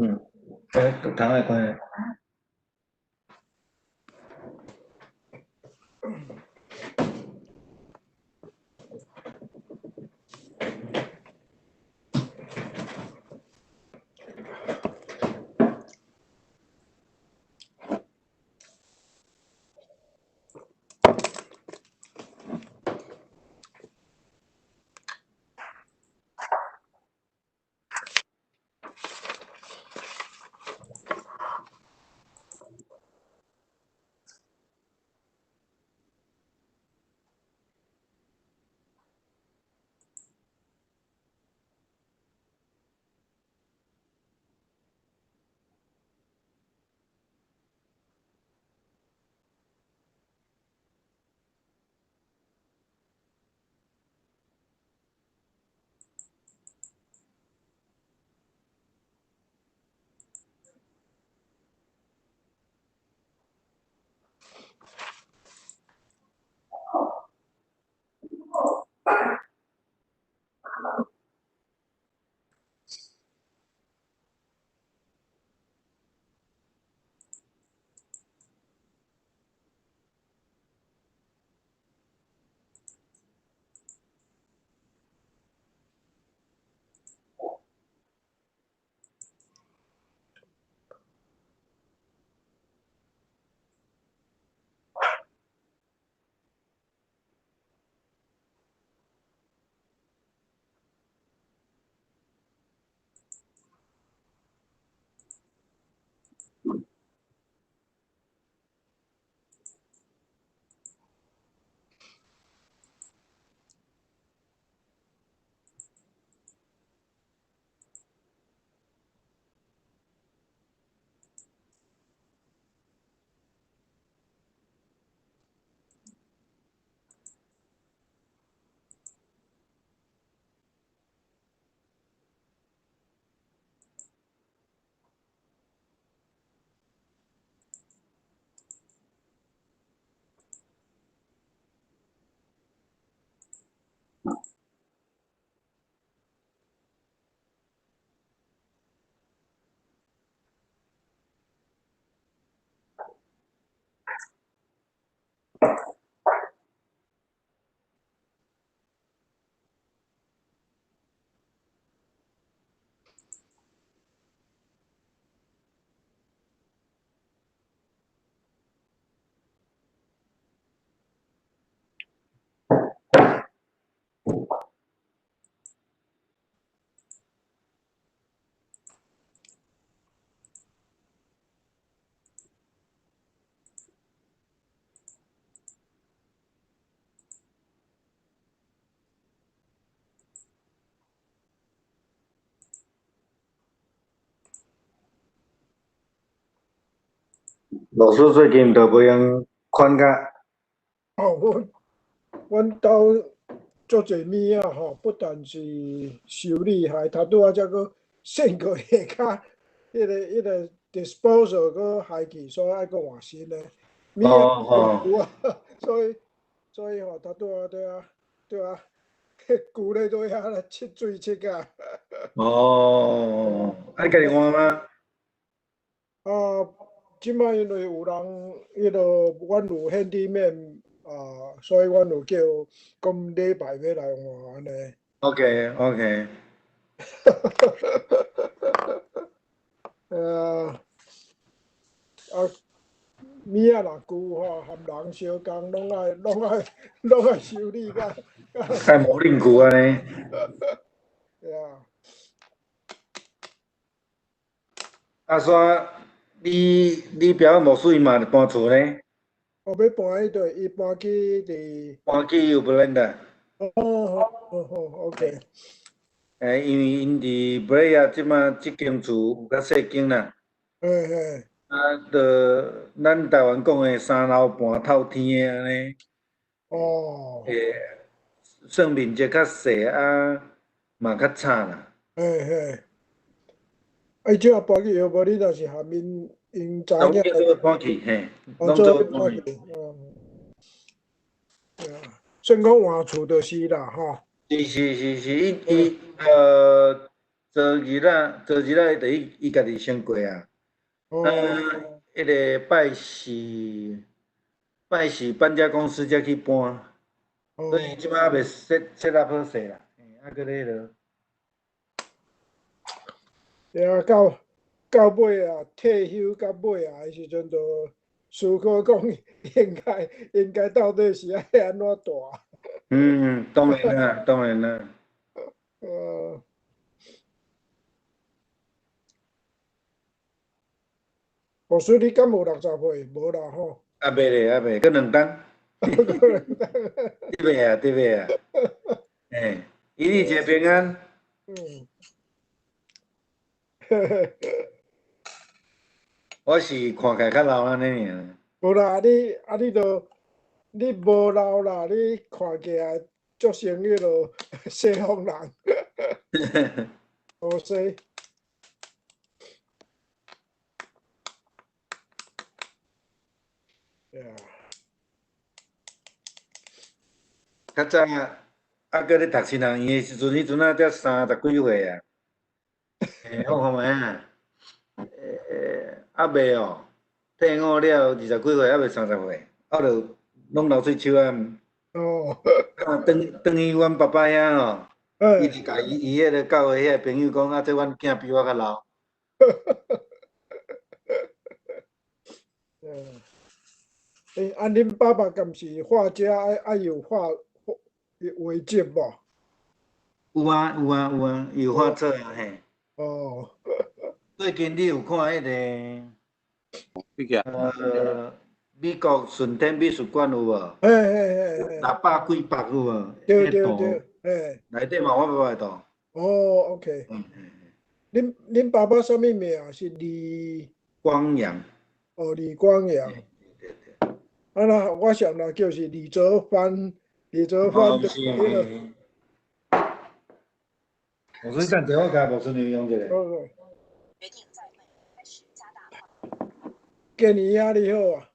嗯，窗仔關。老師最近就袂閒看甲。哦，阮兜足濟物仔吼，不但是修理，還頭拄仔才閣線過下跤，彼個 disposal 閣害去，所以愛閣換新的。物仔有啊，所以吼，頭拄仔對啊，舊咧對遐咧切水切甲。哦，愛家己換嗎？啊，這擺因為有人，彼落阮有 handyman 啊，所以阮有叫講禮拜欲來換按呢。 OK。啊，物仔若舊吼，含人相仝，攏愛修理甲。愛無恁舊按呢。對啊。啊，煞你表牧師伊嘛搬厝呢？哦，欲搬去佗？伊搬去佇？搬去右布蘭達。哦，好好，OK。欸，因為𪜶佇 Brea 這擺這間厝有較細間啦。嘿嘿。啊，就咱台灣講的三樓半透天的按呢。哦。欸，算面積較細啊，嘛較慘啦。嘿嘿。啊，伊這下搬去藥無？你若是含𪜶查某囝做伙搬去，嘿，攏做伙搬去。嗯。對啊，算講換厝就是啦，吼。是是是是，伊伊昨日啊，昨日啊，就伊伊家己先过啊。哦。啊，彼个拜四，拜四搬家公司才去搬，所以这摆犹未 set up 好势啦，啊，阁咧彼落。对啊，到尾啊，退休到尾啊，彼时阵就思考讲，应该到底是爱按怎蹛？嗯，当然啦，当然啦。牧师，你敢无60岁？无啦吼。犹未咧，犹未，阁两冬。对袂啊？对袂啊？欸，伊你一平安。我是看起来较老按呢尔。无啦，你啊，你都你无老啦，你看起来足像彼落西方人。无说。对啊。较早犹阁咧读新人院的时阵，彼阵仔才30几岁啊。欸，我看觅啊，欸，犹未哦，退伍了20几岁，犹未30岁，我就拢流喙须啊。啊，转转去阮爸爸遐吼，伊就共伊伊彼个教会遐朋友讲，啊，这阮囝比我较老。欸，啊，恁爸爸敢是画家，爱有画画画迹无？有啊有啊有啊，有画册啊嘿。最近你有看彼个？美国顺天美术馆有无？嘿嘿嘿嘿。600几幅有无？对对对，嘿。内底嘛，我爸爸的图。哦，OK。恁爸爸啥物名？是李光阳。哦，李光阳。对对。啊那我想啦，就是李泽藩，李泽藩的彼个。牧师，等下我共牧师娘用一下。建年啊，你好啊。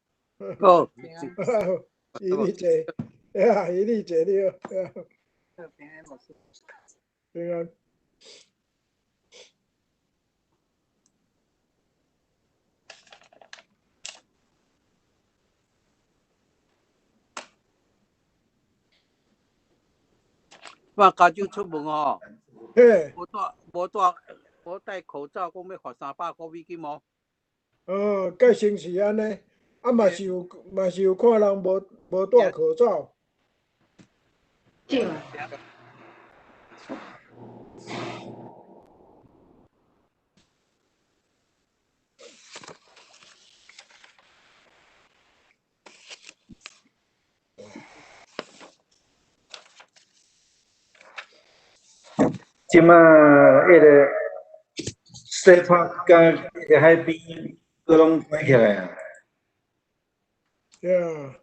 好。伊你坐，呀，伊你坐你好。平安牧师。平安。我加州出门吼，无戴口罩，讲欲罚300块美金哦。哦，改成是按呢，啊嘛是有嘛是有看人无戴口罩。对啊。这马彼个 State Park 佮彼个海边，阁拢关起来啊。对啊。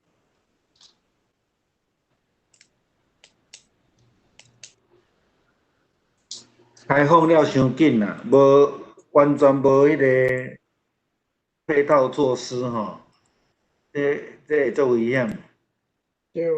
开放了伤紧啦，无完全无彼个配套措施吼，这会足危险。对啊。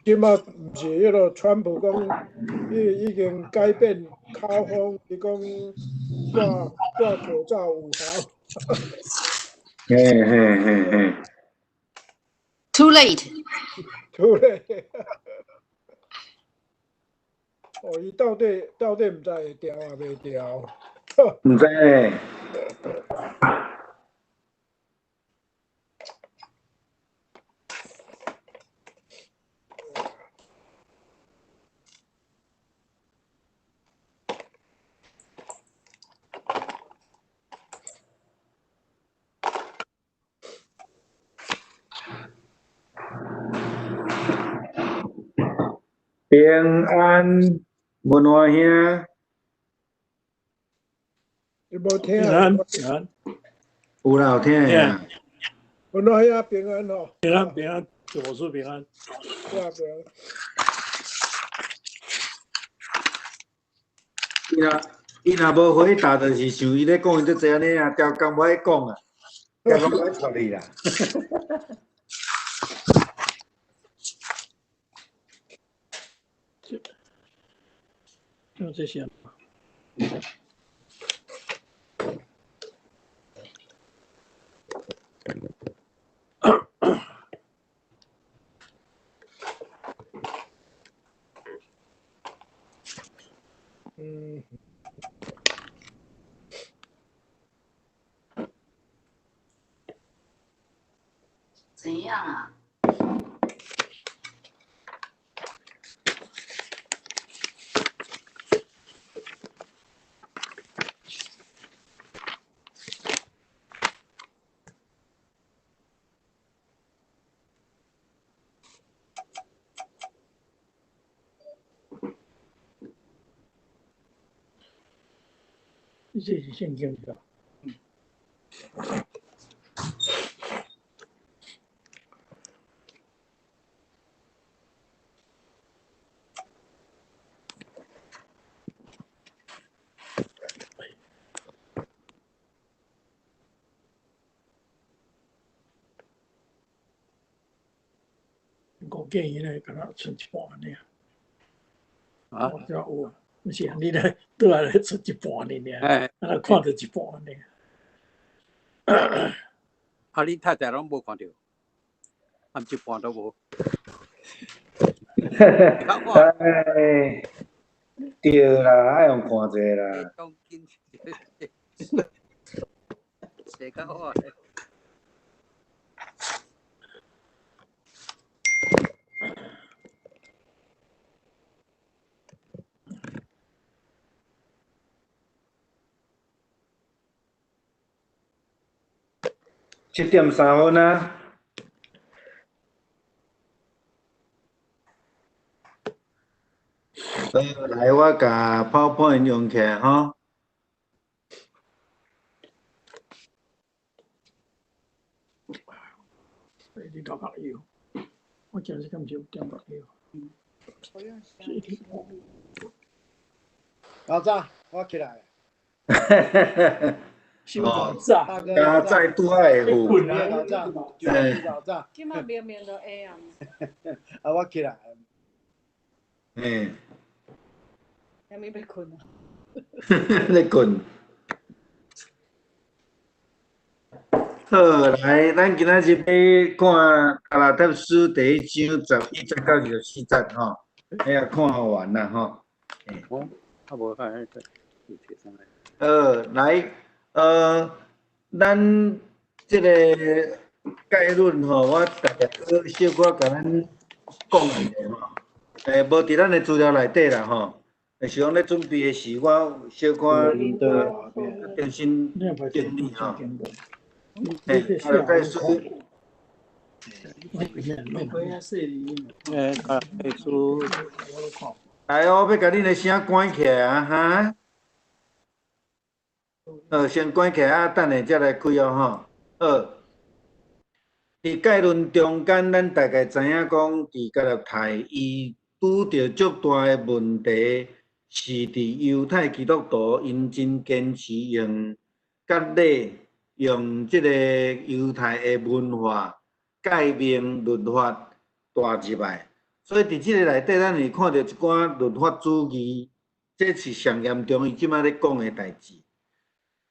这马毋是彼个川普讲，伊已经改变口风，伊讲戴口罩有效。嘿嘿嘿嘿。 Too late. Too late. 哦，伊到底毋知会调抑袂调？毋知咧。平安，文华兄。你无听？平安，平安。有啦，有听。文华兄平安吼。平安，平安。祝牧師平安。對啊，平安。伊若無回答，就是像伊咧講，伊足濟按呢啊，刁工無愛講啊，刁工無愛插你啦。就這些。怎樣啊？這是聖經對吧？我建議咧，敢若剩一半爾。啊？我遮有，毋是你咧，倒來咧剩一半爾，欸，敢若看著一半爾。啊，恁太太攏無看著，含一半都無。哎，對啦，愛用看者啦。寫較好。7點3分啊！好，來，我共 PowerPoint 用起來吼。你頭殼油，我今日敢毋是有點目藥？老早，我起來。傷早，大哥，加早拄仔會赴。老早，老早。這馬明明就會啊。啊，我起來。嗯。還沒欲睏啊？咧睏。好，來，咱今仔日欲看加拉太書第一章11節到24節吼，哎呀，看完啦吼。啊，無看，好，來。咱這個概論吼，我大概閣小可共咱講一下吼。無佇咱的資料內底啦吼，是講咧準備的時，我小可重新整理吼。加拉太書。加拉太書。來哦，欲共恁的聲關起來啊，哈。先關起來啊，等下才來開哦吼。好，佇概論中間，咱大概知影講，佇加拉太伊拄著足大的問題，是佇猶太基督徒𪜶真堅持用割禮，用這個猶太的文化、誡命、律法帶入來。所以佇這个內底，咱會看著一寡律法主義，這是上嚴重伊這擺咧講的代誌。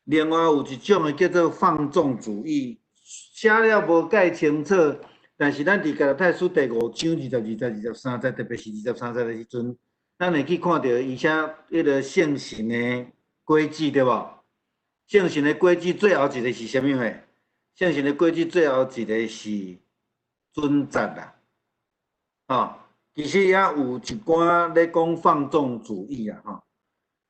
另外有一種的叫做放縱主義，寫了無介清楚，但是咱佇加拉太書第5章22節、23節，特別是23節的時陣，咱會去看著伊寫彼个聖神的果子，對無？聖神的果子最後一个是啥物貨？聖神的果子最後一个是準則啦，吼，其實也有一寡咧講放縱主義啊，吼。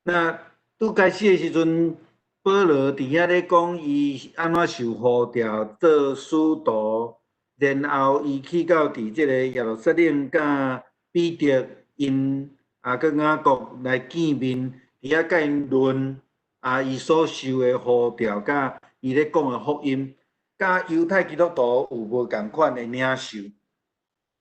那拄開始的時陣，保羅佇遐咧講伊按怎受呼召做使徒，然後伊去到佇這個耶路撒冷佮彼得𪜶啊，佮雅各來見面，佇遐佮𪜶論啊，伊所受的呼召，佮伊咧講的福音，佮猶太基督徒有無仝款的領受。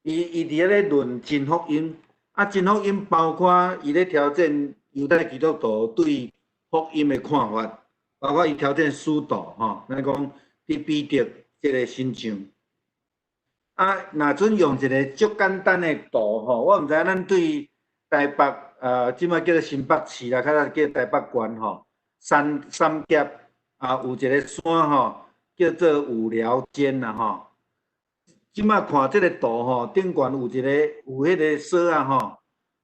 伊佇遐咧論真福音，啊，真福音包括伊咧挑戰猶太基督徒對福音的看法，包括伊挑戰使徒吼，咱講佇彼得這个身上。啊，若準用一个足簡單的圖吼，我毋知影咱對台北啊，這擺叫做新北市啦，較早叫台北縣吼，三三峽啊，有一个山吼，叫做有寮尖啦吼。這擺看這个圖吼，頂懸有一个有彼个鎖仔吼。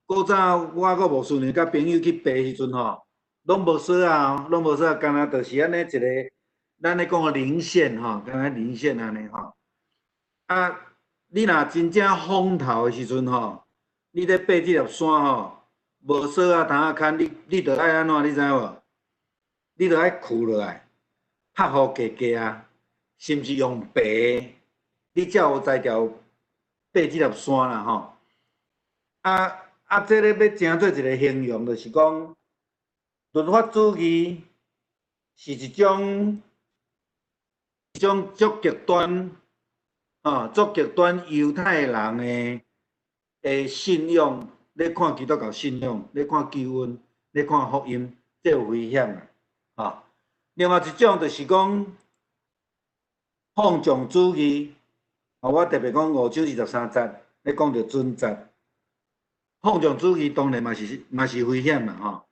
古早我閣牧師娘佮朋友去爬時陣吼，攏無鎖仔，攏無鎖仔，敢若就是按呢一个，咱咧講的零線吼，敢若零線按呢吼。啊，你若真正風頭的時陣吼，你咧爬這粒山吼，無鎖仔通仔牽，你著愛按怎？你知無？你著愛囥落來，拍予低低啊，甚至用爬，你才有才調爬這粒山啦吼。啊，這个欲成做一个形容，就是講律法主義是一種足極端，啊，足極端猶太人的信仰，咧看基督教信仰，咧看救恩，咧看福音，這有危險啦，啊。另外一種就是講放縱主義，啊，我特別講5章23節，咧講著準則。放縱主義當然嘛是危險啦，吼。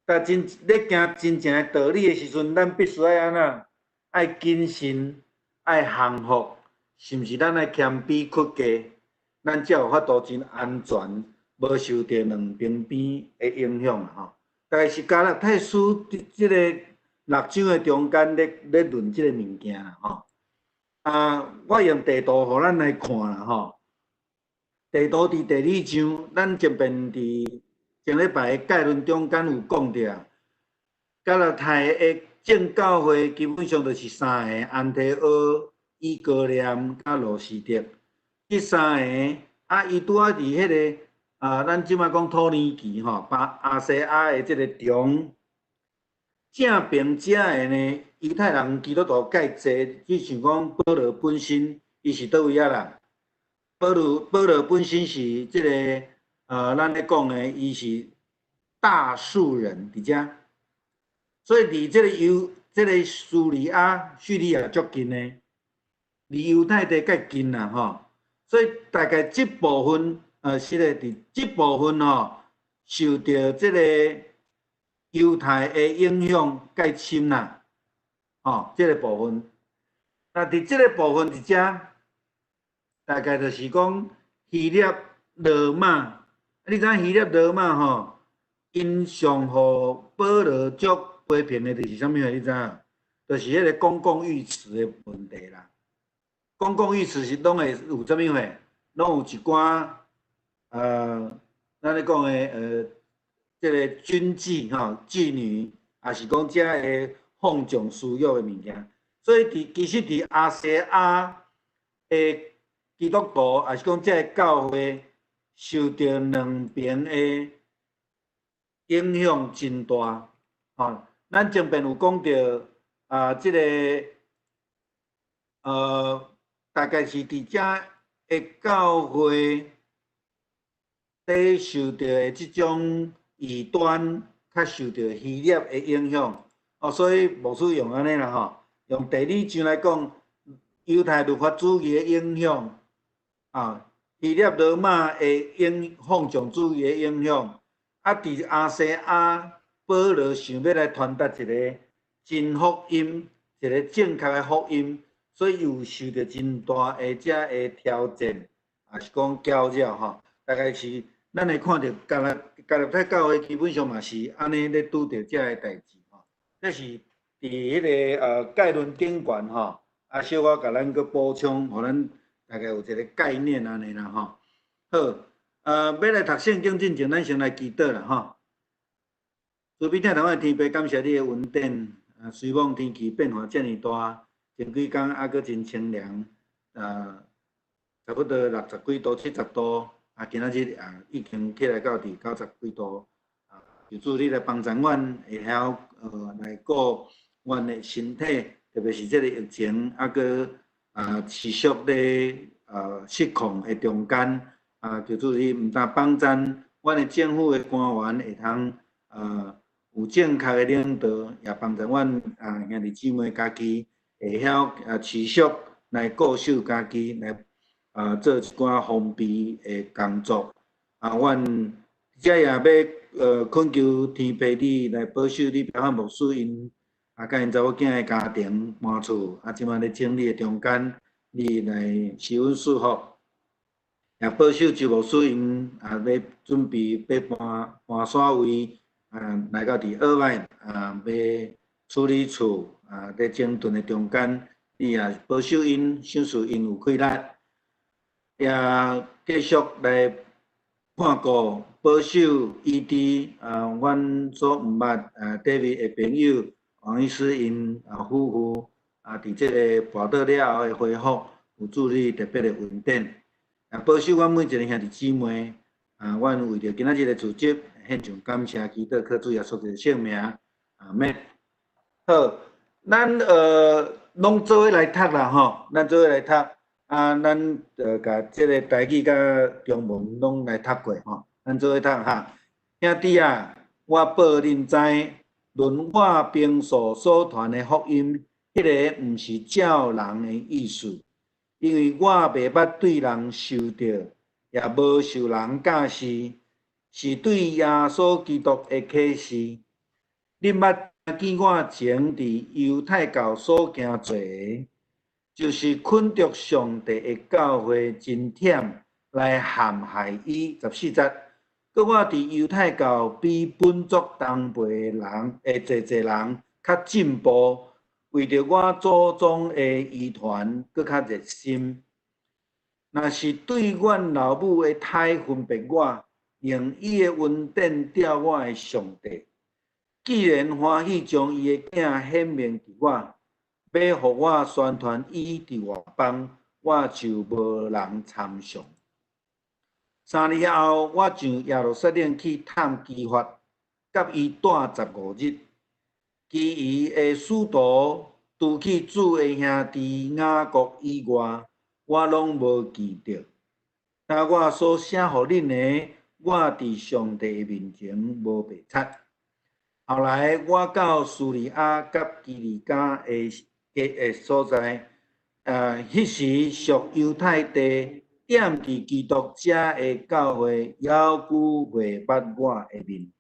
但真咧行真正的道理的時陣，咱必須愛按怎？愛謹慎，愛降服，是毋是？咱愛謙卑屈低，咱才有法度真安全，無受著兩邊邊的影響啦，吼。大概是加拉太書這个六章的中間咧論這个物件啦，吼。啊，我用地圖予咱來看啦，吼。地圖佇第二章，咱前面佇前禮拜的概論中間有講著，加拉太的正教會基本上就是三个：安提阿、以哥念、佮路司得。這三个啊，伊拄仔佇彼个啊，咱這擺講土耳其吼，把亞細亞的這个中正爿遮的呢，猶太人基督徒較濟，只像講保羅本身，伊是佗位仔人？保羅本身是這个，咱咧講的，伊是大數人佇遮，所以離這个猶，這个敘利亞、敘利亞足近的，離猶太地較近啦吼。所以大概這部分，是咧佇這部分吼，受著這个猶太的影響較深啦，吼，這个部分。那佇這个部分佇遮，大概就是講希臘、羅馬，你知影希臘羅馬吼，𪜶上予保羅足批評的就是啥物貨？你知影？就是彼个公共浴池的問題啦。公共浴池是攏會有啥物貨？攏有一寡咱咧講的這个軍妓吼、妓女，也是講遮个放縱私欲的物件。所以佇其實佇亞細亞的基督徒，也是講這个教會受著兩邊的影響真大。吼，咱前面有講著啊，這个大概是佇遮的教會咧受著的這種異端，較受著希臘的影響。哦，所以牧師用按呢啦吼，用第二章來講，猶太律法主義的影響，啊，希臘羅馬的影放縱主義的影響，啊，佇亞細亞，保羅想欲來傳達一个真福音，一个正確的福音，所以有受著真大的遮的挑戰，也是講攪擾吼。大概是咱會看著加拉太教會基本上嘛是按呢咧拄著遮个代誌吼。這是佇彼个概論頂懸吼，啊小可共咱閣補充，予咱大概有一个概念按呢啦吼。好，欲來讀聖經進前，咱先來祈禱啦吼。慈悲疼阮的天父，感謝你的恩典。啊，雖罔天氣變化遮爾大，前幾工猶閣真清涼，啊，差不多60幾度、70度，啊，今仔日啊已經起來到佇90幾度。啊，求主你來幫助阮，會曉來顧阮的身體，特別是這个疫情猶閣啊持續咧失控的中間，啊，求主你毋但幫贊阮的政府的官員會通有正確的領導，也幫助阮兄弟姊妹家己會曉持續來固守家己，來做一寡防備的工作。啊，阮這也欲懇求天父你來保守你表漢牧師𪜶佮𪜶查某囝的家庭搬厝，啊，這擺咧整理的中間，你來賜阮祝福，也保守周牧師𪜶欲準備欲搬搬徙位，來到佇爾灣欲處理厝咧整頓的中間，你也保守𪜶，賞賜𪜶有氣力，也繼續來看顧保守醫治阮所毋捌David 的朋友王醫師𪜶夫婦佇這個跋倒了後的恢復，有主你特別的恩典，也保守阮每一个兄弟姊妹阮為著今仔日的主集獻上感謝，祈禱靠主耶穌的聖名，阿們。好，咱攏做伙來讀啦吼，咱做伙來讀，咱共這个台語佮中文攏來讀過吼，咱做伙讀哈。兄弟啊，我報恁知，論我平素所傳的福音，彼个毋是照人的意思，因為我袂捌對人受著，也無受人教示，是對耶穌基督的啟示。恁捌聽見我前佇猶太教所行做的，就是捆著上帝的教會真忝來陷害伊。14節，閣我佇猶太教比本族同輩的人，濟濟人較進步，為著我祖宗的遺傳，閣較熱心。若是對阮老母的胎分別我，用伊的恩典吊我的上帝，既然歡喜將伊的囝顯明佇我，欲予我宣傳伊佇外邦，我就無人參詳。3年後，我上耶路撒冷去探基法，佮伊蹛15日。其餘的使徒，除去主的兄弟雅各以外，我攏無記著。但我所寫予恁的，我佇上帝的面前無白賊。後來我到敘利亞佮基利家的所在，彼時屬猶太地踮佇基督遮的教會，猶久未捌我的面。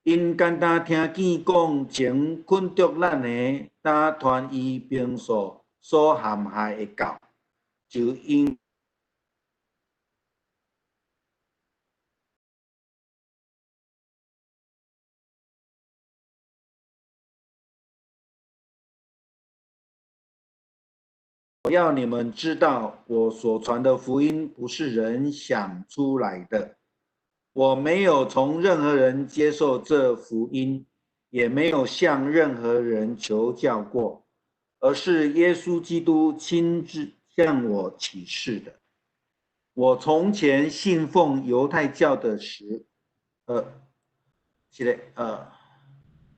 𪜶簡單聽見講前捆著咱的，今傳伊平素所陷害的教，就因我要你們知道，我所傳的福音不是人想出來的。我沒有從任何人接受這福音，也沒有向任何人求教過，而是耶穌基督親自向我啟示的。我從前信奉猶太教的時，是的，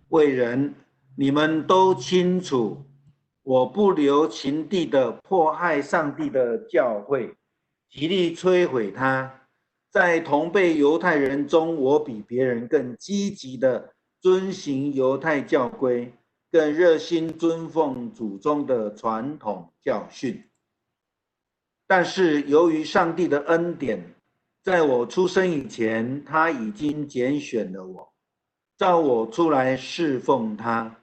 為人，你們都清楚。我不留情地的迫害上帝的教會，極力摧毀它。在同輩猶太人中，我比別人更積極的遵行猶太教規，更熱心尊奉祖宗的傳統教訓。但是由於上帝的恩典，在我出生以前，他已經揀選了我，召我出來侍奉他。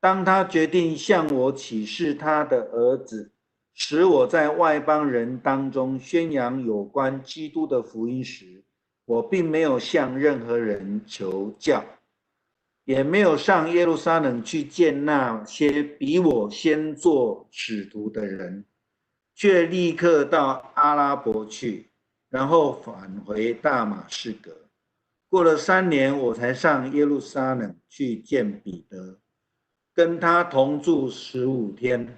當他決定向我啟示他的兒子，使我在外邦人當中宣揚有關基督的福音時，我並沒有向任何人求教，也沒有上耶路撒冷去見那些比我先做使徒的人，卻立刻到阿拉伯去，然後返回大馬士革。過了3年，我才上耶路撒冷去見彼得，跟他同住15天。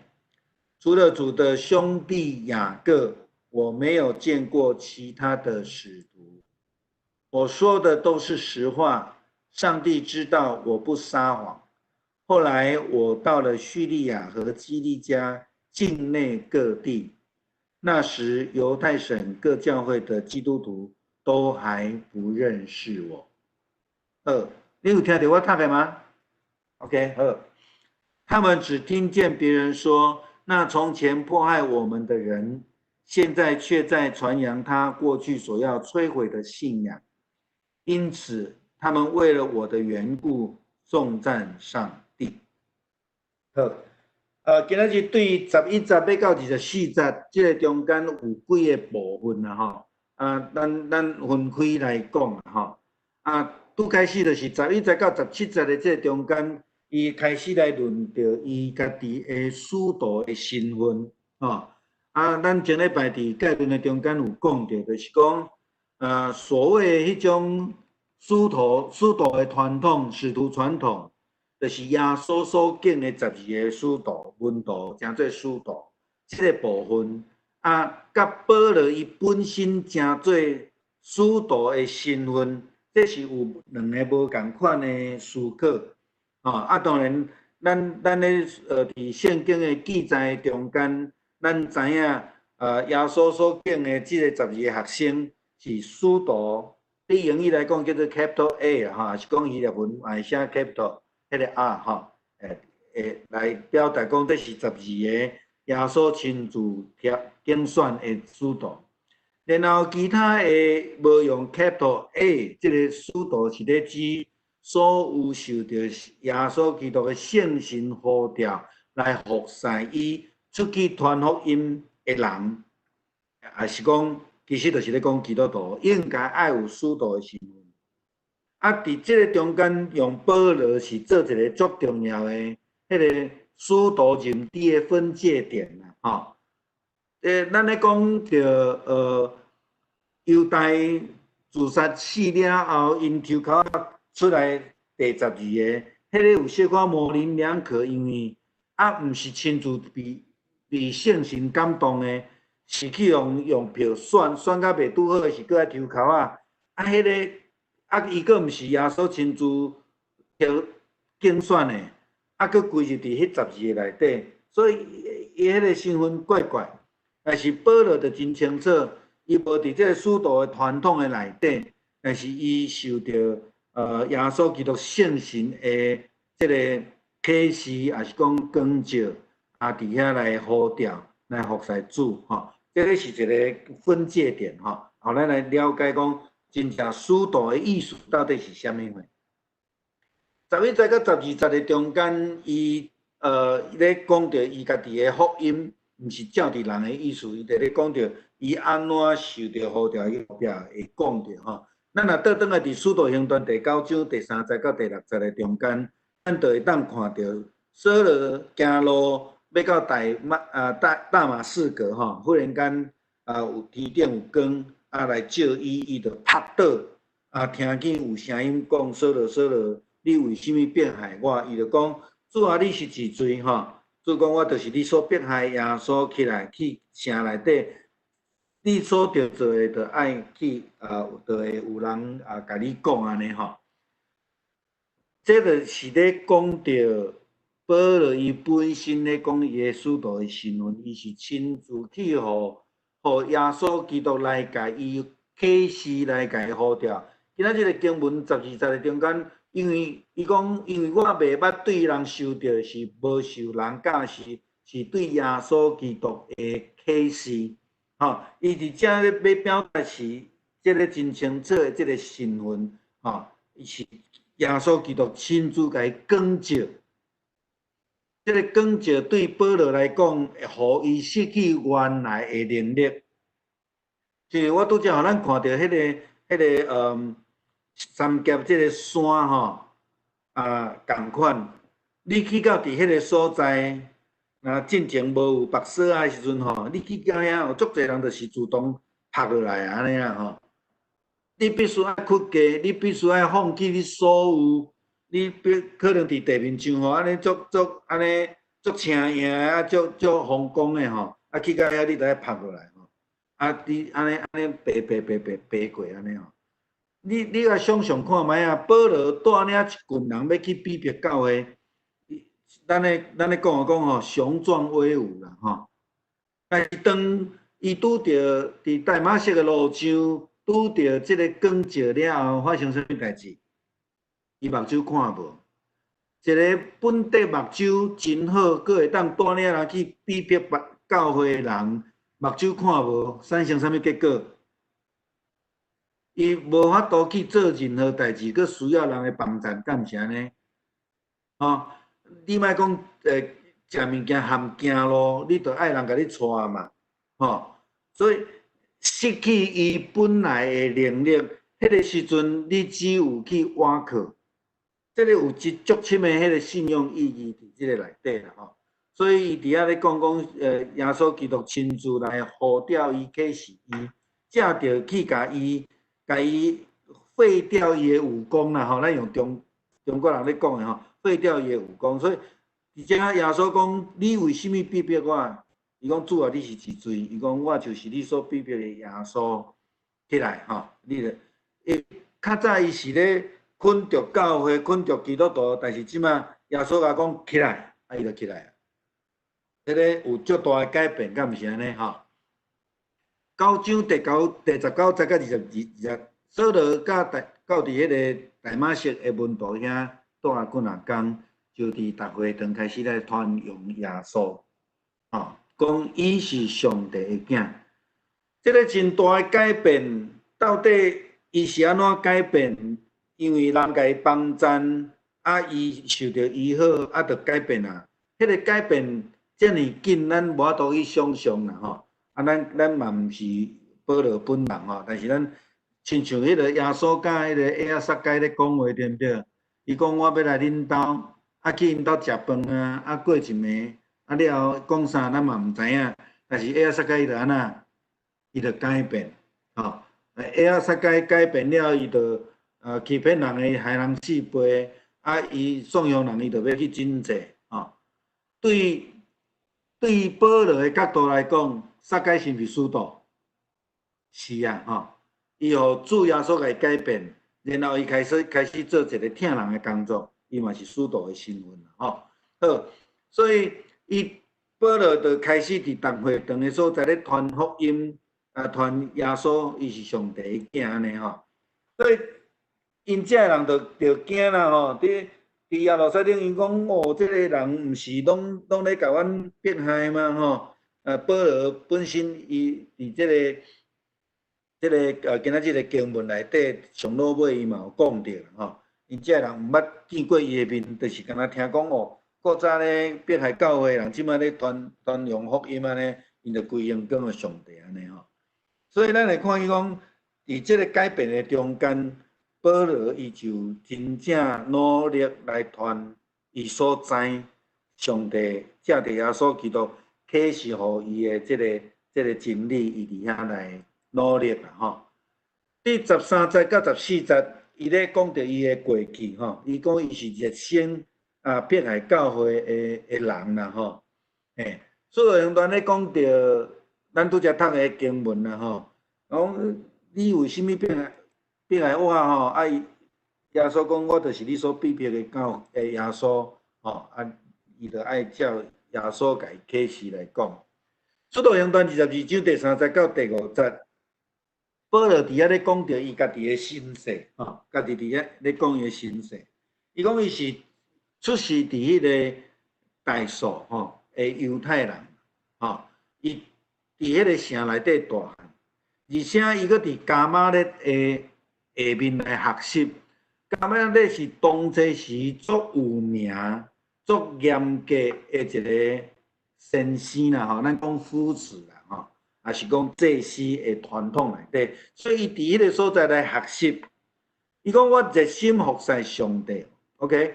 除了主的兄弟雅各，我沒有見過其他的使徒。我說的都是實話，上帝知道我不撒謊。後來我到了敘利亞和基利家境內各地，那時猶太省各教會的基督徒都還不認識我。好，你有聽著我讀的嗎？OK，好。他們只聽見別人說，那從前迫害我們的人，現在卻在傳揚他過去所要摧毀的信仰。因此，他們為了我的緣故，頌讚上帝。好，今仔日對11節欲到24節，這个中間有幾个部分啦，吼。啊，咱分開來講吼。啊，拄開始就是11節到17節的這个中間，伊開始來論著伊家己的使徒的身份，吼。啊，咱前禮拜佇概論的中間有講著，就是講，所謂彼種使徒的傳統，使徒傳統，就是耶穌所揀的12个使徒門徒，稱做使徒，這个部分，啊，佮保羅伊本身成做使徒的身份，這是有兩个無仝款的思考，吼。啊，當然，咱咧佇聖經的記載中間，咱知影，耶穌所揀的這个12个學生是使徒，對英語來講叫做 capital A 啦，吼，是講希臘文嘛會寫 capital 彼个 R 吼，會來表達講這是十二个耶穌親自挑揀選的使徒。然後其他的無用 capital A 這个使徒是咧指所有受著耶穌基督的聖神呼召來服侍伊出去傳福音的人，也是講，其實就是咧講基督徒應該愛有使徒的身份。啊，佇這个中間用保羅是做一个足重要的彼个使徒認知的分界點啦，吼。咱咧講著猶大自殺死了後，𪜶抽鬮出來第十二个，彼个有小可模棱兩可，因為啊，毋是親自被聖神感動的，是去用票選，選甲袂拄好的是閣愛抽鬮仔，啊，彼个啊，伊閣毋是耶穌親自挑揀選的，啊，閣歸入佇彼十二个內底，所以伊彼个身份怪怪。但是保羅就真清楚，伊無佇這个使徒的傳統的內底，但是伊受著耶穌基督聖神的這个啟示，抑是講光照，啊，佇遐來呼召，來服侍主，吼，這个是一个分界點，吼，予咱來了解講，真正使徒的意思到底是啥物貨。11節到12節的中間，伊咧講著伊家己的福音，毋是照佇人的意思，伊就咧講著伊按怎受著呼召，伊後壁會講著吼。咱若倒轉來佇使徒行傳第九章第三節到第六節的中間，咱就會當看著掃羅行路欲到大馬士革吼，忽然間啊有天頂有光啊來照伊，伊就仆倒啊，聽見有聲音講：掃羅，掃羅，你為啥物迫害我？伊就講：主啊，你是是誰？吼，主講我就是你所迫害耶穌，起來去城內底，你所著做的，就愛去啊，就會有人啊，共你講按呢吼。這就是咧講著保羅伊本身咧講伊的使徒的身份，伊是親自去予耶穌基督來共伊啟示，來共伊呼召。今仔這个經文12節的中間，因為伊講，因為我袂捌對人受著是無受人教示，是對耶穌基督的啟示。吼，伊佇遮咧欲表達是這个真清楚的這个身份，吼，伊是耶穌基督親自共伊光照。這个光照對保羅來講，會予伊失去原來的能力。就是我拄才予咱看著彼个三峽這个山吼，啊，仝款，你去到佇彼个所在，若進前無有縛鎖仔的時陣吼，你去到遐有足濟人就是自動撲落來按呢啦吼。你必須愛屈低，你必須愛放棄你所有，你必可能佇地面上吼，按呢足足按呢足輕盈啊，足足風光的吼，啊去到遐你就愛撲落來吼，啊你按呢按呢爬爬爬爬爬過按呢吼。你來想象看覓啊？保羅帶領一群人欲去逼迫教會，咱咧講啊講吼，雄壯威武啦吼。但是當伊拄著佇大馬色的路上拄著這个光照了後，發生啥物代誌？伊目睭看無，一个本底目睭真好，閣會當帶領人去逼迫別教會的人，目睭看無，產生啥物結果？伊無法度去做任何代誌，閣需要人的幫贊，敢毋是按呢？吼，你莫講食物件含行路，你著愛人共你帶嘛，吼。所以失去伊本來的能力，彼个時陣你只有去倚靠，這个有一足深的彼个信仰意義佇這个內底啦，吼。所以伊佇遐咧講講，耶穌基督親自來呼召伊，啟示伊，藉著去共伊廢掉伊的武功啦，吼，咱用中國人咧講的吼，廢掉伊的武功。所以佇遮耶穌講，你為啥物逼迫我？伊講主啊，你是一誰？伊講我就是你所逼迫的耶穌。起來吼，你著，伊較早伊是咧捆著教會、捆著基督徒，但是這馬耶穌共講起來，啊，伊就起來啊。這个有足大的改變，敢毋是按呢吼？九章第九、第19節佮22節，掃羅佮大到佇彼个大馬色的門徒遐蹛幾若工，就佇逐會堂開始來傳揚耶穌，吼，講伊是上帝的囝。這个真大的改變，到底伊是按怎改變？因為人共伊幫贊，啊，伊受著醫好，啊，就改變啊。彼个改變遮爾緊，咱無法度去想像啦，吼。啊，咱嘛毋是保羅本人吼，但是咱親像彼个耶穌佮彼个約撒該咧講話，對毋對？伊講我欲來恁兜，啊去𪜶兜食飯啊，啊過一暝，啊了後講啥咱嘛毋知影。但是約撒該伊就按怎？伊就改變，吼。約撒該改變了，伊就欺騙人的害人四倍，啊，伊慫恿人，伊就欲去拯救，吼。對保羅的角度來講，撒該是毋是使徒？是啊，吼！伊予主耶穌共伊改變，然後伊開始做一个疼人的工作，伊嘛是使徒的身份吼。好，所以伊保羅就開始佇逐會堂的所在咧傳福音，啊，傳耶穌，伊是上帝的囝按呢吼。所以𪜶遮的人就驚啦吼，佇耶路撒冷，𪜶講哦，這个人毋是攏咧共阮迫害嗎？吼！保羅本身伊佇這个今仔日的經文內底上落尾伊嘛有講著吼，𪜶遮人毋捌見過伊的面，就是敢若聽講哦，古早咧迫害教會的人，這馬咧傳揚福音按呢，𪜶就歸榮光予上帝按呢吼。所以咱會看見講，佇這个改變的中間，保羅伊就真正努力來傳伊所知上帝藉著耶穌基督啟示予伊的這个真理，伊佇遐來努力啦吼。第13節到14節，伊咧講著伊的過去吼，伊講伊是熱心啊迫害教會的人啦吼。嘿，使徒行傳咧講著咱拄才讀的經文啦吼，講你為啥物迫害我吼？啊，伊耶穌講我就是你所逼迫的教的耶穌吼，啊，伊就愛照耶穌共伊啟示來講。使徒行傳22章第3節到第5節，保羅佇遐咧講著伊家己的身世，吼，家己佇遐咧講伊的身世。伊講伊是出世佇彼个大數吼的猶太人，吼，伊佇彼个城內底大漢，而且伊閣佇迦瑪列的下面來學習。迦瑪列是當初時足有名、足嚴格的一个先生啦，吼，咱講夫子啦，吼，也是講祭司的傳統內底，所以伊佇彼个所在來學習。伊講我熱心服侍上帝，OK。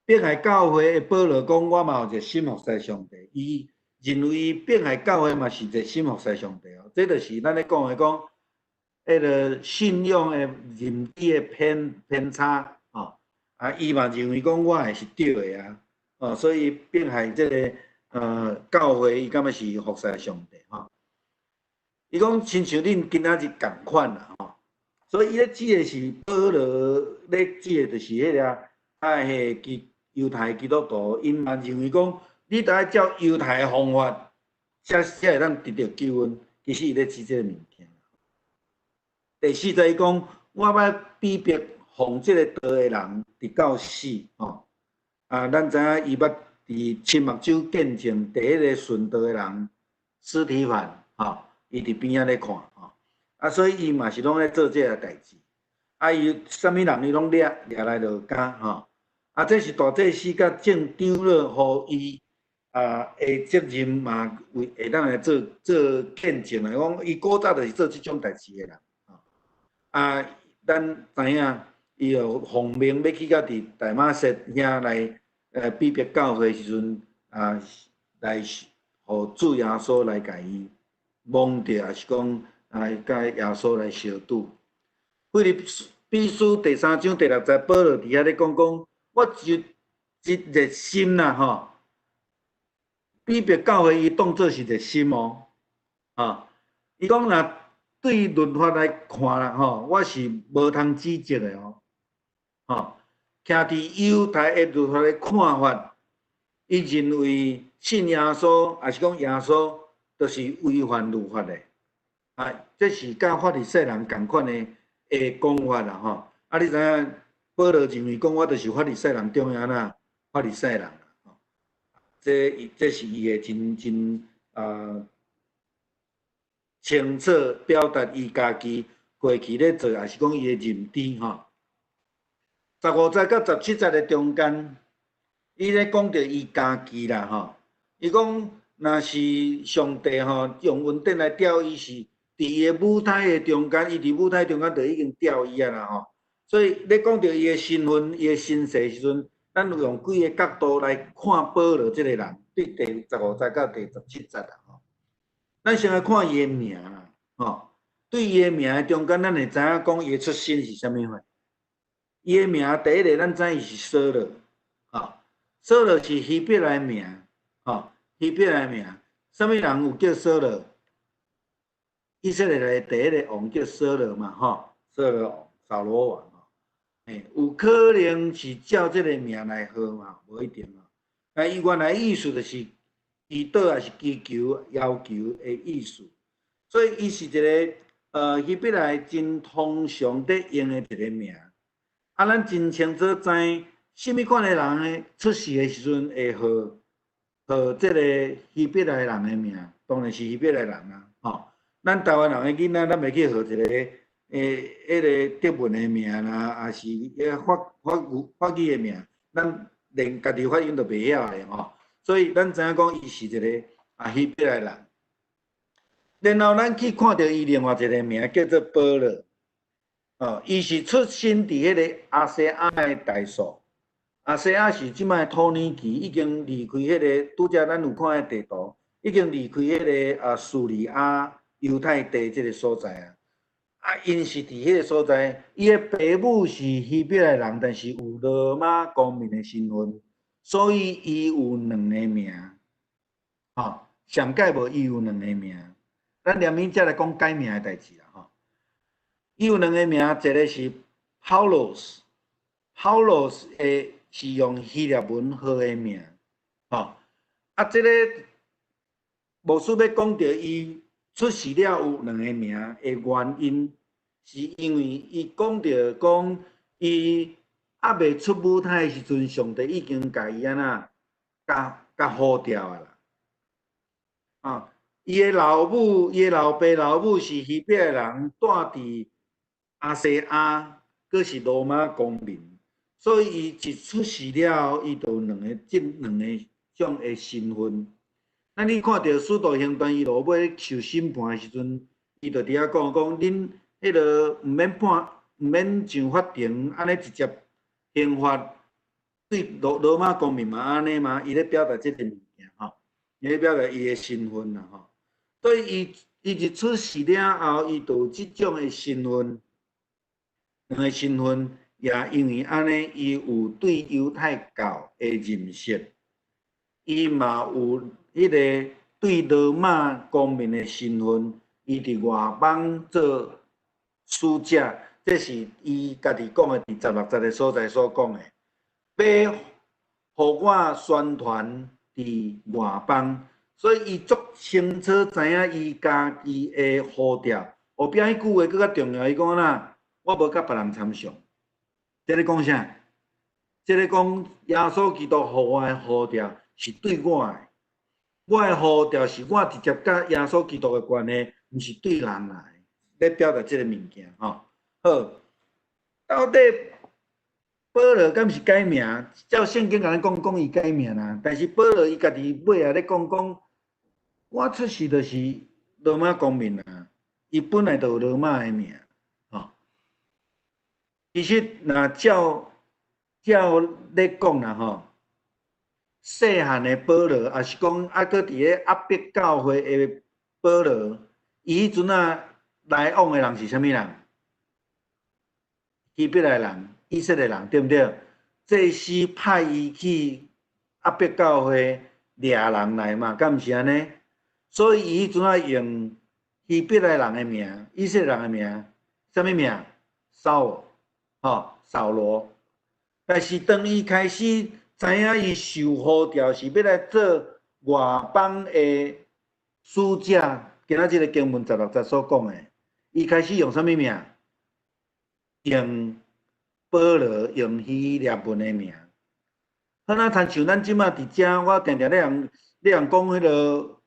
迫害教會的保羅講，我嘛有熱心服侍上帝。伊認為迫害教會嘛是熱心服侍上帝哦。這就是咱咧講的講，彼个信仰的認知的偏差吼。啊，伊嘛認為講我的是對的啊，哦，所以迫害這个教會，伊感覺是服侍上帝吼。伊講親像恁今仔日仝款啦吼，所以伊咧指的是保羅咧指的就是彼个啊，彼個猶太基督徒，𪜶嘛認為講，你著愛照猶太的方法，才才會當得著救恩。其實伊咧指這个物件。第四節伊講，我捌比迫奉這个道的人，直到死吼。啊，咱知影伊捌佇親目睭見證第一个殉道的人司提反吼，伊佇邊仔咧看吼。啊，所以伊嘛是攏咧做這个代誌。啊，伊啥物人伊攏掠掠來就監吼。啊，這是大祭司佮眾長老予伊啊的責任嘛，為會當來做做見證來講，伊古早就是做這種代誌的人。啊，咱知影，伊就奉命欲去到佇大馬色遐來，逼迫教會時陣，啊，來予主耶穌來共伊摸著，抑是講來共耶穌來相拄。腓立比書第三章第六節，保羅佇遐咧講講，我就一熱心啦，吼，逼迫教會伊當做是熱心哦，啊，伊講若對律法來看啦，吼，我是無通指責的哦，吼，徛佇猶太的律法的看法，伊認為信耶穌，抑是講耶穌，就是違反律法的，啊，這是佮法利賽人仝款的的講法啦，吼，啊，你知影保羅認為講我就是法利賽人中的按怎法利賽人，吼，這這是伊的真真啊。清楚表達伊家己過去咧做，抑是講伊的認知吼。15節到17節的中間，伊咧講著伊家己啦吼。伊講，若是上帝吼用恩典來調伊，是佇伊的母胎的中間，伊佇母胎中間就已經調伊啊啦吼。所以咧講著伊的身份、伊的身世時陣，咱有用幾個角度來看保羅這个人，對第15節到第17節啦吼。咱先來看伊的名啦，吼，對伊的名的中間，咱會知影講伊的出身是啥物貨。伊的名第一个，咱知伊是掃羅，吼，掃羅是希伯來名，吼，希伯來名。啥物人有叫掃羅？以色列的第一个王叫掃羅嘛，吼，掃羅王，掃羅王，吼，欸，有可能是照這个名來號嘛，無一定啊。但伊原來意思就是。祈禱抑是祈求、要求的意思，所以伊是一个希伯來真通常佇用的一个名。啊，咱真清楚知，啥物款的人呢？出世的時陣會號號這个希伯來人的名，當然是希伯來人啊，吼。咱台灣人的囡仔，咱袂去號一个彼个德文的名啦，抑是彼個法法語法語的名，咱連家己發音都袂曉咧，吼。所以咱知影講，伊是一个啊希伯來人。然後咱去看著伊另外一个名叫做保羅，哦，伊是出生佇彼个亞細亞的大數。亞細亞是這擺土耳其已經離開彼个，拄才咱有看的地圖，已經離開彼个啊敘利亞猶太地這个所在啊。啊，𪜶是佇彼个所在，伊的爸母是希伯來人，但是有羅馬公民的身份。所以伊有兩个名，吼，上蓋無伊有兩个名。咱連面才來講改名的代誌啦，吼。伊有兩个名，一个是 Paulos，Paulos 的是用希臘文號的名，吼。啊，這个牧師欲講著伊出世了有兩个名的原因，是因為伊講著講伊。猶未出母胎的時陣，上帝已經共伊按怎，共共呼召啊啦。啊，伊的老母，伊的老爸老母是希伯來人，住佇亞細亞，閣是羅馬公民，所以伊一出世了後，伊就有兩个這兩個種的身份。咱你看著使徒行傳，伊落尾受審判的時陣，伊就佇遐講講，恁彼个毋免判，毋免上法庭，按呢直接。刑罰對羅羅馬公民嘛按呢嘛，伊咧表達這個物件吼，伊咧表達伊的身份啦吼。所以伊伊一出世了後，伊就有這種的身份，兩个身份也因為按呢，伊有對猶太教的認識，伊嘛有彼个對羅馬公民的身份，伊佇外邦做使者。這是伊家己講的，佇16節的所在所講的，欲予我宣傳佇外邦，所以伊足清楚知影伊家己的呼召。後壁彼句話閣較重要，伊講啦，我無佮別人參詳。這咧講啥？這咧講耶穌基督予我的呼召是對我的，我的呼召是我直接佮耶穌基督的關係，毋是對人來。咧表達這个物件吼。好，到底保羅敢是改名？照聖經共咱講，講伊改名啦。但是保羅伊家己尾仔咧講講，我出世就是羅馬公民啊，伊本來就有羅馬的名，吼。其實若照照咧講啦吼，細漢的保羅，抑是講猶閣佇咧壓迫教會的保羅，伊彼陣仔來往的人是啥物人？希伯來人、以色列人，對毋對？祭司派伊去壓迫教會掠人來嘛，敢毋是按呢？所以伊彼陣仔用希伯來人的名、以色列人的名，啥物名？掃羅，吼，掃羅。但是當伊開始知影伊受呼召是欲來做外邦的使者，今仔這个經文16節所講的，伊開始用啥物名？用保羅，用希臘文的名。好若親像咱這馬佇遮，我定定咧人咧人講彼个，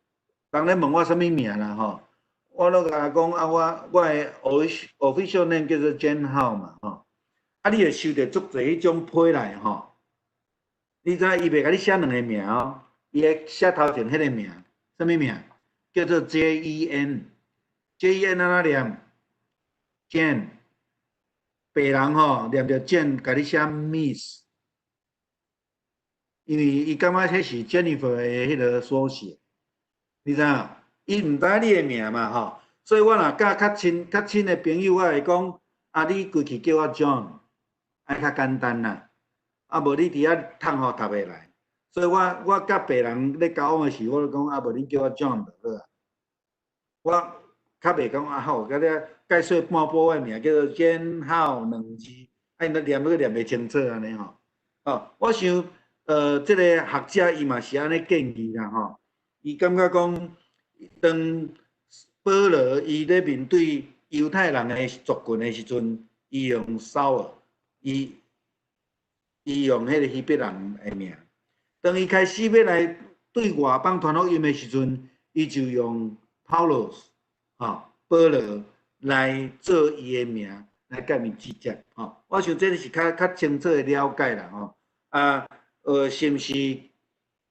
人咧問我啥物名啦吼，我攏共伊講啊，我的 official name 叫做 Jen Hao 嘛吼。啊，你會收著足濟彼種批來吼，你知伊袂共你寫兩个名哦，伊會寫頭前彼个名，啥物名？叫做 Jen，Jen 按怎念？Jen，白人吼念著 Jen，共你寫 Miss，因為伊感覺彼是 Jennifer 的彼个縮寫，你知影？伊毋知你的名嘛吼，所以我若佮較親較親的朋友，我會講啊，你規氣叫我 John，按呢較簡單啦。啊，無你佇遐讀吼讀袂來，所以我我佮白人咧交往的時，我就講啊，無恁叫我 John 就好啊。我較袂講啊好，佮你解說半晡我的名叫做 Jen Hao 兩字，啊𪜶都念都念袂清楚按呢吼。哦，我想，這个學者伊嘛是按呢建議啦吼。伊感覺講，當保羅伊咧面對猶太人的族群的時陣，伊用掃羅，伊伊用彼个希伯人的名。當伊開始欲來對外邦傳福音的時陣，伊就用 Paulos，吼，保羅來做伊的名，來共𪜶直接，吼。我想這个是較較清楚的了解啦，吼。啊，是毋是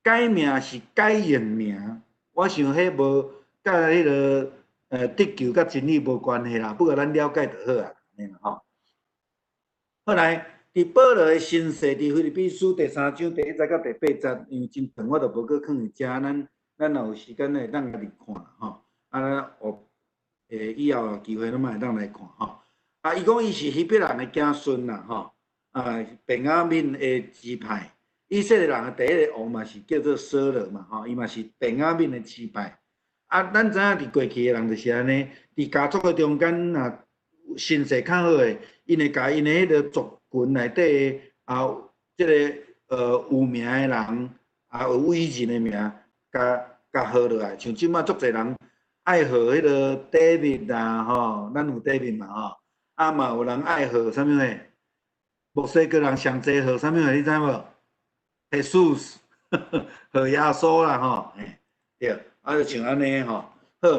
改名是改用名？我想彼無佮彼个得救佮真理無關係啦，不過咱了解就好啊，按呢吼。後來，佇保羅的身世，佇腓立比書第三章第一節到第八節，因為真長，我就無閣囥佇遮。咱咱若有時間會當家己看吼。啊，咱有以後有機會，咱嘛會當來看吼。啊，伊講伊是希伯來人的子孫啦，吼。啊，便雅憫的支派，以色列人的第一个王嘛是叫做掃羅嘛，吼，伊嘛是便雅憫的支派。啊，咱知影佇過去的人就是按呢，佇家族的中間若身世較好的，𪜶會共𪜶的彼个族群內底啊，這个有名的人，啊有偉人的名，共共號落來。像這馬足濟人愛號彼个 David 啊，吼，咱有 David 嘛，吼，啊嘛有人愛號啥物貨？墨西哥人上濟號啥物貨？你知無？Jesus，號耶穌啦，吼，嘿，對，啊就像按呢吼，好，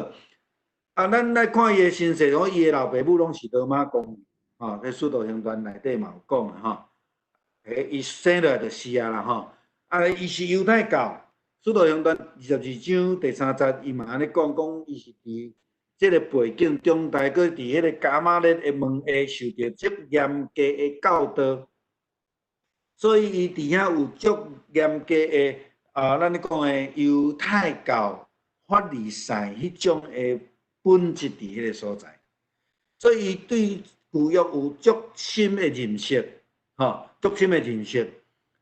啊，咱來看伊的身世，講伊的老爸母攏是羅馬公民，吼，佇使徒行傳內底嘛有講的吼，欸，伊生落來就是啊啦，吼，啊，伊是猶太教，使徒行傳22章第三節，伊嘛按呢講，講伊是佇這个背景長大，閣佇彼個迦瑪列的門下受著足嚴格的教導，所以伊佇遐有足嚴格的啊，咱咧講的猶太教法利賽彼種的本質佇彼个所在，所以伊對舊約有足深的認識，吼，足深的認識。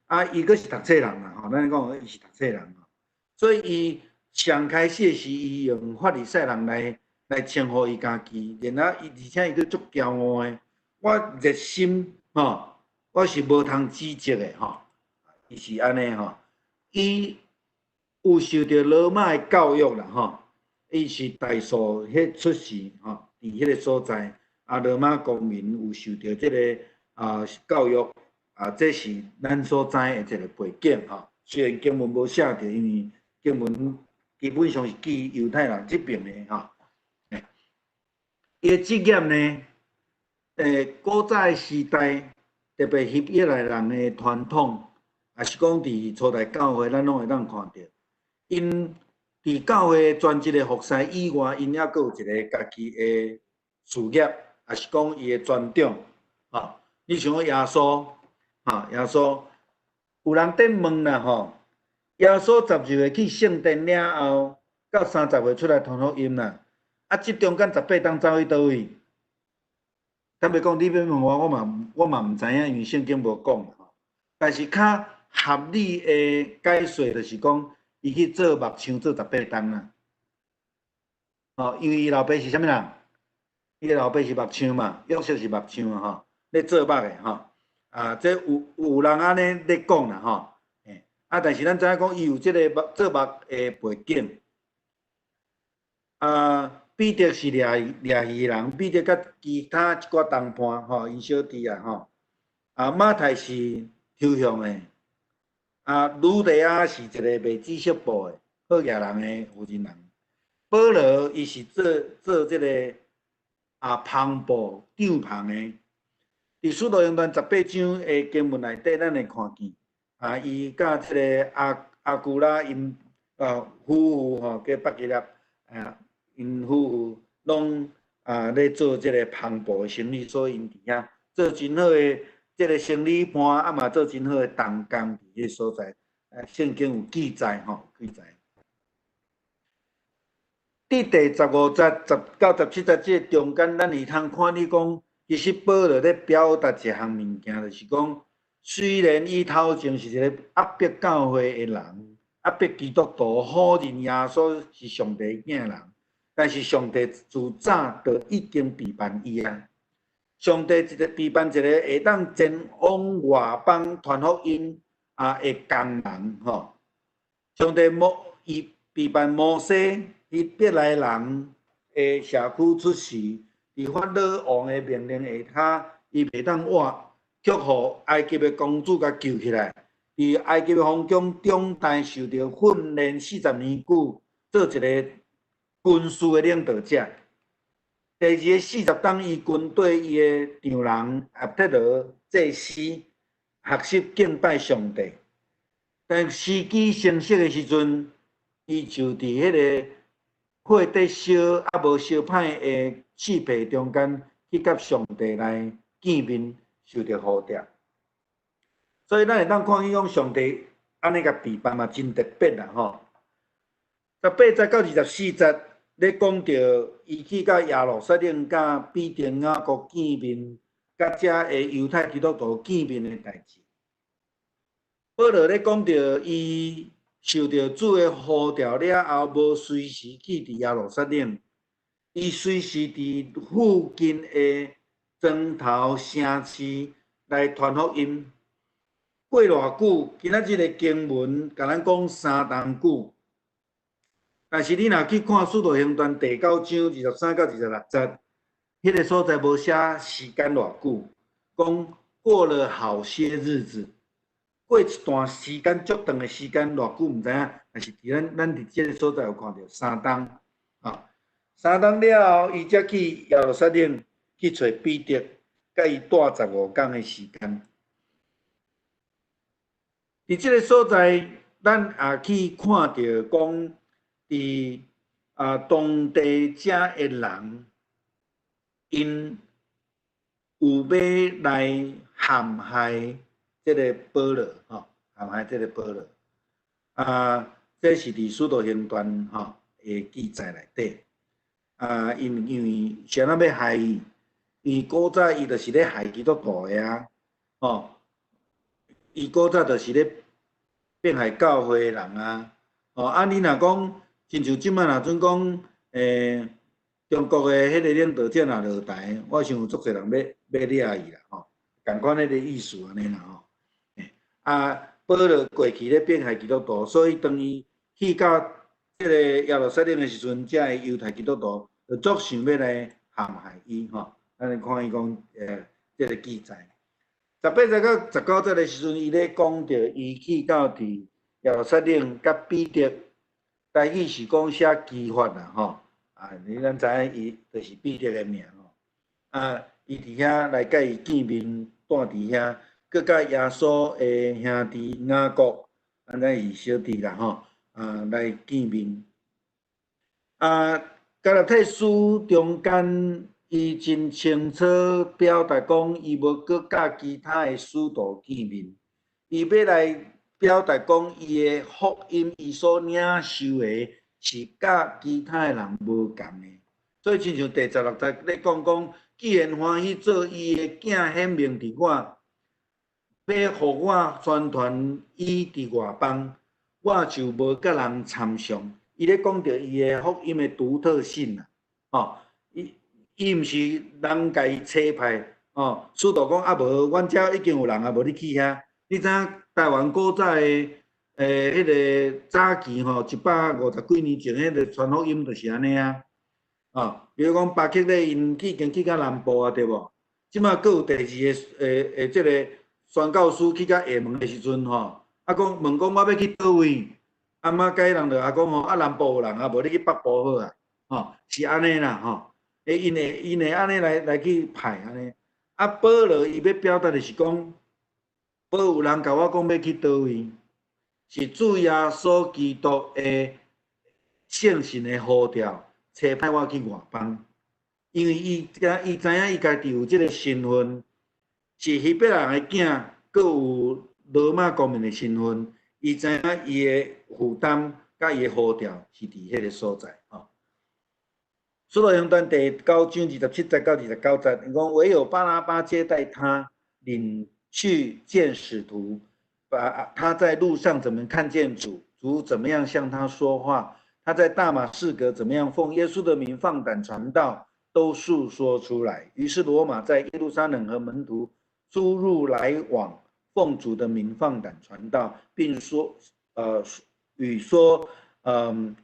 啊，伊閣是讀冊人啦，吼，咱講伊是讀冊人，所以伊上開始是伊用法利賽人來稱呼伊家己，然後伊而且伊閣足驕傲的，我熱心吼，我是無通指責的吼，伊是按呢吼，伊有受著羅馬的教育啦，吼，伊是大數彼出世吼，佇彼個所在，啊，羅馬公民有受著這个教育，啊，這是咱所知的一個背景吼。雖然經文無寫著，因為經文基本上是記猶太人這邊的吼。伊的職業呢？古早的時代，特別希伯來人的傳統，也是講佇初代教會，咱攏會當看著，𪜶佇教會專職的服侍以外，𪜶猶閣有一个家己的事業，也是講伊的專長。吼，你像講耶穌，吼，耶穌有人佇問啦，吼，耶穌12歲去聖殿了後，到30歲出來傳福音啦，啊，這中間18冬走去佗位？坦白講，你欲問我，我嘛毋知影，因為聖經無講吼。但是較合理的解說就是講，伊去做木匠做十八冬啦。吼，因為伊老爸是啥物人？伊老爸是木匠嘛，約瑟是木匠吼，咧做木的吼。啊，這有人按呢咧講啦吼。啊，但是咱知影講，伊有這个木做木的背景。啊。彼得是掠掠魚人，彼得佮其他一寡同伴吼，𪜶小弟啊吼。啊，馬太是抽象的，啊，呂底亞是一个賣紫色布的好額人的負責人。保羅伊是做做這个帆布帳篷的。佇使徒行傳十八章的經文內底，咱會看見啊，伊佮這个亞居拉𪜶夫婦吼，叫百基拉啊。𪜶夫婦攏咧做這个帆布的生意，所以𪜶佇遐做真好的這个生理伴，啊嘛做真好的同工佇彼所在。聖經有記載吼，記載。佇第15節10到17節這个中間，咱會通看見講，其實保羅咧表達一項物件，就是講，雖然伊頭前是一个壓迫教會的人，壓迫基督徒，否認耶穌是上帝囝人。但是上帝自早就已經備辦伊啊！上帝一个備辦一个會當前往外邦傳福音的工人吼。上帝摩伊備辦摩西希伯來人的社區出世，佇法老王的命令下跤，伊袂當活，卻予埃及的公主共救起來。佇埃及的皇宮長大，受著訓練40年久，做一个軍事的領導者。第二个40冬，伊跟綴伊的丈人葉忒羅祭司學習敬拜上帝。但時機成熟的時陣，伊就佇彼个火佇燒猶無燒歹的四被中間去佮上帝來見面，受著呼召。所以咱會當看見講上帝按呢共備辦嘛，真特別啦吼。18節到24節咧講著，伊去到耶路撒冷，佮彼得、雅各見面，佮遮的猶太基督徒見面的代誌。保羅咧講著，伊受著主的呼召了後，無隨時去佇耶路撒冷，伊隨時佇附近的庄頭城市來傳福音。過偌久，今仔日的經文共咱講3冬久。但是你若去看《使徒行傳》第九章23到26節，彼个所在無寫時間偌久，講過了好些日子，過一段時間足長的時間偌久毋知影，但是佇咱佇這个所在有看著三冬，啊，三冬了後，伊才去耶路撒冷去揣彼得，佮伊蹛15工的時間。佇這个所在，咱也去看著講，佇當地遮的人，𪜶有欲來陷害這个保羅，吼，陷害這个保羅。啊，這是佇使徒行傳吼的記載內底。啊，因為啥人欲害伊？因為古早伊就是咧害基督徒的啊，吼。伊古早就是咧迫害教會的人啊，吼啊！你若講，親像這擺若準講，中國的彼個領導者若落台，我想有足濟人欲掠伊啦，吼，仝款彼个意思按呢啦，吼。啊，保羅過去咧迫害基督徒，所以當伊去去到這个耶路撒冷的時陣，遮个猶太基督徒就足想欲來陷害伊吼。咱來看伊講，這个記載，18節到19節的時陣，伊咧講著伊去到佇耶路撒冷，佮彼得，台語是講寫磯法啦吼。啊，你咱知影伊就是彼得的名吼。啊，伊佇遐來佮伊見面，蹛佇遐，閣佮耶穌的兄弟雅各，按呢是小弟啦吼，啊來見面。啊，加拉太書中間，伊真清楚表達講，伊無閣佮其他的使徒見面，伊欲來表達講，伊的福音，伊所領受的是佮其他的人無仝的。所以親像第十六節咧講講，既然歡喜做伊的囝顯明佇我，欲予我宣傳伊佇外邦，我就無佮人參詳。伊咧講著伊的福音的獨特性啦，吼，伊伊毋是人共伊差派，吼，使徒講啊無，阮遮已經有人啊，無你去遐。你知影台灣古早的彼个早期吼，150幾年前彼个傳福音就是按呢啊，哦，比如講巴克禮𪜶已經去到南部啊，對無？這馬閣有第二个這个宣教師去到廈門的時陣吼，啊講問講我欲去佗位？啊媽該人就啊講吼，啊南部有人啊，無你去北部好啊，吼，是按呢啦吼。𪜶會按呢來去派按呢。啊，保羅伊欲表達的是講，無有人共我講欲去佗位，是主耶穌基督的聖神的呼召，差派我去外邦。因為伊知影伊家己有這个身份，是希伯來人的囝，閣有羅馬公民的身份。伊知影伊的負擔佮伊的呼召是佇彼个所在吼。使徒行傳第九章27節到29節，伊講唯有巴拿巴接待他，領去見使徒，把他在路上怎麼看見主，主怎麼樣向他說話，他在大馬士革怎麼樣奉耶穌的名放膽傳道，都述說出來。於是羅馬在耶路撒冷和門徒出入來往。奉主的名放膽傳道，並說，與說，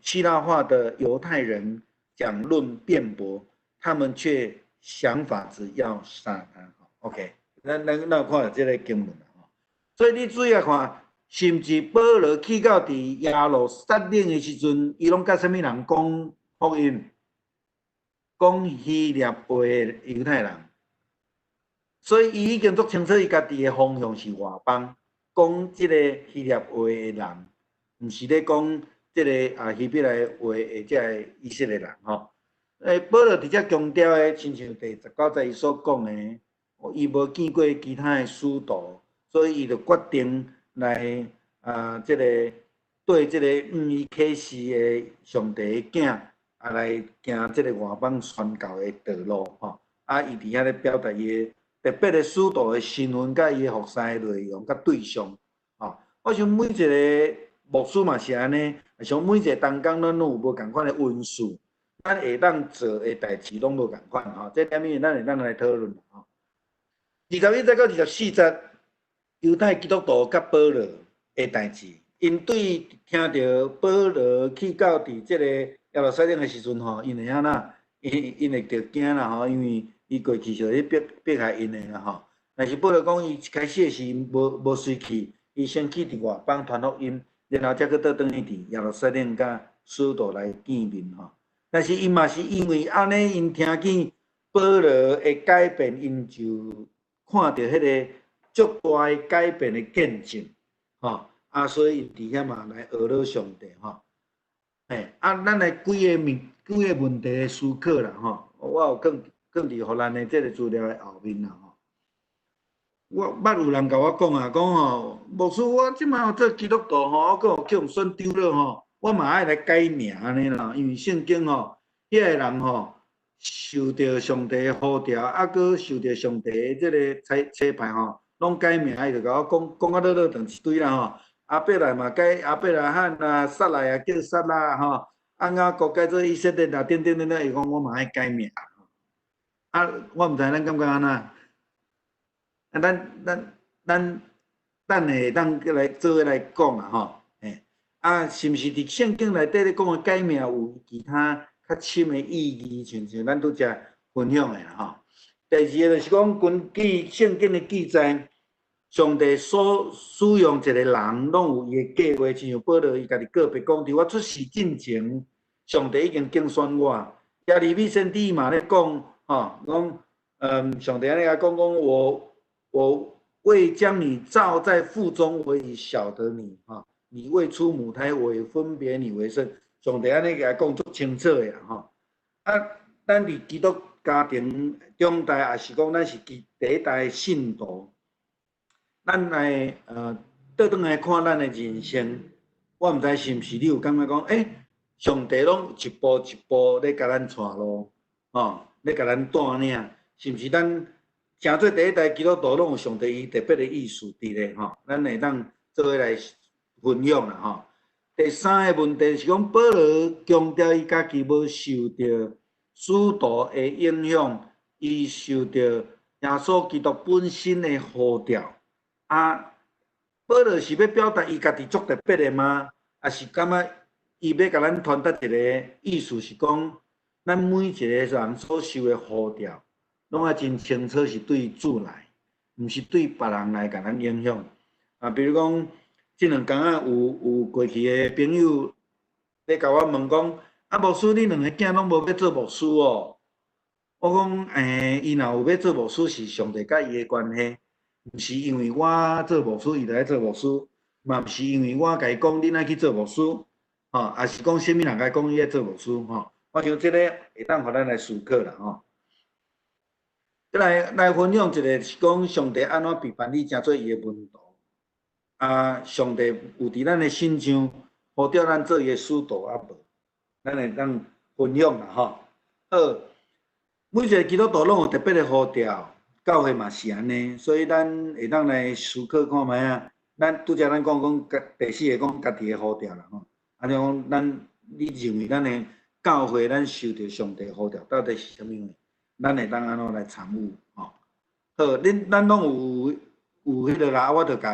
希臘話的猶太人講論辯駁，他們卻想法子要殺他。OK，咱有看著這个經文吼，所以你注意看，甚至保羅去到佇耶路撒冷的時陣，伊攏佮啥物人講福音？講希臘話的猶太人。所以伊已經足清楚，伊家己的方向是外邦，講這個希臘話的人，毋是咧講這个啊希伯來話的這个以色列人吼。保羅佇遮強調的，親像第十九節伊所講的，伊無見過其他的使徒，所以伊就決定來啊，這個對這個向伊啟示的上帝的囝啊，來行這個外邦宣教的道路吼。啊，伊佇遐咧表達伊的特別的使徒的身份，佮伊的服侍的內容佮對象，吼。我想每一个牧師嘛是按呢，像每一个同工，咱攏有無仝款的恩賜，咱會當做的代誌攏無仝款吼。這點咱會當來討論吼。21節到24節，猶太基督徒佮保羅的代誌，𪜶對聽著保羅去到佇這个耶路撒冷的時陣吼，𪜶會按怎？𪜶會著驚啦吼，因為伊過去就咧迫害𪜶的啦吼。但是保羅講，伊一開始是無隨去，伊先去佇外邦傳福音，然後才閣倒轉去佇耶路撒冷佮使徒來見面吼。但是𪜶嘛是因為按呢，𪜶聽見保羅的改變，𪜶就看著彼个足大的改變的見證，吼啊，所以𪜶佇遐嘛來學了上帝吼。嘿，啊，咱來幾个問題的思考啦吼。我有囥囥佇予咱的這个資料的後面啦吼。我捌有人共我講啊，講吼，牧師，我這擺做基督徒吼，我閣有去予選長老吼，我嘛愛來改名按呢啦，因為聖經吼，彼个人吼受著上帝的呼召，啊，閣受著上帝的這个差派吼，攏改名，伊就共我講講甲落落長一堆啦吼。亞伯蘭嘛改亞伯拉罕啊，撒來也叫撒拉吼，啊雅各改做以色列啊，等等等等，伊講我嘛愛改名。啊，我毋知咱感覺按怎？啊，咱等下會當閣來做伙來講啊吼，嘿，啊，啊，是毋是佇聖經內底咧講的改名有其他較深的意義？親像咱拄才分享的啦吼。第二个就是講，根據聖經的記載，上帝所使用一個人，攏有伊的計劃，親像保羅伊家己告白講，佇我出世進前，上帝已經揀選我。耶利米先知嘛咧講，吼，講，上帝按呢共講講，我未將你造在腹中，我已曉得你，吼，你未出母胎，我已分別你為聖。上帝按呢共講足清楚的吼。啊，咱佇基督家庭長大，抑是講咱是第一代信徒，咱來倒轉來看咱的人生，我毋知是毋是你有感覺講，上帝攏一步一步咧共咱帶路，吼，咧共咱帶領，是毋是咱成做第一代基督徒，攏有上帝伊特別的意思佇咧，吼，咱會當做伙來分享啦，吼。第三个問題是講，保羅強調伊家己無受著使徒的影響，伊受著耶穌基督本身的呼召。啊，保羅是欲表達伊家己足特別的嗎？抑是感覺伊欲共咱傳達一個意思是講，咱每一個人所受的呼召，攏愛真清楚是對主來，毋是對別人來共咱影響。啊，比如講，這兩工仔有過去的朋友咧共我問講，啊，牧師，你兩个囝攏無欲做牧師哦？我講，伊若有欲做牧師，是上帝佮伊的關係，毋是因為我做牧師，伊就愛做牧師，嘛毋是因為我共伊講恁愛去做牧師，吼，抑是講啥物人共伊講伊愛做牧師，吼。我想這個會當予咱來思考啦，吼。再來分享一个是講上帝按怎陪伴你，成做伊的門徒。啊，上帝有佇咱的身上呼召咱做伊的使徒啊無？咱會當分享啦，吼。好，每一个基督徒攏有特別的呼召，教會嘛是按呢，所以咱會當來思考看覓啊。咱拄才咱講講第四个講家己的呼召啦，吼。啊，就講咱你認為咱的教會，咱受著上帝呼召到底是啥物物？咱會當按怎來參與？吼。好，恁咱攏有彼个啦，啊，我就共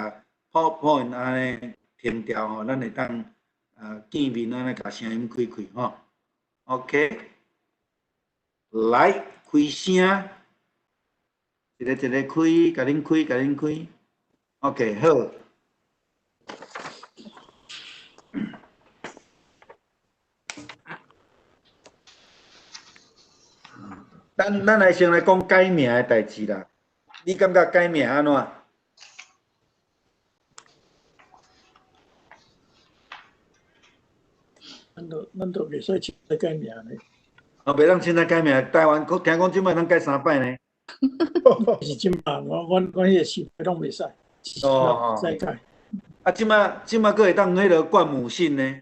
PowerPoint 按呢停掉吼，咱會當見面按呢共聲音開開吼。OK，來開聲，一個一個開，共恁開，共恁開。OK，好。咱來先來講改名的代誌啦。你感覺改名按怎？咱都袂使凊彩改名咧。哦，袂當凊彩改名，台灣聽講這擺通改三擺呢。是這擺，阮彼個時代攏袂使，哦，使改。啊，這擺閣會當彼个冠母姓呢？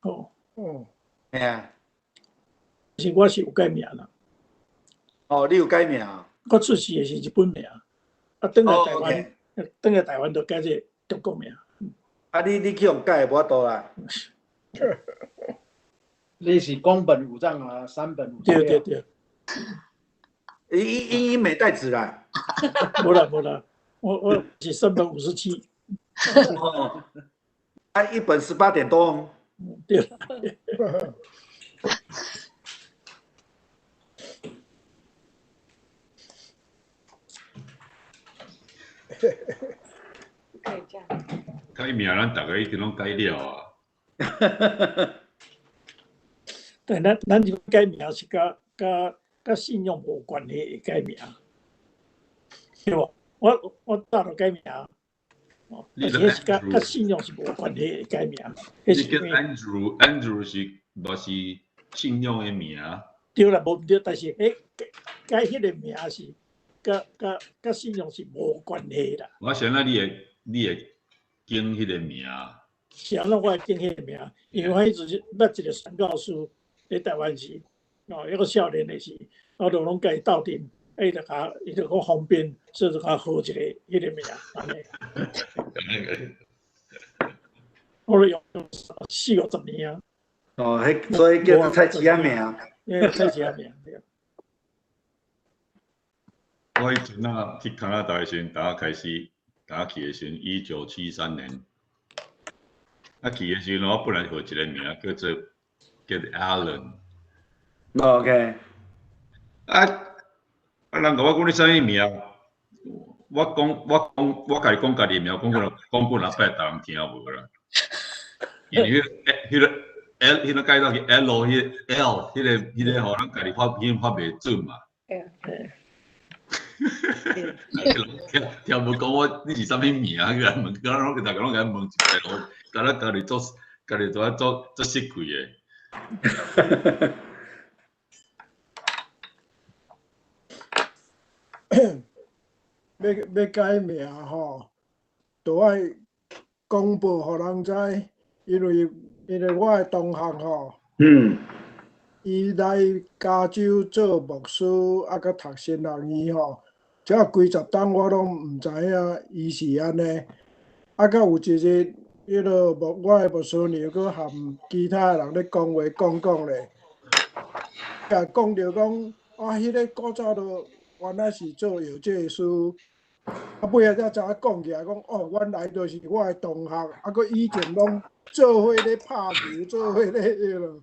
哦哦，嘿啊。是我是有改名啦。哦，你有改名啊？我出世的是日本名，啊，轉來台灣，轉來台灣就改這個中國名。啊，你去予改無法度啦。你是宮本武藏啊，山本武藏。對對對。伊美代子啦。無啦無啦，我是山本五十七。哦。啊，一本18點多。對。改名，咱逐个已經攏改了啊。但咱這個改名是佮信仰無關係的改名，對無？我早就改名，哦，但是彼是佮信仰是無關係的改名。你叫 Andrew 是嘛是信仰的名？對啦，無毋對，但是彼改彼個名是佮信仰是無關係啦。我想啊，你會揀彼個名？是按怎我會揀彼個名？因為我彼陣捌一個宣教師佇台灣時，哦，一個少年的時，我就攏共伊鬥陣，伊就講方便，所以就共號一個彼個名，按呢。我都用四五十年啊。哦，彼所以叫做菜市仔名。菜市仔名對。我彼陣啊去加拿大的時陣，打開始打去的時陣，1973年，啊，去的時陣我本來號一個名叫做 Alan。 啊啊！人共我講你啥物名？我講我家己講家己名，講幾若擺，逐人聽無啦。因為彼個 L，彼個改到去 L，彼個 L，彼個吼，咱家己發音發袂準嘛。聽聽無講我你是啥物名？去來問，敢若攏逐家攏共問一擺，敢若家己做家己做做做失氣的。欲改名吼，都愛公布予人知，因為我的同學吼，伊來加州做牧師，啊，閣讀神學院吼，這幾十冬我攏毋知影伊是按呢。啊，閣有一日，彼个牧我的牧師娘閣含其他的人咧講話講講咧，共講著講，啊，彼个古早都原來是做藥劑師，啊，尾仔才知影講起來講，哦，原來就是我的同學，啊，閣以前攏做伙咧拍球，做伙咧彼落。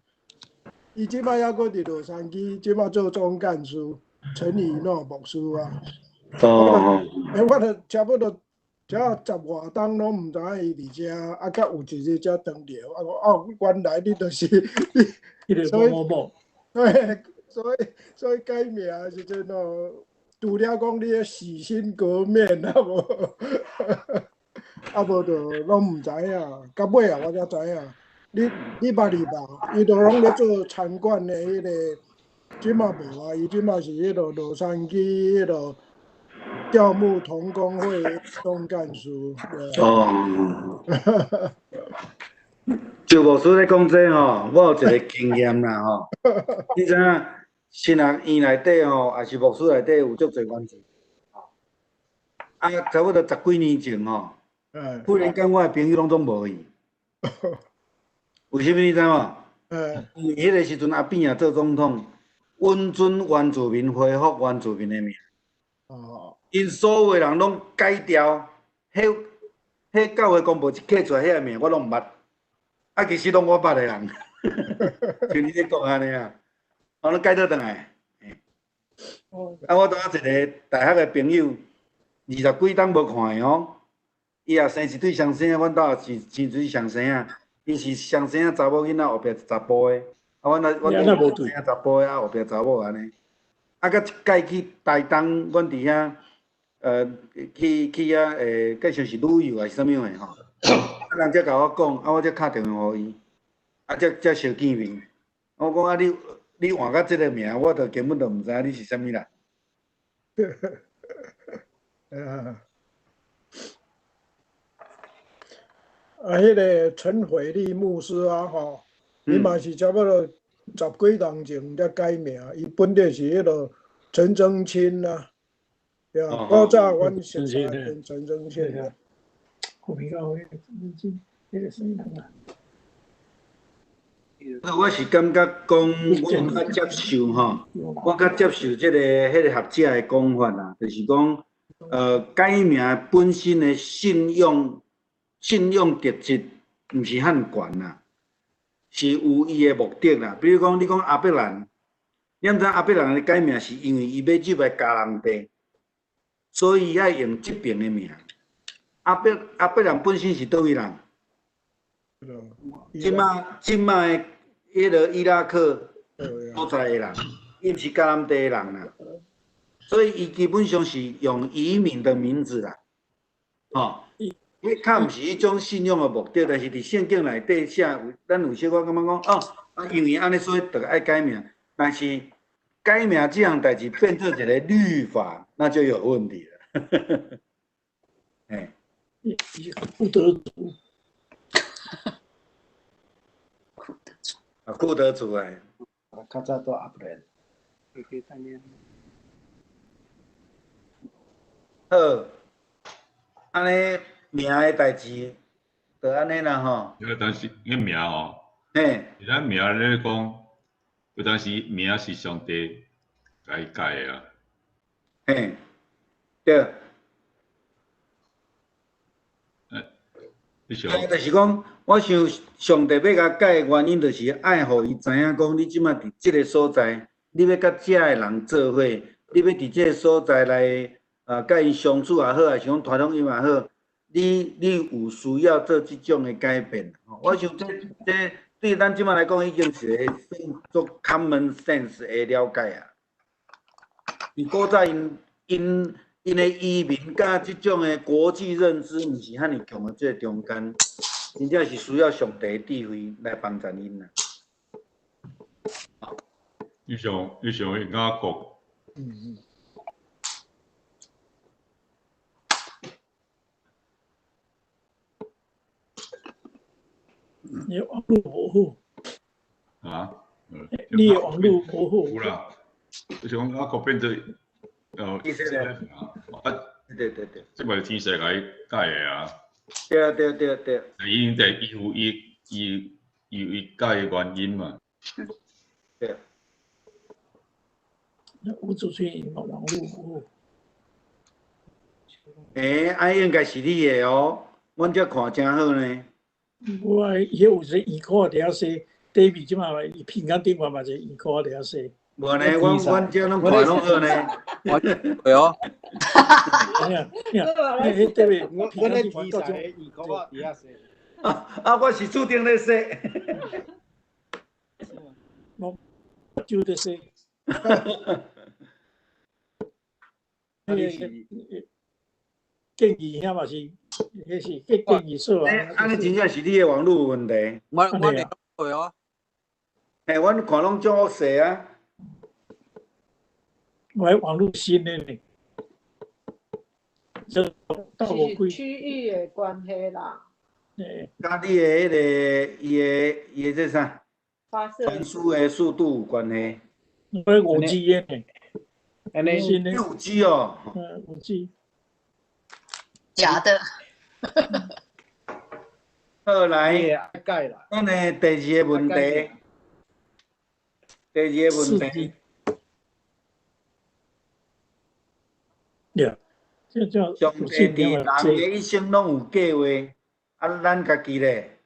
伊這擺猶閣佇洛杉磯，這擺做總幹事，陳以諾牧師啊。欸，我著差不多這十外冬攏毋知影伊佇遮，啊，閣有一日才當著，啊，講哦，原來你就是彼個某某某。所以改名的時陣哦，除了講你咧洗心革面啊無，啊無就攏毋知影，到尾啊我才知影。你捌入無？伊都攏咧做餐館的彼個，這馬無啊，伊這馬是彼個洛杉磯彼個教牧同工會總幹事。哦。就牧師咧講這吼，我有一個經驗啦吼。你知影神學院內底吼，抑是牧師內底有足濟原住民。啊，差不多十幾年前吼，忽然間我的朋友攏總無去。為啥物你知無？因為彼個時陣阿扁也做總統，允准原住民恢復原住民的名。𪜶所有人攏改掉，彼教會公報一刻出來，彼个名我攏毋捌。啊，其實攏我捌的人，像你咧講按呢啊，我攏改倒轉來。啊，我拄仔一個大學的朋友，二十幾冬無看的哦，伊也生一對雙生仔，阮兜也是生一對雙生仔。伊是雙生仔查某囡仔，後壁查埔的。啊，阮那雙生仔查埔的，啊，後壁查某按呢。啊，閣一擺去台東，阮佇遐，去遐，計算是旅遊還是啥物貨吼？啊，人才共我講，啊，我才敲電話予伊，啊，才相見面。我講啊，你換甲這个名，我就根本就毋知影你是啥物人。啊，彼个陳惠麗牧師啊，吼，伊嘛是差不多十幾年前才改名，伊本來是彼个陳增钦啊，對啊，古早阮熟識陳增钦啊。我比較彼個啥人啊？我是感覺講，我較接受吼，我較接受這個彼個學者的講法啦，就是講，改名本身的信仰。信仰特質毋是遐懸啦，是有伊的目的啦。比如講，你講亞伯蘭，你毋知亞伯蘭的改名是因為伊欲入來迦南地，所以伊愛用這邊的名。亞伯蘭本身是佗位人？這馬的彼个伊拉克所在的人，伊毋是迦南地的人啦，所以伊基本上是用移民的名字啦，吼。彼較毋是彼種信仰的目的，但是佇聖經內底寫，咱有小可感覺講，哦，啊，因為按呢所以就愛改名。但是改名這項代誌變做一個律法，那就有問題了。嘿，庫德族，庫德族，啊，庫德族哎，較早做阿伯。好，按呢。名的代誌，就按呢啦吼。有當時，彼名吼，咱名咧講，有當時名是上帝共伊改的啊。嘿，對。你想，就是講，我想上帝欲共改的原因，就是愛予伊知影講，你這馬佇這个所在，你欲佮遮的人做伙，你欲佇這个所在來佮𪜶相處也好，抑是講傳福音也好，你有需要做這種的改變。我想這對咱這馬來講，已經是個算做 common sense 的了解啊。佇古早𪜶的移民佮這種的國際認知，毋是遐爾強的這个中間，真正是需要上帝的智慧來幫助𪜶啦。你想雅各，你網路無好。啊？你的網路無好。有啦，就是講雅各變做，以色列啊，對對對，這嘛是天使來改的啊。對對對對。伊就伊有伊改的原因嘛。對。那吳祖春嘛網路無好。欸，應該是你的哦，阮這看誠好呢。我彼有一個圓箍佇遐洗，底面這馬伊平安頂懸嘛一個圓箍佇遐洗。無呢，阮這攏看攏好呢。我對哦。彼底面我咧天使的圓箍佇遐洗。啊，我是注定咧洗。我就咧洗。建議遐嘛是，彼是建議所啊。按呢真正是你的網路有問題。我咧對哦。嘿，阮看攏足細啊。我網路新的呢。這是區域的關係啦。佮你的彼個，伊的這啥？傳輸的速度有關係。我5G 的呢。你5G 哦。5G。假的。好來，咱的第二個問題，第二個問題。上帝佇人的一生攏有計劃，啊，咱家己咧？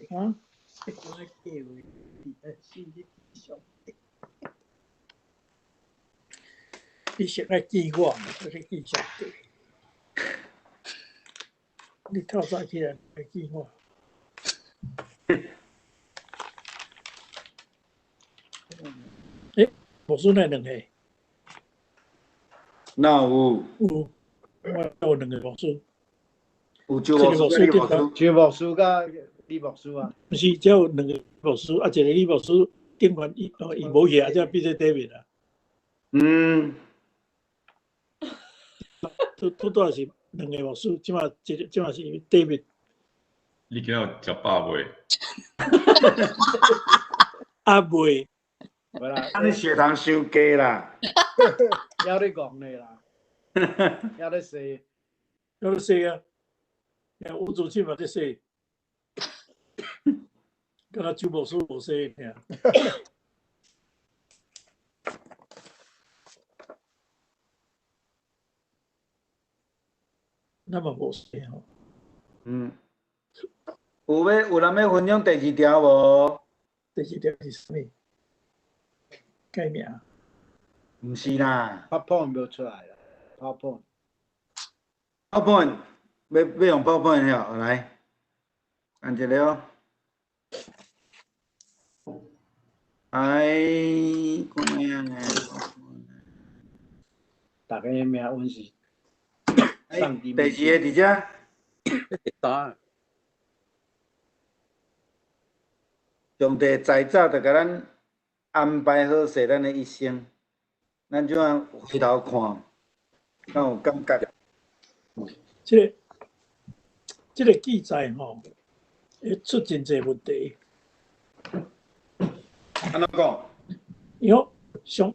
啊？你先來記我，再去記上帝。你透早起來來記我。欸，牧師哪兩個？哪有？有，我有兩個牧師。有周牧師、李牧師。周牧師佮李牧師啊。毋是，只有兩個牧師，啊，一個李牧師頂懸伊伊無去啊，才變做 David 啊。嗯。拄拄是兩個牧師，這馬這馬是 David。你今有食飽未？啊未。啊！你血糖傷低啦。猶咧戇咧啦，猶咧洗，猶咧洗啊！吳祖慶嘛咧洗，敢若周牧師無洗爾。咱嘛無洗吼。嗯。有人欲分享第二條無？第二條是啥物？改名？毋是啦。 PowerPoint 無出來啦。PowerPoint。 PowerPoint，欲用 PowerPoint 吼，來，按一下哦。哎，看覓啊？逐个名阮是。第二个佇遮。第三。上帝在早就共咱安排好勢，咱的一生，咱這樣回頭看，敢有感覺？這個記載吼，會出真濟問題。按怎講？伊講上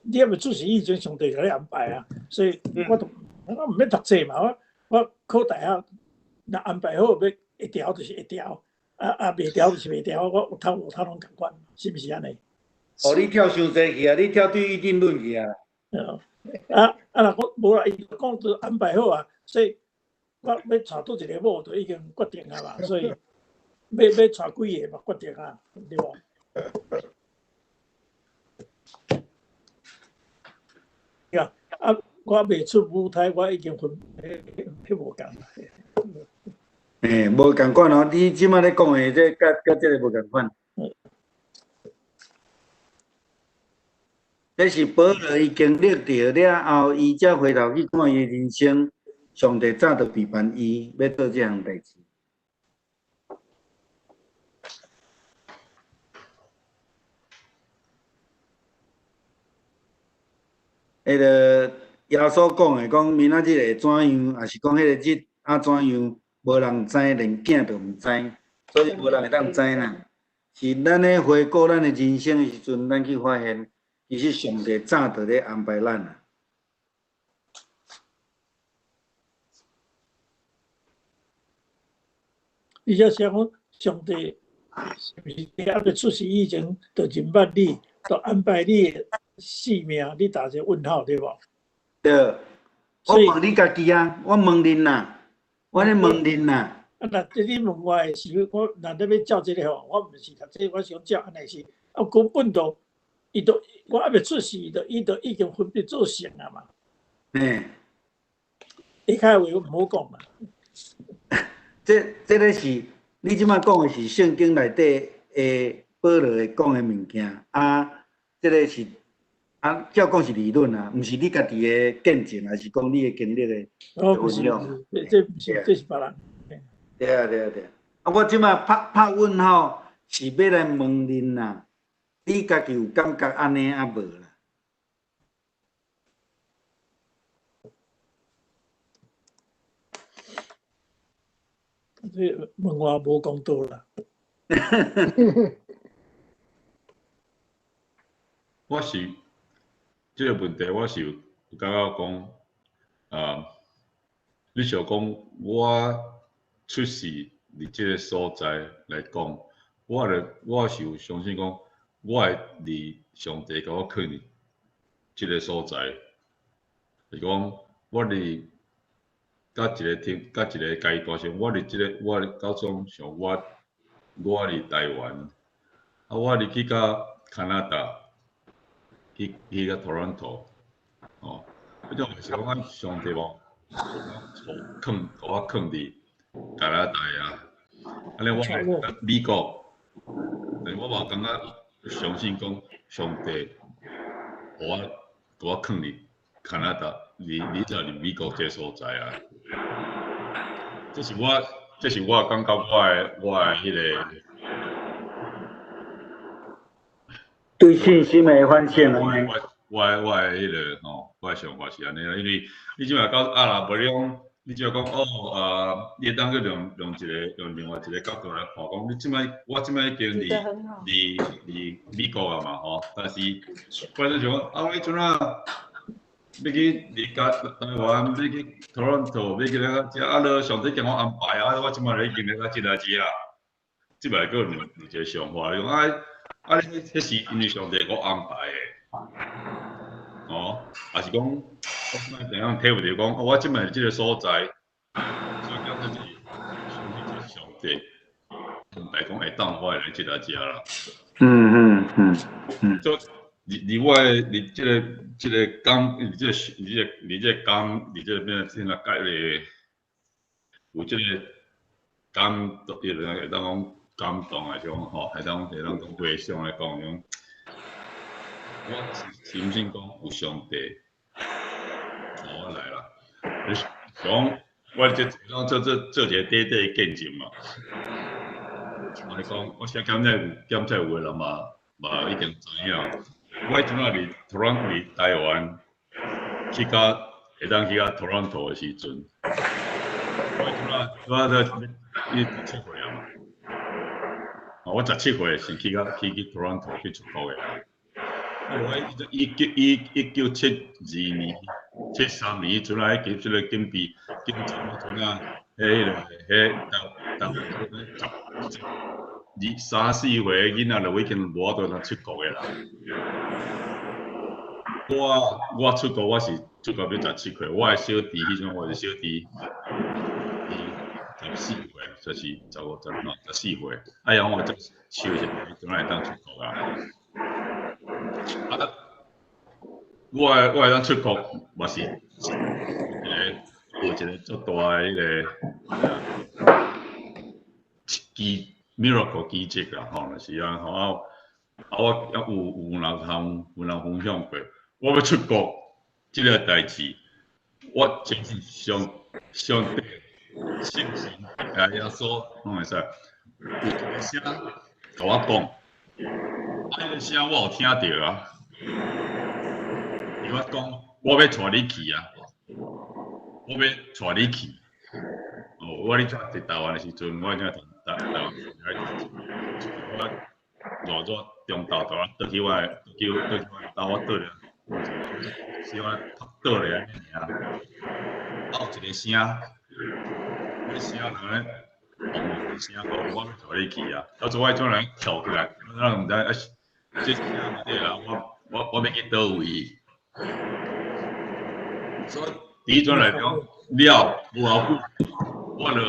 你猶未出世以前，上帝共你安排啊，所以我都我毋免讀冊嘛，我考大學，若安排好欲會調就是會調，啊袂調就是袂調，我有頭無頭攏仝款，是毋是按呢？哦，你跳傷濟去啊！你跳對預定論去啊！啊，若講無啦，伊講都安排好啊，所以我欲娶佗一个某，就已經決定啊嘛，所以欲娶幾个嘛，決定啊，對無？啊，我未出母胎，我已經分，彼無仝。欸，無仝款哦！你這擺咧講的這佮這个無仝款。這是保羅伊經歷著了後，伊才回頭去看伊的人生，上帝早就備辦伊欲做這項代誌。彼个耶穌講的，講明仔日會怎樣，抑是講彼个日啊怎樣，無人知，連囝都毋知，所以無人會當知啦。是咱咧回顧咱的人生的時陣，咱去發現，其實上帝早就咧安排咱啦。伊才想講，上帝是毋是猶未出世以前就認捌你，就安排你的性命？你打一個問號對無？對，我問你家己啊，我問恁啦，我咧問恁啦。啊，若你問我的時，我若咧欲照這个吼，我毋是讀這個，我是講照按呢是，啊，根本就，伊就我猶未出世，伊就已經分別做聖啊嘛。下跤話毋好講啦。這个是你這擺講的是聖經內底的保羅講的物件，啊，這个是啊，照講是理論啊，毋是你家己的見證，還是講你的經歷的分享。這毋是，這是別人。對啊對啊對啊！啊，我這擺拍問號，是欲來問恁啦，你家己有感覺按呢啊無啦？你問我無公道啦。我是這个問題，我是有感覺講，啊，你想講我出世佇這个所在來講，我是有相信講，我會佇上帝共我囥佇這个所在，是講我佇佮一个天，佮一个階段上，我佇這个，我高中上，我佇台灣，啊，我佇去到加拿大，去到 Toronto，哦，彼種就是講上帝無，囥，予我囥佇加拿大啊，按呢我佇美國，但是我嘛感覺相信講上帝，予我囥佇加拿大，你就佇美國這个所在啊。這是我感覺我的彼个對信心的反省。我的彼个吼，我的想法是按呢啦，因為你這擺到啊，若無你講，你這擺講哦啊，你會當去用一个用另外一个角度來看，講你這擺我這擺已經佇美國啊嘛吼，但是我就想講啊，我彼陣啊。欲去離家台灣，欲去 Toronto，欲去咧遮啊！落上帝共我安排啊！我這擺已經咧遮來遮，這擺閣有一個想法，你講啊啊！彼是因為上帝共我安排的，哦，抑是講我這擺怎樣體會著講，我這擺佇這个所在，所以講這是上帝安排講會當我會來這來遮啦。你我的，你這个這个感，你這个你這个你這个感，你這个變成啊，解咧，有這个感動，會當講感動，還是講吼，會當講回想來講，講我相信講有上帝，我來啦，你講我這講做做一个短短的見證嘛，我講我先檢測有的人嘛一定知影。我彼陣仔佇 Toronto 佇台灣，去到會當去到 Toronto 的時陣，我彼陣仔我才伊17歲啊嘛，我17歲是去到去 Toronto 去出國的。我1972年、73年，阵来去这个金币金钱阵啊，彼个彼台台十二三四岁囡仔就已经無法度通出國的啦。我出國，我是出國欲17歲，我的小弟彼陣我的小弟，伊14歲，就是15、16、14歲，啊，然後我就手一下，伊陣會當出國啊。啊，我會當出國，嘛是一個有一個足大的彼個奇 miracle 奇蹟啦，吼，就是啊，吼啊，啊，我有人分享過，我欲出國這個代誌，我真是上帝聖神啊耶穌攏會使有一個聲共我講，啊，彼個聲我有聽著啊。伊我講，我欲帶你去啊，我欲帶你去。哦，我咧佇台灣的時陣，我正佇台灣，我熱熱中晝頭啊，倒去我的，倒去我的兜，我倒咧，小可倒咧按呢爾。啊，有一個聲，彼聲人咧，嗡嗡的聲，講我欲帶你去啊。啊，所以我彼陣來跳起來，我毋知啊，這聲對啊，我欲去佗位？所以佇彼陣來講，了無偌久，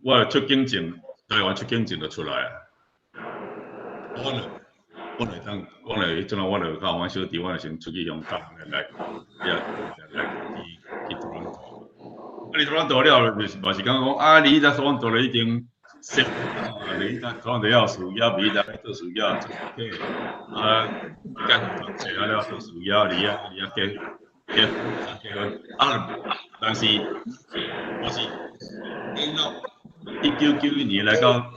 我就出境證，台灣出境證就出來啊。我就當，我就彼陣我就佮阮小弟，我就先出去香港來，來去多倫多。啊，你多倫多了，就是嘛是感覺講啊，你彼多倫多已經識啊，你彼多倫多了事業，比彼做事業做啊，結婚啊了做事業，你啊結婚啊，但是我是等到1991年來到，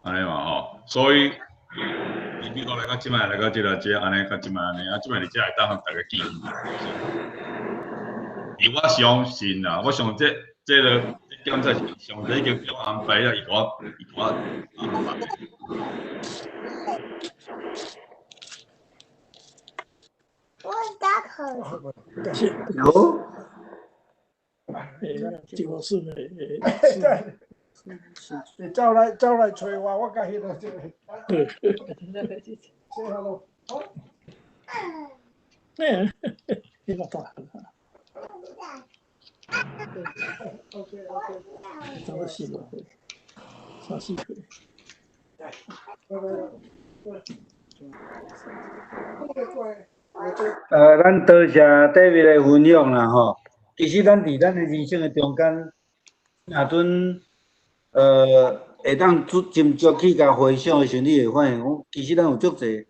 按呢嘛吼，所以伊美國來到這擺來到這個這按呢，到這擺按呢，啊，這擺佇遮會當予大家見。伊我相信啊，我相這個檢查是上帝已經叫我安排啊，伊共我安排。有。就是呢。你走來揣我，我共彼落這個。說好咯。欸，你個大。OK OK。怎麼四歲？三四歲。咱多謝 David 的分享啦吼。其實咱佇咱的人生的中間，若陣會當斟酌去共回想的時陣，你會發現講，其實咱有足濟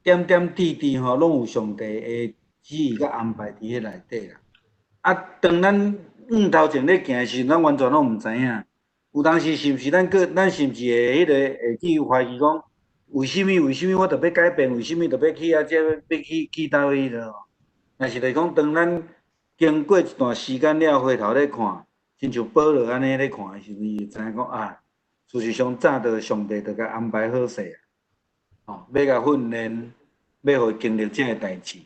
點點滴滴吼，攏有上帝的旨意佮安排佇彼內底啦。啊，當咱向頭前咧行的時陣，咱完全攏毋知影。有當時是毋是咱閣，咱是毋是會彼個會去懷疑講，為啥物？為啥物我著欲改變？為啥物著欲去啊？這欲去佗位囉？但是就是講，當咱經過一段時間了，回頭咧看，親像保羅按呢咧看的時陣，伊會知影講啊，事實上早就上帝就共安排好勢啊，吼，欲共訓練，欲予伊經歷這个代誌。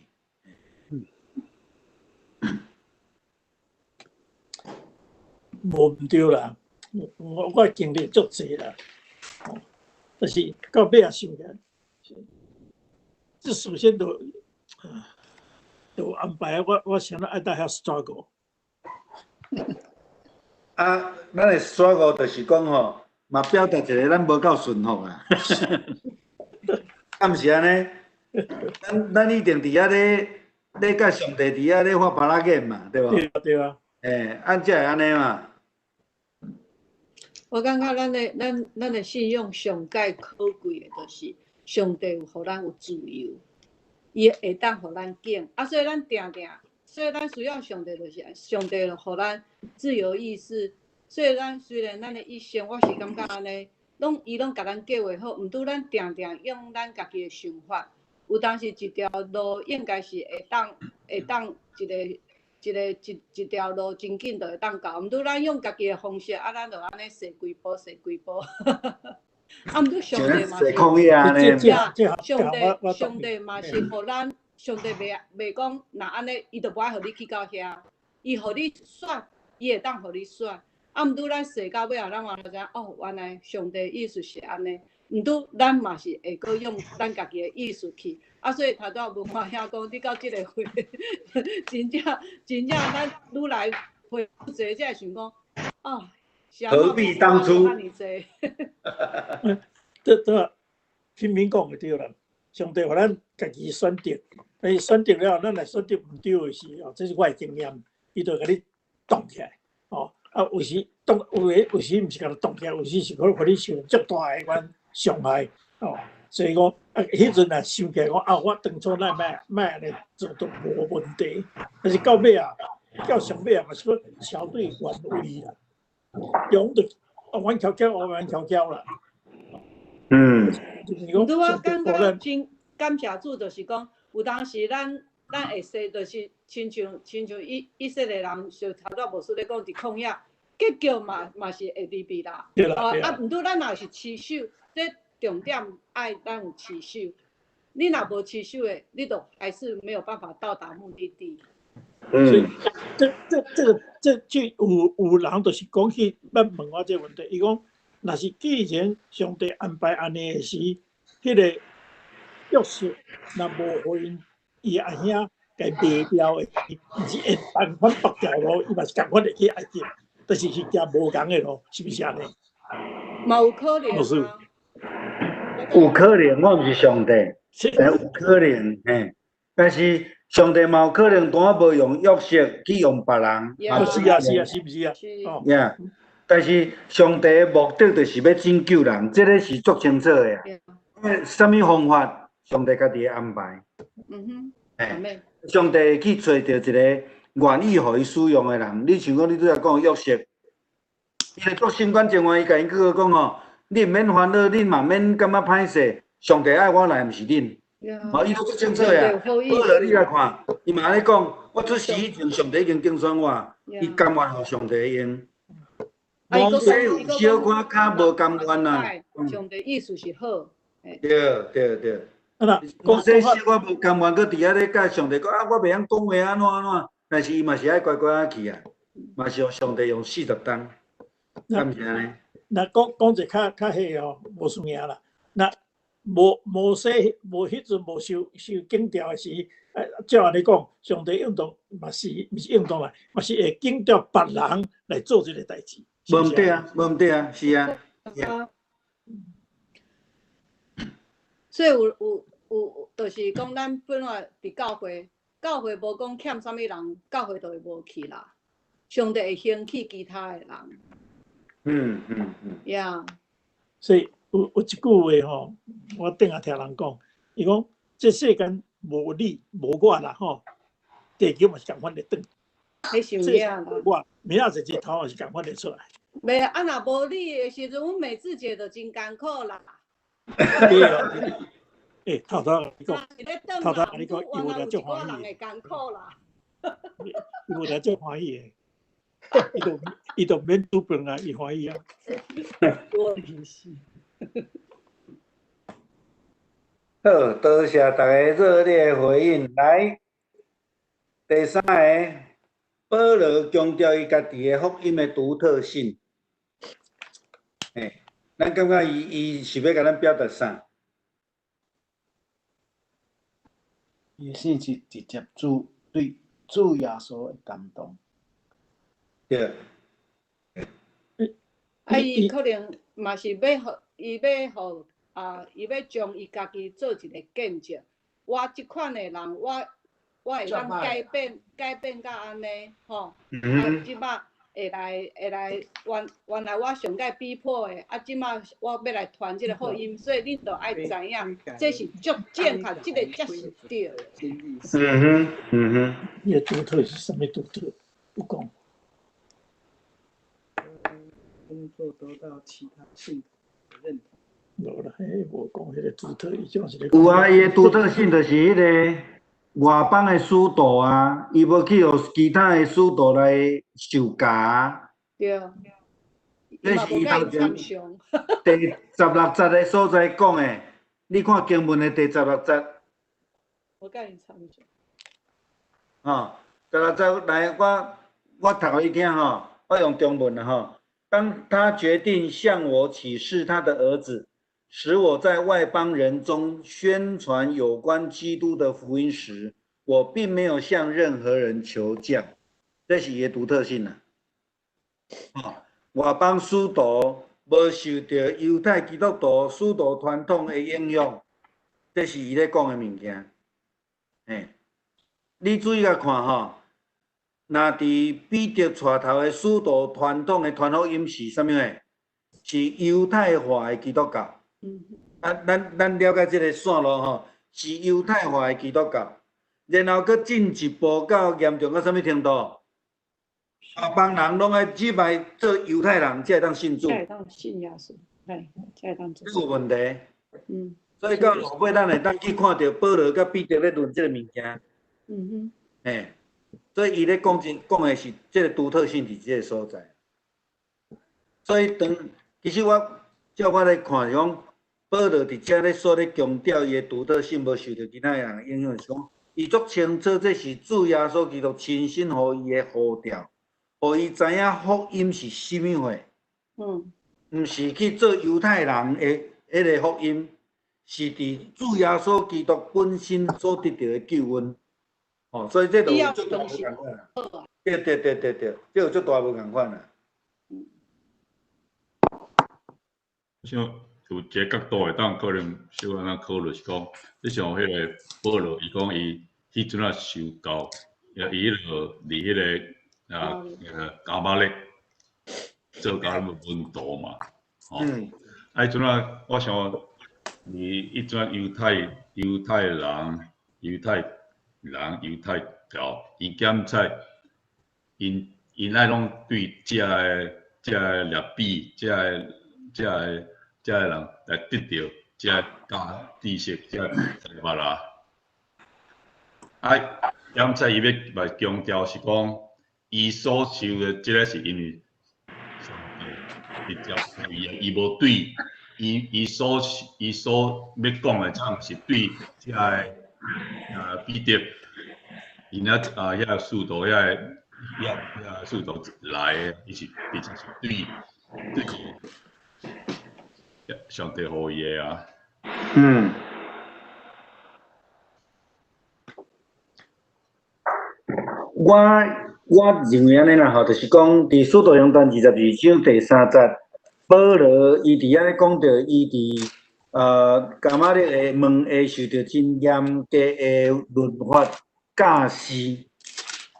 無毋對啦，我經歷足濟啦，但是到尾也想起來，這事先都安排我想愛帶遐 struggle。啊，咱的 struggle 就是講吼，嘛表達一個咱無夠順服啊。敢毋是按呢？咱一定佇遐咧佮上帝佇遐咧發巴拉眼嘛，對無？對啊，對啊。欸，按才會按呢嘛。我感覺咱的信仰上蓋可貴的，就是上帝有予咱有自由，伊會當予咱揀，啊，所以咱定定，所以咱需要上帝，就是上帝予咱自由意識。所以咱雖然咱的一生，我是感覺按呢，攏伊攏共咱計畫好，毋過咱定定用咱家己的想法，有當時一條路應該是會當一個。一個一一條路真緊就會當到，毋過咱用家己的方式，啊，咱就按呢踅規步，踅規步。啊，毋过上帝嘛是，上帝上帝嘛是予咱，上帝袂袂讲，若按呢，伊就無愛予你去到遐，伊予你選，伊會當予你選。啊，毋過咱踅到尾後，咱嘛知影，哦，原來上帝意思是按呢。毋過咱嘛是會閣用咱家己的意思去。啊，所以頭拄仔文華兄講，你到這个歲，真正真正咱愈來歲濟，才會想講，啊。何必當初？這這平平講的對啦。上帝予咱家己選擇，但是選擇了，咱若選擇毋對的時候，這是我的經驗，伊就共你擋起來。哦，啊，有時擋，有的有時毋是共你擋起來，有時是可能予你受足大的款傷害。哦，所以講啊，彼陣若想起來講啊，我當初咱莫莫按呢做都無問題。但是到尾啊，到上尾啊，嘛是講相對原位啦。用就阮悄悄，我阮悄悄啦。嗯。毋過我感覺真感謝主，就是講有當時咱咱會說，就是親像親像以以色列人，就頭拄牧師咧講佇曠野，結局嘛嘛是會離別啦。對啦。啊，毋過咱若是持守，這重點愛咱有持守。你若無持守的，你就還是沒有辦法到達目的地。所以，這這這個這句有有人就是講去欲問我這個問題，伊講，若是既然上帝安排按呢的時，彼個約瑟若無予𪜶伊阿兄共賣掉的，毋是會共款別條路，伊嘛是共款會去埃及，但是是行無仝的路，是毋是按呢？嘛有可能啊。有可能，我毋是上帝，有可能，嘿，但是。上帝嘛有可能拄仔無用約瑟去用別人，是啊是啊，是毋是啊？哦，但是上帝的目的就是欲拯救人，這个是足清楚的啊。啥物方法，上帝家己的安排。嗯哼，欸，上帝會去揣著一个願意予伊使用的人。你像講你拄才講約瑟，伊就足心甘情願，伊共𪜶哥哥講吼，你毋免煩惱，恁嘛免感覺歹勢，上帝愛我來，毋是恁。哦，伊都足清楚呀。保羅，你來看，伊嘛按呢講，我出世以前，上帝已經揀選我，伊甘願予上帝用。摩西有小可較無甘願啊。上帝意思是好。對對對。摩西小可無甘願，閣佇遐咧共上帝講啊，我袂曉講話按怎按怎，但是伊嘛是愛乖乖仔去啊，嘛是予上帝用40冬，敢毋是按呢？那講講一較較彼哦，無輸贏啦。那無摩西無彼陣無受受警調的時，照按呢講，上帝應當嘛是毋是應當啦，嘛是會警調別人來做這個代誌。無毋對啊，無毋對啊，是啊。所以有有有，就是講咱本來佇教會，教會無講欠啥物人，教會就會無去啦。上帝會興起其他的人。嗯嗯嗯。呀。所以。有有一句話吼，我頂下聽人講，伊講這世間無你無我啦吼，地球嘛是仝款會轉。彼是有影無我，明仔載日頭也是仝款會出來。袂啊，若無你的時陣，阮美智姐就真艱苦啦。對啊，欸，頭頭你講，頭頭你講，伊無來足歡喜的。艱苦啦。伊無來足歡喜的。伊就伊就免煮飯啊，伊歡喜啊。我是。好，多謝大家熱烈回應。來，第三個，保羅強調伊家己的福音的獨特性。欸，咱感覺伊伊是欲共咱表達啥？伊是直接主對主耶穌的感動。對。啊，伊可能嘛是欲予伊欲予啊，伊欲將伊家己做一個見證。我這款的人，我我會當改變，改變到按呢，吼。啊，這擺會來會來，原原來我上蓋逼迫的，啊，這擺我欲來傳這個福音，所以恁著愛知影，這是足正確，這個才是對的。嗯哼，嗯哼。伊的獨特是啥物獨特？有講。工作得到其他信徒的認同。無啦，彼無講彼個獨特，伊種是咧。有啊，伊的獨特性就是彼個外邦的使徒啊，伊無去予其他的使徒來受教。對。这是伊头前第16节的所在讲的，你看经文的第十六节。无共𪜶参详。吼，十六节来，我读予你听吼，我用中文啦吼。當他決定向我啟示他的兒子，使我在外邦人中宣傳有關基督的福音時，我並沒有向任何人求教，這是伊的獨特性啊。哦，外邦使徒無受著猶太基督徒使徒傳統的影響，這是伊咧講的物件。嘿，你注意共看吼，若佇彼得帶頭的使徒傳統的傳福音是啥物貨？是猶太化的基督教。啊，咱了解這個線路吼，是猶太化的基督教，然後閣進一步到嚴重到啥物程度？外邦人攏愛入來做猶太人，才會當信主。才會當信耶穌，嘿，才會當做。這有問題。所以到後尾，咱會當去看著保羅佮彼得咧論這個物件。嘿，所以伊咧講真講的是這個獨特性佇這個所在。所以當其實我照我來看是講，保羅佇遮咧所咧強調伊的獨特性，無受著其他人的影響，是講伊足清楚，這是主耶穌基督親身予伊的呼召，予伊知影福音是啥物貨。毋是去做猶太人的彼個福音，是佇主耶穌基督本身所得著的救恩。哦，所以這就有足大無仝款啦。對對對對對，這有足大無仝款啦。我想有一個角度會當可能小可按呢考慮是講，你像彼個保羅，伊講伊彼陣仔受教，伊彼個佇彼個啊迦瑪列做教門徒嘛，吼。啊，彼陣仔我想，伊彼陣猶太人、猶太人、猶太教，𪜶檢查，𪜶𪜶愛攏對遮个遮个拉比、遮个遮个遮个人來得著遮教知識、遮才捌啦。啊，檢查伊欲來強調是講，伊所受的這个是因為上帝直接予伊的，伊無對伊所欲講的，這毋是對遮个彼得，𪜶遐啊遐個使徒遐个遐遐個使徒來的，伊是直接是對上帝予伊的啊。我認為按呢啦吼，就是講佇《使徒行傳》22章第三節，保羅伊佇遐咧講著，伊佇迦瑪列的門下受著真嚴格的律法教示，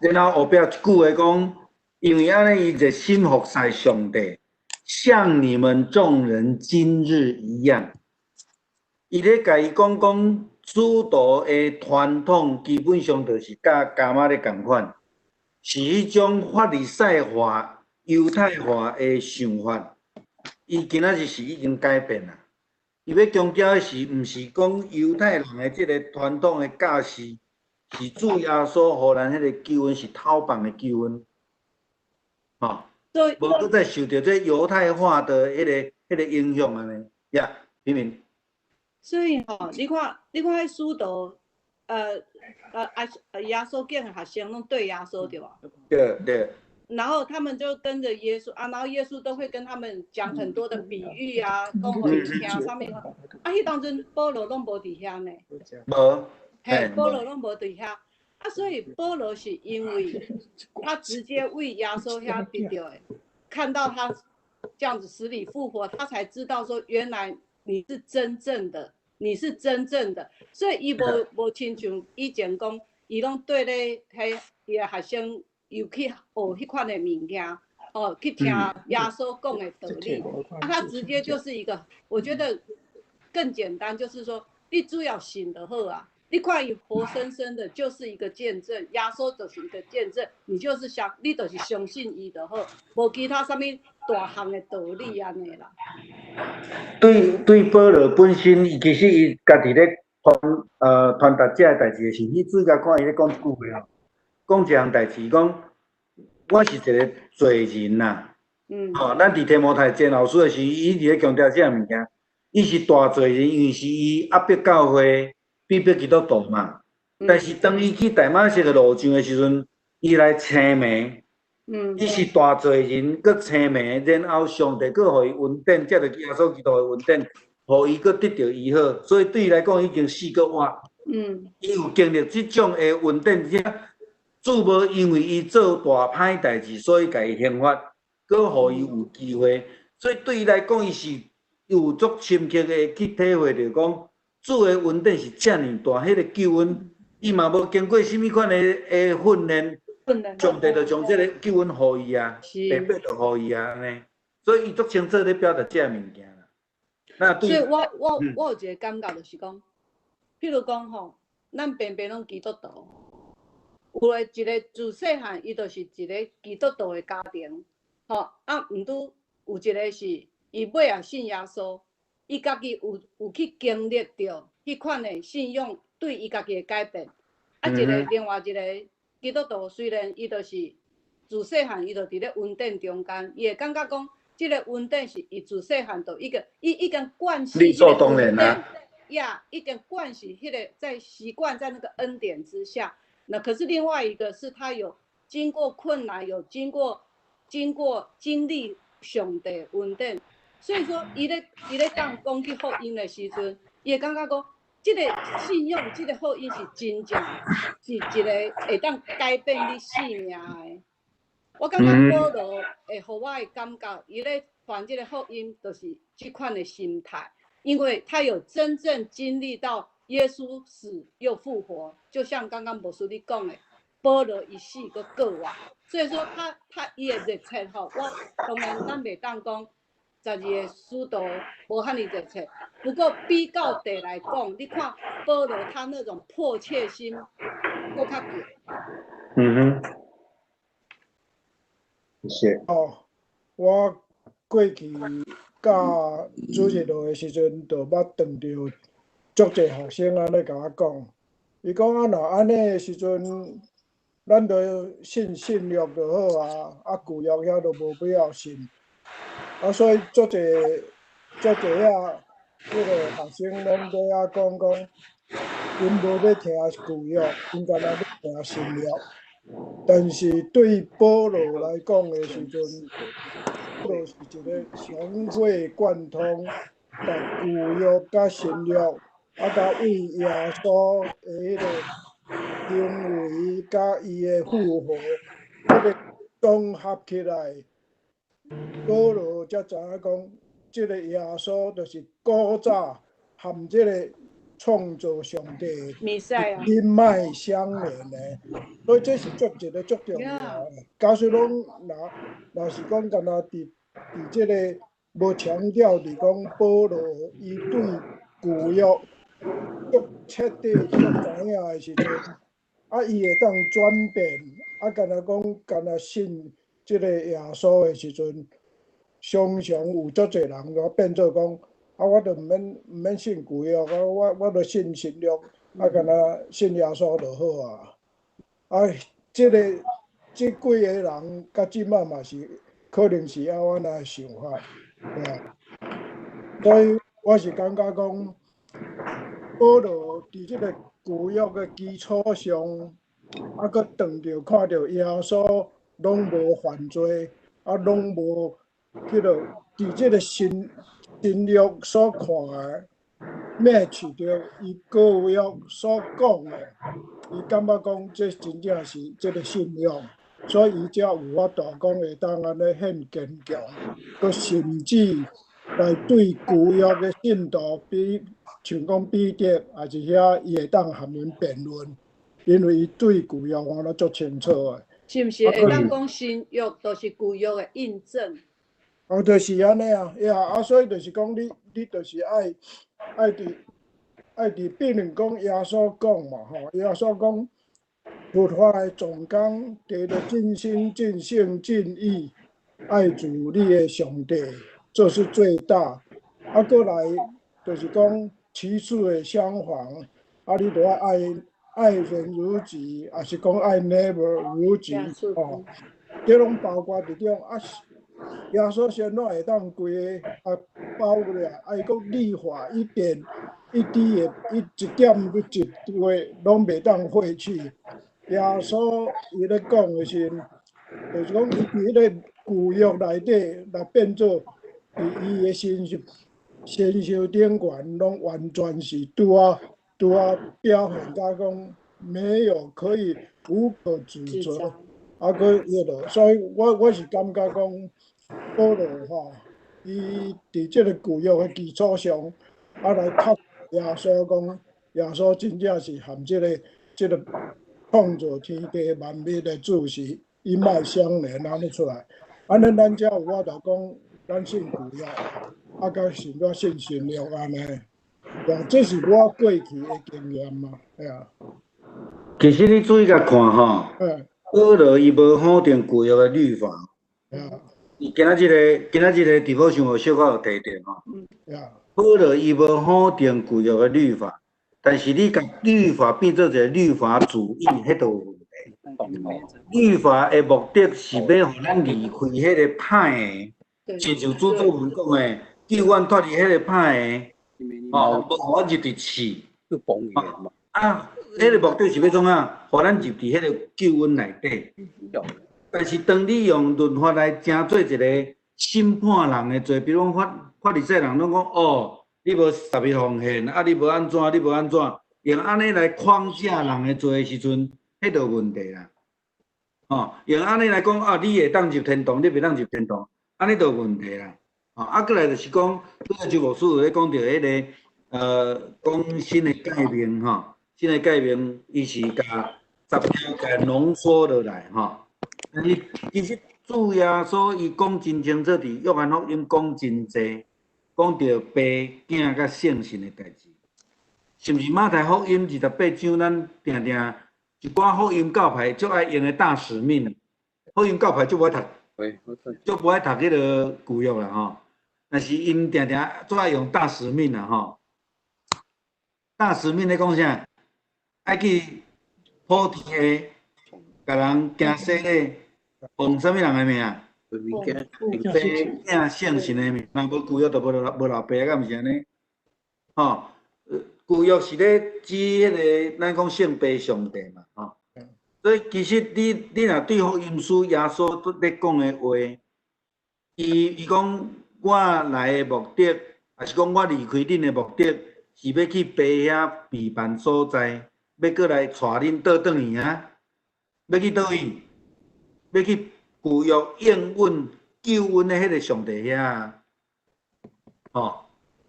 然後後壁一句話講，因為按呢，伊熱心服侍上帝，像你們眾人今日一樣。伊咧共伊講講，使徒的傳統基本上就是佮迦瑪列仝款，是彼種法利賽化、猶太化的想法。伊今仔日是已經改變啦。伊欲強調的是，毋是講猶太人的這個傳統的教示，是主耶穌予咱彼個救恩是透放的救恩，吼，無閣再受著這猶太化的彼個影響按呢。呀，平平。所以吼，你看，你看彼使徒，耶穌囝的學生攏對耶穌對無？對對。然後他們就跟着耶穌啊，然後耶穌都會跟他們講很多的比喻啊，講予𪜶聽啥物。啊，彼當陣保羅攏無佇遐呢。無。嘿，保羅攏無佇遐。啊，所以保羅是因為他直接為耶穌遐得著的，看到他這樣子死裡復活，他才知道說原來你是真正的，你是真正的。所以伊無親像以前講，伊攏對咧彼伊的學生。又去學彼款的物件，哦，去聽耶穌講的道理，啊，他直接就是一個，我覺得更簡單，就是說，你只要信就好啊，你看伊活生生的，就是一個見證，耶穌就是一個見證，你就是相，你就是相信伊就好，無其他啥物大項的道理按呢啦。對對，保羅本身，伊其實伊家己咧傳達這個代誌的時，你注意共看伊咧講一句話吼。講一項代誌，講我是一個罪人呐，吼，咱佇提摩太前後書的時，伊佇咧強調這個物件，伊是大罪人，因為是伊壓迫教會，逼迫基督徒嘛。但是當伊去大馬色的路上的時陣，伊來青暝，伊是大罪人，閣青暝，然後上帝閣予伊恩典，藉著耶穌基督的恩典，予伊閣得著醫好，所以對伊來講已經死閣活。伊有經歷這種的恩典，主無因為伊做大歹代誌，所以共伊刑罰，閣予伊有機會。所以對伊來講，伊是有足深刻的去體會著講，主的恩典是遮爾大，彼個救恩，伊嘛無經過啥物款的訓練，上帝就將這個救恩予伊啊，白白就予伊啊，按呢。所以伊足清楚咧表達這个物件啦。那對，所以我有一個感覺就是講，譬如講吼，咱平平攏基督徒，有的一個自細漢，伊就是一個基督徒的家庭，吼啊，毋拄有一個是伊尾仔信耶穌，伊家己有去經歷著彼款的信仰對伊家己的改變。啊，一個另外一個基督徒，雖然伊就是自細漢，伊就佇咧恩典中間，伊會感覺講，這個恩典是伊自細漢就已經，伊已經慣勢。理所當然啊。呀，已經慣勢彼個在習慣在那個恩典之下。那可是另外一個是他有經過困難，有經過經歷上帝恩典，所以說伊咧講講起福音的時陣，伊會感覺講，這個信仰，這個福音是真正是一個會當改變你生命的。我感覺保羅會予我的感覺，伊咧傳這個福音，就是這款的心態，因為他有真正經歷到耶穌死又復活，就像剛剛牧師你講的，保羅伊死閣過活，所以說他伊的熱切吼，我當然咱袂當講12個使徒無遐爾熱切，不過比較地來講，你看保羅他那種迫切心，閣較強。嗯哼，謝謝。哦，我過去教主日學的時陣，就捌碰著足濟學生按呢共我講，伊講啊，若按呢的時陣，咱就信新約就好啊，啊舊約遐都無必要信。啊，所以足濟足濟遐彼個學生攏佇遐講講，𪜶無欲聽舊約，𪜶干焦欲聽新約。但是對保羅來講的時陣，保羅是一個融會貫通，把舊約佮新約，啊，佮為耶穌的彼個行為佮伊的復活，這個綜合起來，保羅才知影講，這個耶穌就是古早和這個創造上帝一脈相連的，所以這是足一個足重要的。假使攏若是講干焦佇這個無強調佇講保羅伊對舊約足徹底足知影的時陣，啊，伊會當轉變，啊，干焦講干焦信這個耶穌的時陣，常常有足濟人就變做講，啊，我就毋免信舊約，啊，我就信新約，啊，干焦信耶穌就好啊。啊，這個這幾個人佮這擺嘛是可能是按按呢想法，對啊。所以我是感覺講，保羅佇這個舊約的基礎上，啊，閣當著看著耶穌攏無犯罪，啊，攏無彼落佇這個新約所看的，match 著伊舊約所講的，伊感覺講這真正是這個信仰，所以伊才有法度講會當按呢顯堅強，閣甚至來對舊約的信徒，比像講彼得，抑是遐，伊會當含𪜶辯論，因為伊對舊約看得足清楚的。是毋是會當講新約就是舊約的印證？哦，就是按呢啊，呀，啊，所以就是講你就是愛佇，比如講耶穌講嘛，吼，耶穌講律法的總綱，提著盡心、盡性、盡意愛主你的上帝，這是最大。啊，閣來就是講其次的相仿，啊，你著愛愛人如己，抑是講愛 neighbor 如己，吼，這攏包括佇中啊。耶穌是按怎會當規个啊包過來？啊，伊講律法一點一滴的，一點一一畫攏袂當廢去。耶穌伊咧講的時，就是講伊佇彼个舊約內底來變做佇伊的身上身受頂懸，攏完全是拄仔拄仔表現甲講沒有可以無可指責。啊，閣彼落，所以我是感覺講保羅吼，伊佇這個舊約的基礎上，啊來讀耶穌講，耶穌真正是含這個創造天地萬物的主是一脈相連按呢出來。按呢咱才有法度講，咱信舊約，啊，佮信我信新約按呢。啊，這是我過去的經驗嘛，對啊。其實你注意共看吼。保羅伊無否定舊約的律法。伊今仔日個直播上有小可有提著吼。保羅伊無否定舊約的律法，但是你共律法變做一個律法主義，彼就有問題。律法的目的是欲予咱離開彼个歹的，親像主主文講的，救阮脫離彼个歹的，吼，無予阮入佇試。啊，彼个目的是欲創啥？予咱入佇彼个救恩內底。但是當你用律法來成做一個審判人的罪，比如講法利賽人攏講哦，你無十一奉獻，啊你無按怎，你無按怎，用按呢來框架人的罪的時陣，彼就有問題啦。哦，用按呢來講啊，你會當入天堂，你袂當入天堂，按呢就有問題啦。哦，啊，閣來就是講，拄才周牧師有咧講著彼个，講新的誡命吼，新的誡命，伊是共十條共濃縮落來吼。但是其實主耶穌伊講真清楚，佇約翰福音講真濟，講著爸、囝佮聖神的代誌，是毋是馬太福音28章，咱定定一寡福音教派足愛用的大使命，福音教派足無愛讀，足無愛讀彼个舊約啦吼。但是𪜶定定足愛用大使命啦吼。大使命咧講啥？愛去普天下，共人行洗禮，奉啥物人的名？父、囝、聖神的名。若無舊約就無無老爸，敢毋是按呢？吼，舊約是咧指彼个咱講聖父上帝嘛，吼。所以其實你若對福音書耶穌咧講的話，伊講我來的目的，抑是講我離開恁的目的，是欲去爸遐備辦所在，欲閣來帶恁倒轉去啊？欲去佗位？欲去舊約應允救恩的彼个上帝遐？吼，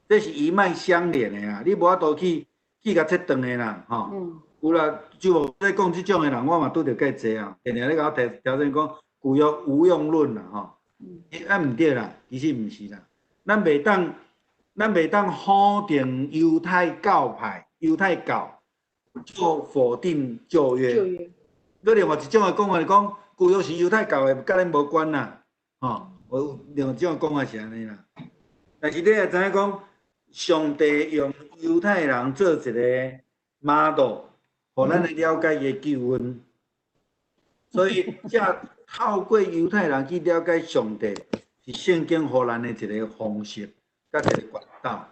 這是一脈相連的啊！你無法度去共切斷的啦，吼。有啦，就咧講這種的人，我嘛拄著較濟啊，定定咧共我提調整講舊約無用論啦，吼。啊毋對啦，其實毋是啦，咱袂當否定猶太教派、猶太教，做否定舊約。閣另外一種的講法是講，舊約是猶太教的，佮咱無關啦，吼。有另外一種講法是按呢啦。但是你也知影講，上帝用猶太人做一個 model，予咱來了解伊的救恩。所以，這透過猶太人去了解上帝，是聖經予咱的一個方式，佮一個管道。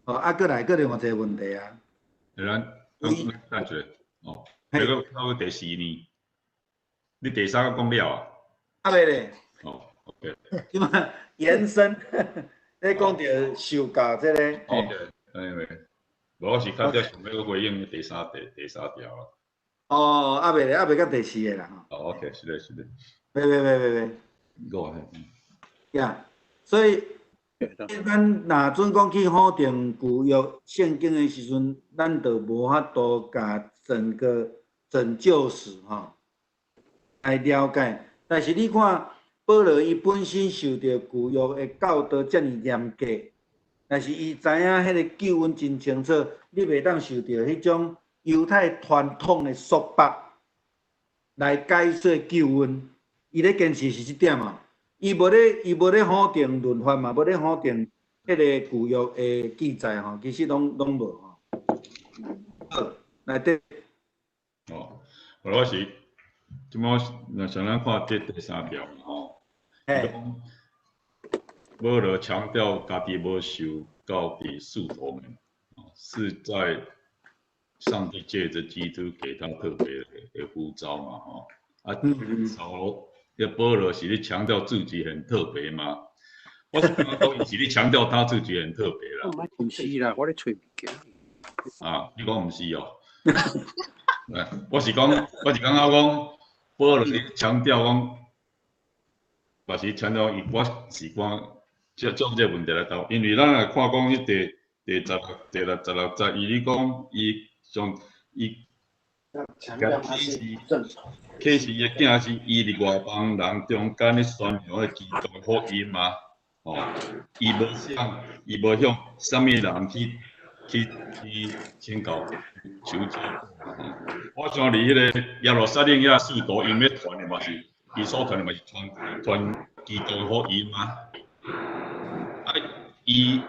哦，啊，閣來閣另外一個問題啊。咱等一下，哦，這個到第四呢？你第三個講了啊？啊未咧。哦，OK。這馬延伸，咧講著受教這个。 OK，哎喂，無我是較早想欲回應第三第三條啊。哦，啊未咧，啊未到第四个啦。哦，OK，是的，是的。袂袂袂袂袂。五个。呀，所以咱若準講去否定舊約聖經的時陣，咱就無法度共整個拯救史吼來了解。但是你看，保羅伊本身受著舊約的教導遮爾嚴格，但是伊知影彼个救恩真清楚，你袂當受著彼種猶太傳統的束縛來解說救恩。伊咧堅持是這點嘛。伊無咧否定律法嘛，無咧否定彼个舊約的記載吼，其實攏無吼。好，來底。哦，我是，這馬若像咱看這第三條吼，講保羅強調家己無受到佇使徒們，是在上帝借著基督給他特別的呼召嘛，吼。啊，掃羅，這保羅是咧強調自己很特別嘛？我是感覺講伊是咧強調他自己很特別啦。毋是啦，我咧揣物件。啊，你講毋是哦？我是講，我是感覺講，保羅是強調講，嘛是強調伊，我是講，將這個問題來答，因為咱來看講，彼第十六、第六、十六節，伊咧講，伊上伊。啟示，啟示伊的囝是伊佇外邦人中間咧宣揚的基督福音嘛，哦，伊無向伊無向啥物人去請教求教。我想佇彼个耶路撒冷遐使徒𪜶欲傳的嘛是，伊所傳的嘛是傳基督福音嘛。啊，伊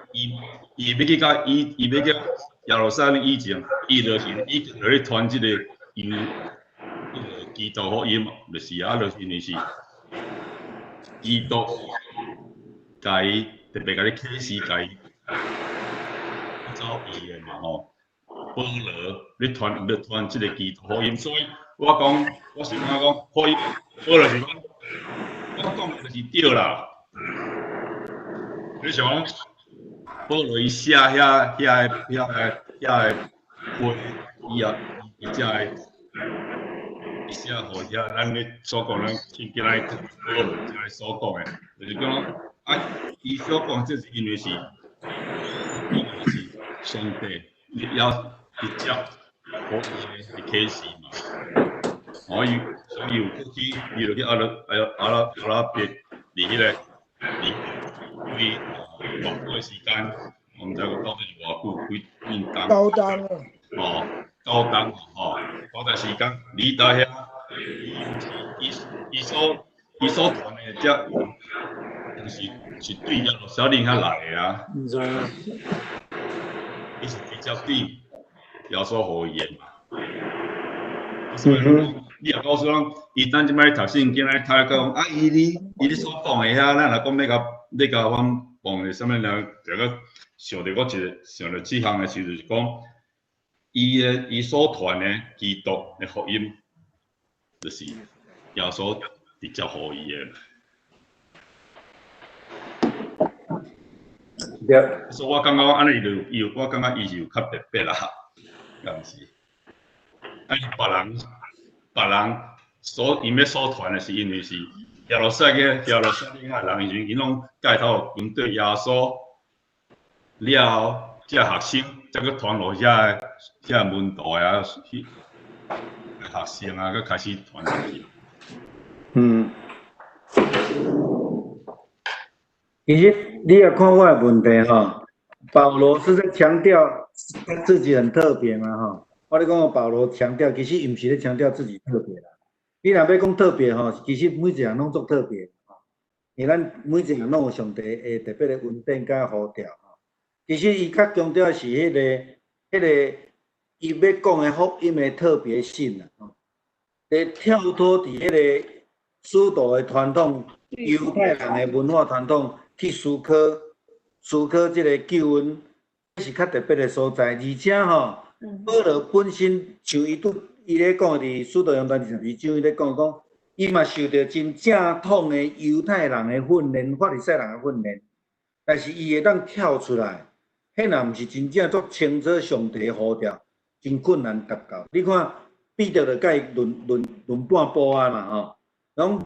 欲去共伊伊欲去耶路撒冷以前，伊就是伊就咧傳這个猶彼个基督福音，就是啊，就是因為是基督共伊特別共你啟示，共伊走伊的嘛吼。保羅咧傳這个基督福音，所以我講，我是感覺講，福音保羅是講，我講的就是對啦。你想講，保羅伊寫遐個批，伊也伊才會伊寫予遐咱咧所講，咱今仔日保羅才所講的，就是講啊，伊所講這是因為是上帝要直接予伊的啟示嘛。哦，伊所以有去，伊就去阿拉伯佇彼个佇對偌久的時間，我毋知講到底是偌久，幾幾冬？九冬啊！哦，9冬吼，9冬時間，離達遐，伊伊所伊所傳的這，是對耶路撒冷遐來的啊。毋知啊。伊是直接對耶穌予伊的嘛。所以你若告訴阮，伊等這擺讀聖經來讀講，啊，伊咧所講的遐，咱若講欲共反駁的啥物人，這個想著我一個想著這項的時，就是講，伊所傳的基督的福音，就是耶穌直接予伊的。對。所以我感覺按呢伊就有，我感覺伊是有較特別啦，敢毋是？啊，別人所𪜶欲所傳的是因為是耶路撒冷遐人，時陣𪜶攏蓋頭針對耶穌了後，這學生才閣傳予遐門徒啊，去學生啊，閣開始傳出去。嗯。其實你若看我的問題吼，保羅是在強調他自己很特別嘛吼。我咧講保羅強調，其實伊毋是咧強調自己特別啦。你若欲講特別吼，其實每一個人攏足特別吼，因為咱每一個人攏有上帝的特別的恩典佮呼召吼。其實伊較強調是彼個伊欲講的福音的特別性啦吼。咧跳脫佇彼個使徒的傳統、猶太人的文化傳統去思考這個救恩是較特別的所在，而且吼。保羅本身像伊拄伊咧講佇使徒行傳22章，伊咧講講，伊嘛受著真正統的猶太人的訓練、法利賽人的訓練，但是伊會當跳出來，彼若毋是真正足清楚上帝的呼召，真困難達到。你看彼得就共伊論半步啊嘛吼，講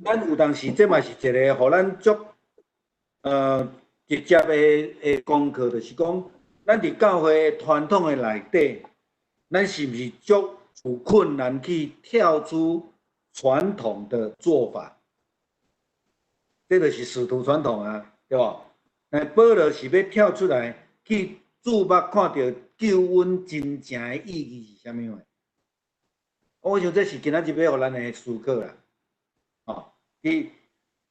咱有當時這嘛是一個予咱足直接的功課，就是講。咱佇教會傳統的內底，咱是毋是足有困難去跳出傳統的做法？這就是使徒傳統啊，對無？保羅是欲跳出來去注目看著救恩真正的意義是啥物貨？我想這是今仔日欲予咱的思考啦。哦，去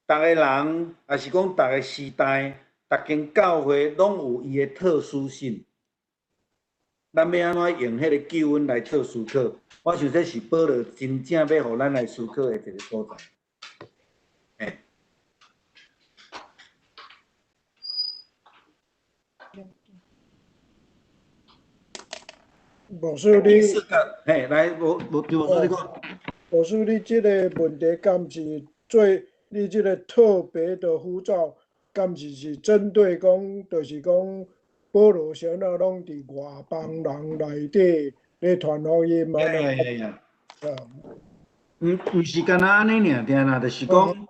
逐个人，抑是講逐个時代。逐間教會攏有伊的特殊性，咱欲按怎用彼个救恩來做思考？我想這是保羅真正欲予咱來思考的一個所在。欸。牧師你，嘿，來，無無就無你講。牧師你這个問題敢是做你這个特別的呼召，敢是是針對講，就是講保羅啥仔攏佇外邦人內底咧傳福音嘛？毋毋是干焦按呢爾爾啦，就是講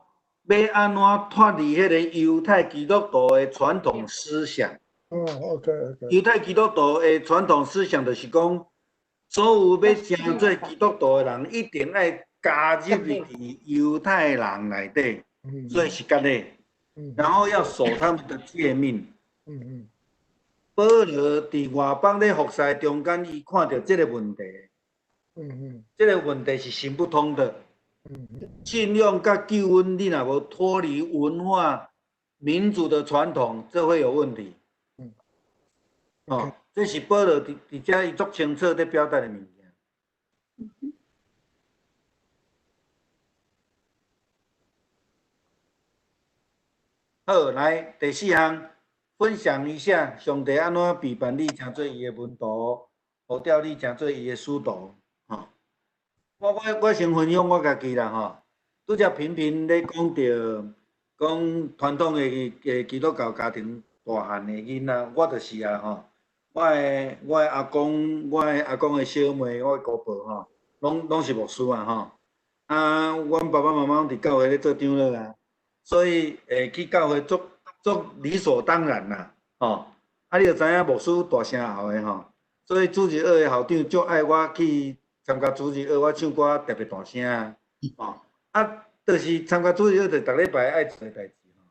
欲按怎脫離彼个猶太基督徒的傳統思想。哦，OK OK。猶太基督徒的傳統思想就是講，所有欲成做基督徒的人，一定愛加入佇猶太人內底，所以是割禮，然後要守他們的誡命。保羅佇外邦咧服侍中間，伊看著這个問題。這个問題是行不通的。信仰佮救恩，你若無脫離文化、民族的傳統，這會有問題。哦，這是保羅佇佇遮伊足清楚咧表達的物件。好，來第四項，分享一下上帝按怎備辦你成做伊的門徒，呼召你成做伊的使徒。吼，我我我先分享我家己啦吼。拄才頻頻咧講著講傳統的的基督教家庭大漢的囡仔，我就是啊吼。我的我的阿公，我的阿公的小妹，我的姑婆吼，攏攏是牧師啊吼。啊，阮爸爸媽媽攏佇教會咧做長老啊，所以會去教會足足理所當然啦，吼。啊，你就知影牧師大聲吼的吼，所以主日學的校長足愛我去參加主日學，我唱歌特別大聲啊，吼。啊，就是參加主日學，就逐禮拜愛做的代誌吼。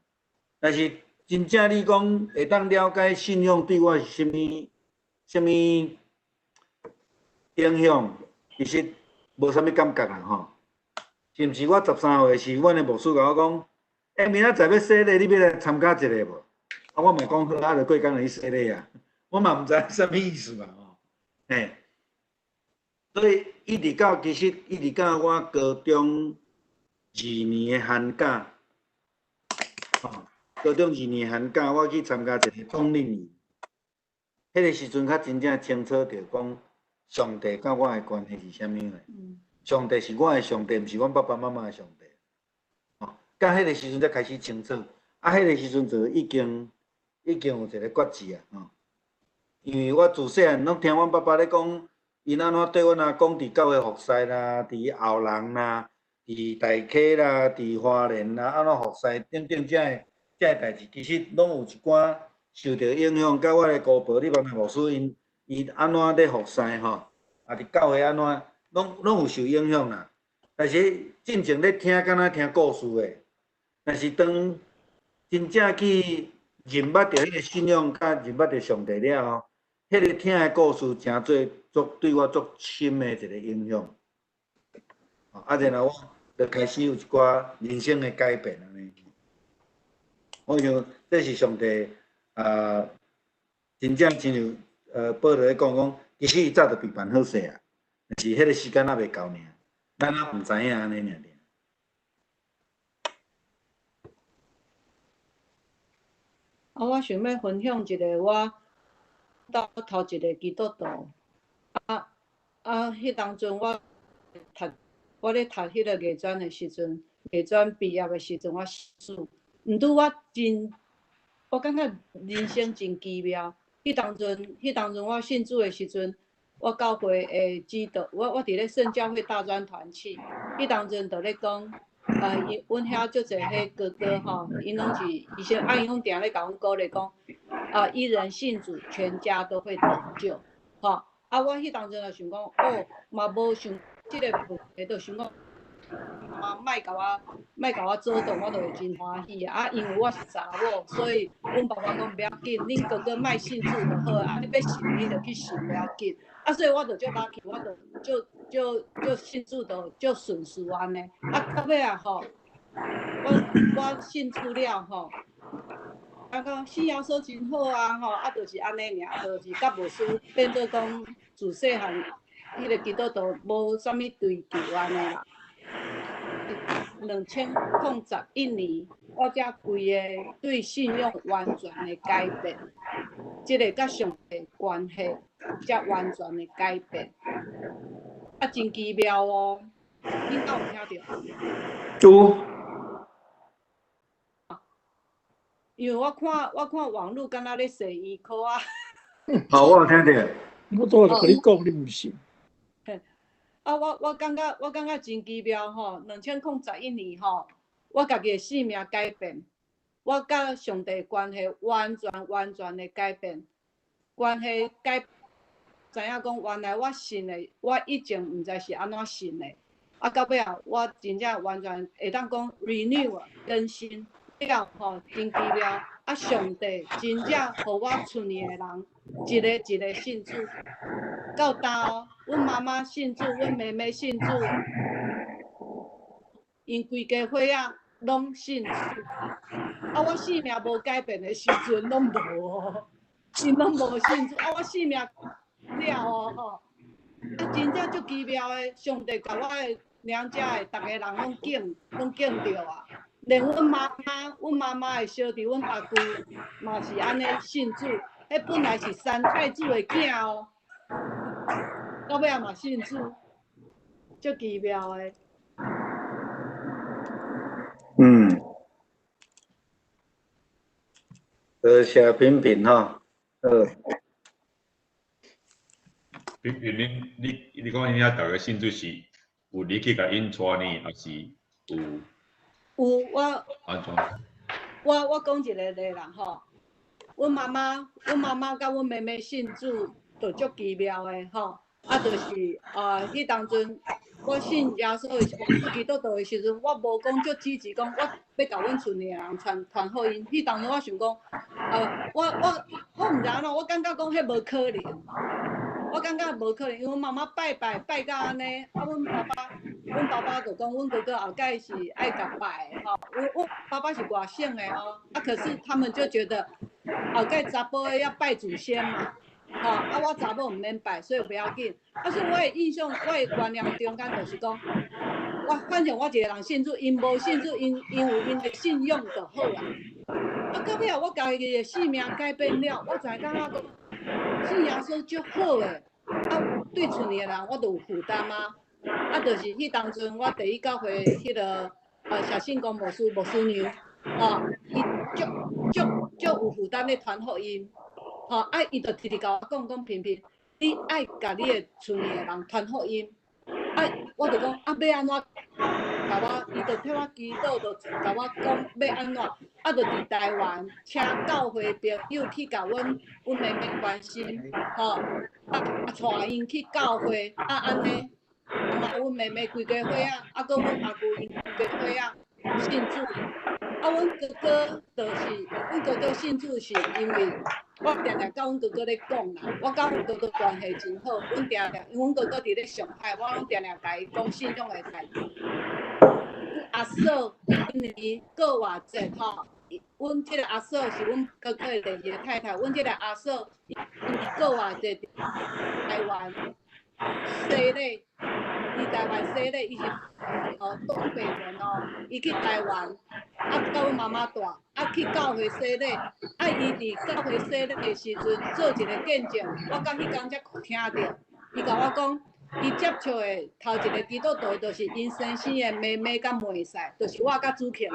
但是真正你講會當了解信仰對我是啥物？啥物影響？其實無啥物感覺啦吼。是毋是我13歲時，阮的牧師共我講：欸，明仔載欲洗禮，你欲來參加一下無？啊，我嘛講好，啊，就過工就去洗禮啊。我嘛毋知啥物意思嘛吼。嘿，所以一直到其實一直到我高中2年的寒假，吼，高中2年寒假，我去參加一个冬令營。彼个時陣較真正清楚著講，上帝佮我的關係是啥物呢？上帝是我的上帝，毋是阮爸爸媽媽的上帝。吼，到彼个時陣才開始清楚。啊，彼个時陣就已經已經有一个決志啊！吼，因為我自細漢攏聽阮爸爸咧講，𪜶按怎對阮阿公佇教會服侍啦，佇後人啦，佇大溪啦，佇花蓮啦，按怎服侍等等遮个遮个代誌，其實攏有一寡。受著影響，佮我的姑婆、你問牧師𪜶，伊按怎咧服侍吼，啊佇教會按怎，攏攏有受影響啦。但是進前咧聽，敢若聽故事的，但是當真正去認捌著彼个信仰，佮認捌著上帝了後，彼个聽的故事誠做足對我足深的一个影響。啊，然後我就開始有一寡人生的改變按呢。我想這是上帝。啊，真正親像保羅咧講講，其實伊早就備辦好勢啊，但是彼個時間猶未到爾，咱猶毋知影按呢爾爾。啊，我想欲分享一个我兜頭一个基督徒，啊啊，彼當陣我讀我咧讀彼个藝專的時陣，藝專畢業的時陣，我信主，毋拄我真。我感覺人生真奇妙。彼當陣，彼當陣我信主的時陣，我教會的指導，我我佇咧聖教會大專團契。彼當陣就咧講，伊阮遐足濟彼哥哥吼，𪜶攏是伊先啊，𪜶攏定咧共阮鼓勵講，啊，一人信主，全家都會得救，吼。啊，我彼當陣就想講，哦，嘛無想這个問題，就想講。媽莫共我，莫共我阻擋，我就會真歡喜啊！因為我是查某，所以阮爸爸講袂要緊，恁哥哥莫信主就好啊！你欲信你就去信，袂要緊。啊，所以我就足 lucky，我就就就就信主就就順序按呢。啊，到尾啊吼，我我信主了吼，啊講信耶穌真好啊吼，啊就是按呢爾，就是佮牧師變做講自細漢，彼个基督徒無啥物追求按呢啦。2011年，我才規个對信仰完全的改變。這个佮上帝關係才完全的改變。啊，真奇妙哦！恁敢有聽著？有。因為我看網路敢若咧踅醫科啊。好，我有聽著。我拄仔就共你講，你毋信。啊，我感覺真奇妙吼！2011年吼，我家己的性命改變，我佮上帝關係完全完全的改變，關係改，知影講原來我信的，我以前毋知是按怎信的，啊，到尾仔我真正完全會當講 renew 更新了吼，真奇妙！啊，上帝真正予我厝裡的人一个一个信主。到今哦，阮媽媽信主，阮妹妹信主，𪜶規家伙仔攏信主。啊，我性命無改變的時陣，攏無哦，𪜶攏無信主。啊，我性命了哦吼，啊，真正足奇妙的，上帝共我的娘家的逐个人攏敬，攏敬著啊。連阮媽媽，阮媽媽的小弟，阮阿舅嘛是按呢信主。彼本來是三太子的囝哦。到尾仔嘛信主，足奇妙的。嗯，多謝品品吼，品品，你講𪜶遐逐个信主是有你去共𪜶帶呢，抑是有？有我。按怎？我講一個例啦吼，阮媽媽，阮媽媽佮阮妹妹信主，就足奇妙的吼。啊，就是啊，彼當陣我信耶穌的時，我基督徒的時陣，我無講足積極，講我欲共阮厝裡的人傳傳福音。彼當陣我想講，我毋知按怎，我感覺講彼無可能，我感覺無可能，因為阮媽媽拜拜拜到按呢，啊，阮爸爸就講，阮哥哥後蓋是愛共拜的吼，阮爸爸是外省的哦，啊，可是他們就覺得後蓋查埔的要拜祖先嘛。吼，啊，我查某毋免拜，所以不要緊。啊，所以我的印象，我的觀念中間就是講，我反正我一個人信主，𪜶無信主，𪜶有𪜶的信仰就好啦。啊，到尾仔我家己的性命改變了，我才感覺講信耶穌足好的。啊，對厝裡的人我就有負擔啊。啊，就是彼當陣我第一教會彼个謝信公牧師牧師娘，吼，伊足足足有負擔咧傳福音。吼，啊，伊就直直共我講講品品，你愛共你的厝裡的人傳福音。啊，我就講啊，欲按怎？共我，伊就替我祈禱，就共我講欲按怎？啊，就佇台灣請教會朋友去共阮妹妹關心，吼，啊，帶𪜶去教會，啊，按呢，嘛，阮妹妹規家伙仔，啊，閣阮阿舅𪜶規家伙仔信主。啊，阮哥哥就是，阮哥哥信主是因為。我定定佮阮哥哥咧講啦，我佮阮哥哥關係真好，阮定定，因為阮哥哥佇咧上海，我攏定定共伊講信仰的代誌。阿嫂今年過活節吼，阮這個阿嫂是阮哥哥的第二個太太，阮這個阿嫂今年過活節台灣洗禮，伊台灣洗禮，伊是哦東北人哦，伊去台灣，啊佮阮媽媽住，啊去教會洗禮，啊伊佇教會洗禮的時陣做一個見證，我到彼工才聽著，伊共我講，伊接觸的頭一個基督徒就是𪜶先生的妹妹佮妹婿，就是我佮朱慶。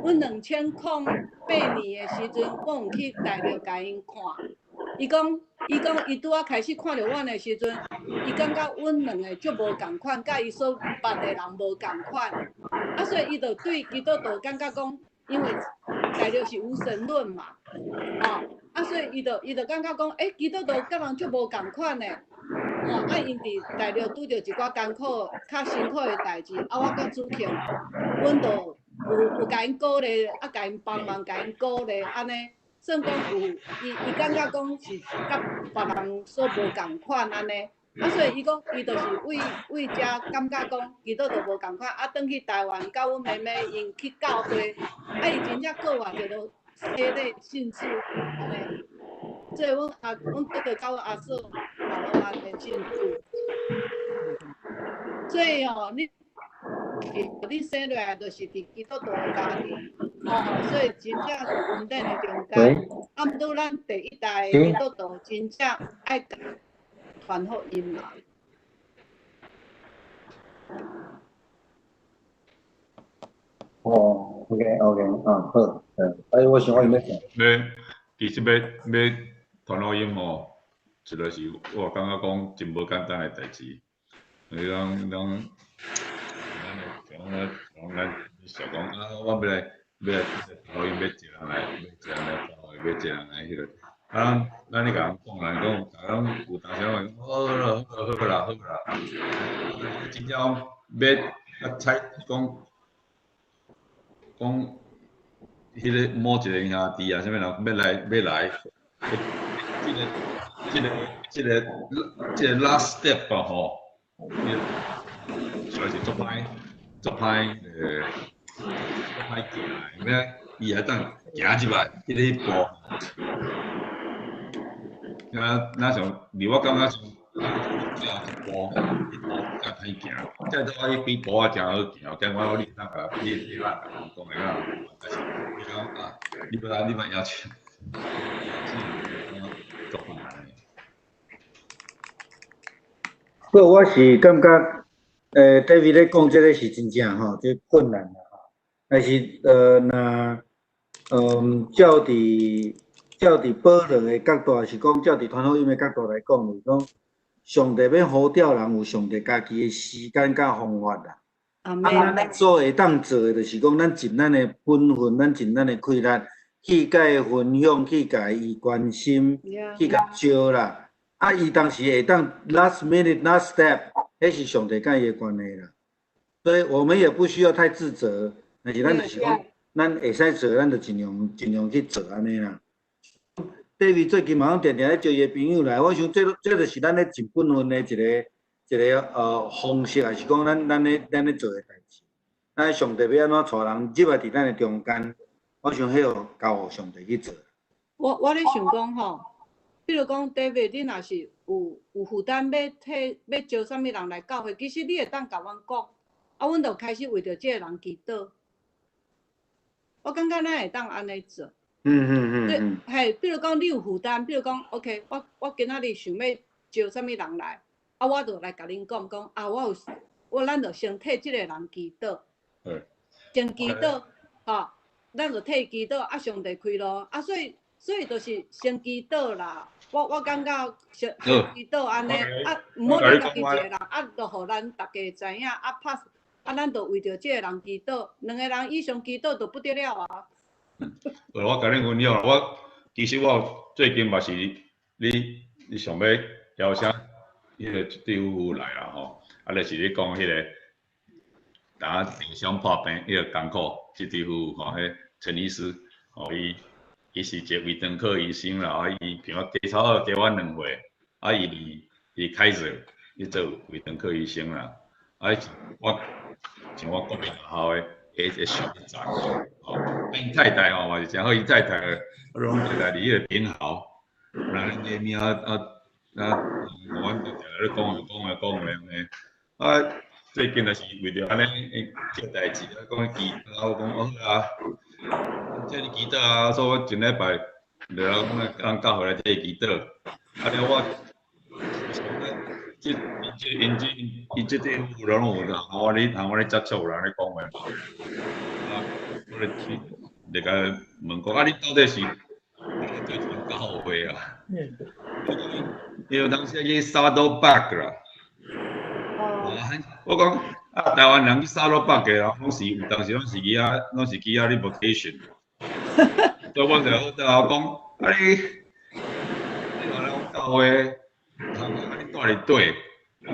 阮2008年的時陣，我有去大陸共𪜶看，伊講，伊拄仔開始看著阮的時陣，伊感覺阮兩个足無仝款，佮伊所捌的人無仝款，啊，所以伊就對基督徒感覺講，因為大陸是無神論嘛，吼，啊，所以伊就感覺講，欸，基督徒佮人足無仝款的，吼，啊，𪜶佇大陸拄著一寡艱苦、較辛苦的代誌，啊，我佮主慶，阮就有共𪜶鼓勵，啊，共𪜶幫忙，共𪜶鼓勵，按呢。算講有，伊感覺講是佮別人所無仝款按呢，啊，所以伊講伊就是為遮感覺講基督徒無仝款，啊，轉去台灣佮阮妹妹𪜶去教會，啊，伊真正過活就洗禮信主按呢，所以阮哥哥佮阮阿嫂嘛攏按呢信主，所以吼，你生落來就是佇基督徒的家庭。哦，所以真正是恩典的中间。啊，毋过咱第一代的基督徒真正爱传福音啦。哦，OK，OK，啊，好，哎，我想我欲讲。欲，其实欲欲传福音吼，一个是我感觉讲真无简单的代志。你讲讲，咱讲讲咱想讲啊，我欲来欲来传福音，欲招人来，欲招人来教会，欲招人来彼个。啊，咱咧共人讲，人讲，逐个拢有当时拢会讲，好啦，好啦，好啦，好啦。真正讲欲啊，采讲讲，彼个某一个兄弟啊，啥物人欲来欲来，这个 last step 啊吼，实在是足歹足歹足歹行的，咩？伊会当行入来彼个步。若若像，伫我感觉像最后一步，一步较歹行，这都我比步仔诚好行，但我你当共你你捌共讲的啊，但是你讲啊，你欲来你欲邀请，邀请足困难的。不，我是感觉，David 咧讲这个是真正吼，这困难啦吼。但是若，照伫保罗的角度，还是讲照伫传福音的角度来讲，就是讲上帝欲呼召人，有上帝家己的时间佮方法啦。啊，咱所会当做的，就是讲咱尽咱的本分，咱尽咱的气力，去共伊分享，去共伊关心，去共招啦。啊，伊当时会当 last minute last step，彼是上帝佮伊的关系啦。所以我们也不需要太自责，但是咱就是讲，咱会使做，咱就尽量尽量去做按呢啦。David 最近嘛拢定定咧招伊的朋友来，我想这就是咱咧尽本分的一个方式，还是讲咱咧做的代志。咱上帝欲按怎带人入来伫咱的中间，我想彼个交予上帝去做。我咧想讲吼，比如讲 David，你若是有负担欲替欲招啥物人来教会，其实你会当共阮讲，啊，阮就开始为著这个人祈祷。我感觉咱会当按呢做。对，嘿，比如讲你有负担，比如讲，OK，我今仔日想欲招啥物人来，啊，我就来共恁讲讲，啊，我有我咱就先替这个人祈祷，先祈祷，吼，咱就替祈祷，啊，上帝开路，啊，所以就是先祈祷啦。我感觉先祈祷按呢，啊，毋好你家己一个人，啊，就予咱逐家知影，啊，拍，啊，咱就为著这个人祈祷，两个人以上祈祷就不得了啊。我共恁分享，我其实我最近嘛是你想欲邀请彼个一对夫妇来啦吼，啊，就是咧讲彼个，当电商破病，彼个艰苦，这对夫妇吼，彼陈医师，吼，伊是一个胃肠科医生啦，啊，伊比我加差不多加我2岁，啊，伊伫开始伊做胃肠科医生啦，啊，我像我国民学校的。会上一层，吼，啊，𪜶太太吼嘛是诚好，𪜶太太拢定定伫彼个顶头，人恁个名啊啊啊，阮就定定咧讲话讲话讲话按呢，啊，最近就是为著按呢这代志啊，讲祈祷，我讲好啊，这你祈祷啊，所以我前礼拜就讲咱教会来这祈祷，啊了我，这这𪜶这伊这对夫妇拢有通我咧接触，有人咧讲话，啊，我咧去咧共问讲，啊，你到底是对阵教会啊？伊有当时去 Saddleback 啦。我讲啊，台湾人去 Saddleback 的人，拢是有当时拢是去遐，拢是去遐咧 vacation。所以我就好讲，啊你，你话咱教会，啊你住伫佗？我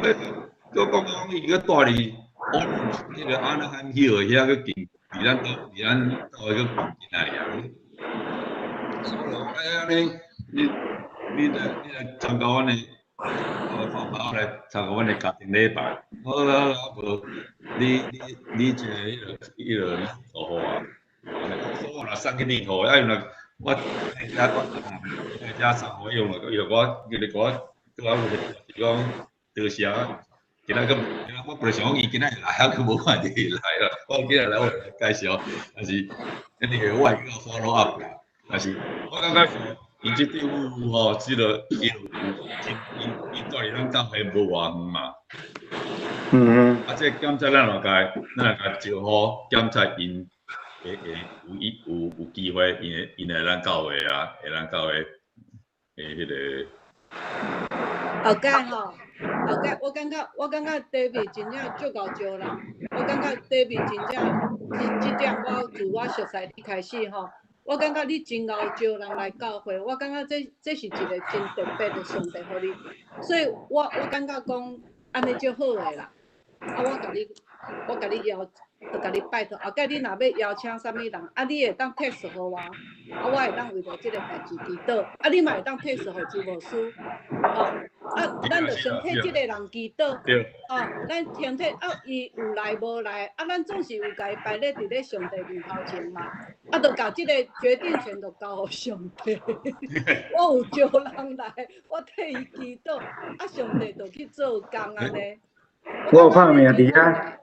讲讲伊阁住伫 Orange 彼个 Anaheim Hill 遐阁近，伫咱教会阁近来啊。所以讲哎按呢，你来参加阮的，我来参加阮的家庭礼拜。好啦，啊无，你这个彼个祝福啊，所以我若送去念予，啊因为我遮我遮送予伊用，伊就我伊就我我有是讲多谢，今仔閣，我本來想講伊今仔會來，啊，閣無看著伊來啊。我今仔來我來介紹，但是因為我會叫 follow up 啦。但是我感覺是𪜶這對夫吼，這個伊有𪜶𪜶蹛佇咱教會無偌遠嘛。啊，這個檢測咱嘛共，咱會共招呼檢測𪜶會會有伊有有機會，𪜶會𪜶來咱教會啊，會咱教會的彼個。後蓋吼，後蓋我感覺 David 真正足𠢕招人，我感覺 David 真正這這點我自我熟似你開始吼，我感覺你真𠢕招人來教會，我感覺這是一個真特別的上帝予你，所以我感覺講按呢足好的啦。啊，我共你邀，就共你拜託，後蓋你若欲邀請啥物人，啊，你會當 text 予我，啊，我會當為著這個代誌祈禱，啊，你嘛會當 text 予朱牧師，吼，啊，咱就先替這個人祈禱，哦，咱先替，啊，伊有來無來，啊，咱總是有共伊擺咧佇咧上帝面頭前嘛，啊，就共這個決定權就交予上帝。我有招人來，我替伊祈禱，啊，上帝就去做工按呢。我有拍名佇遐，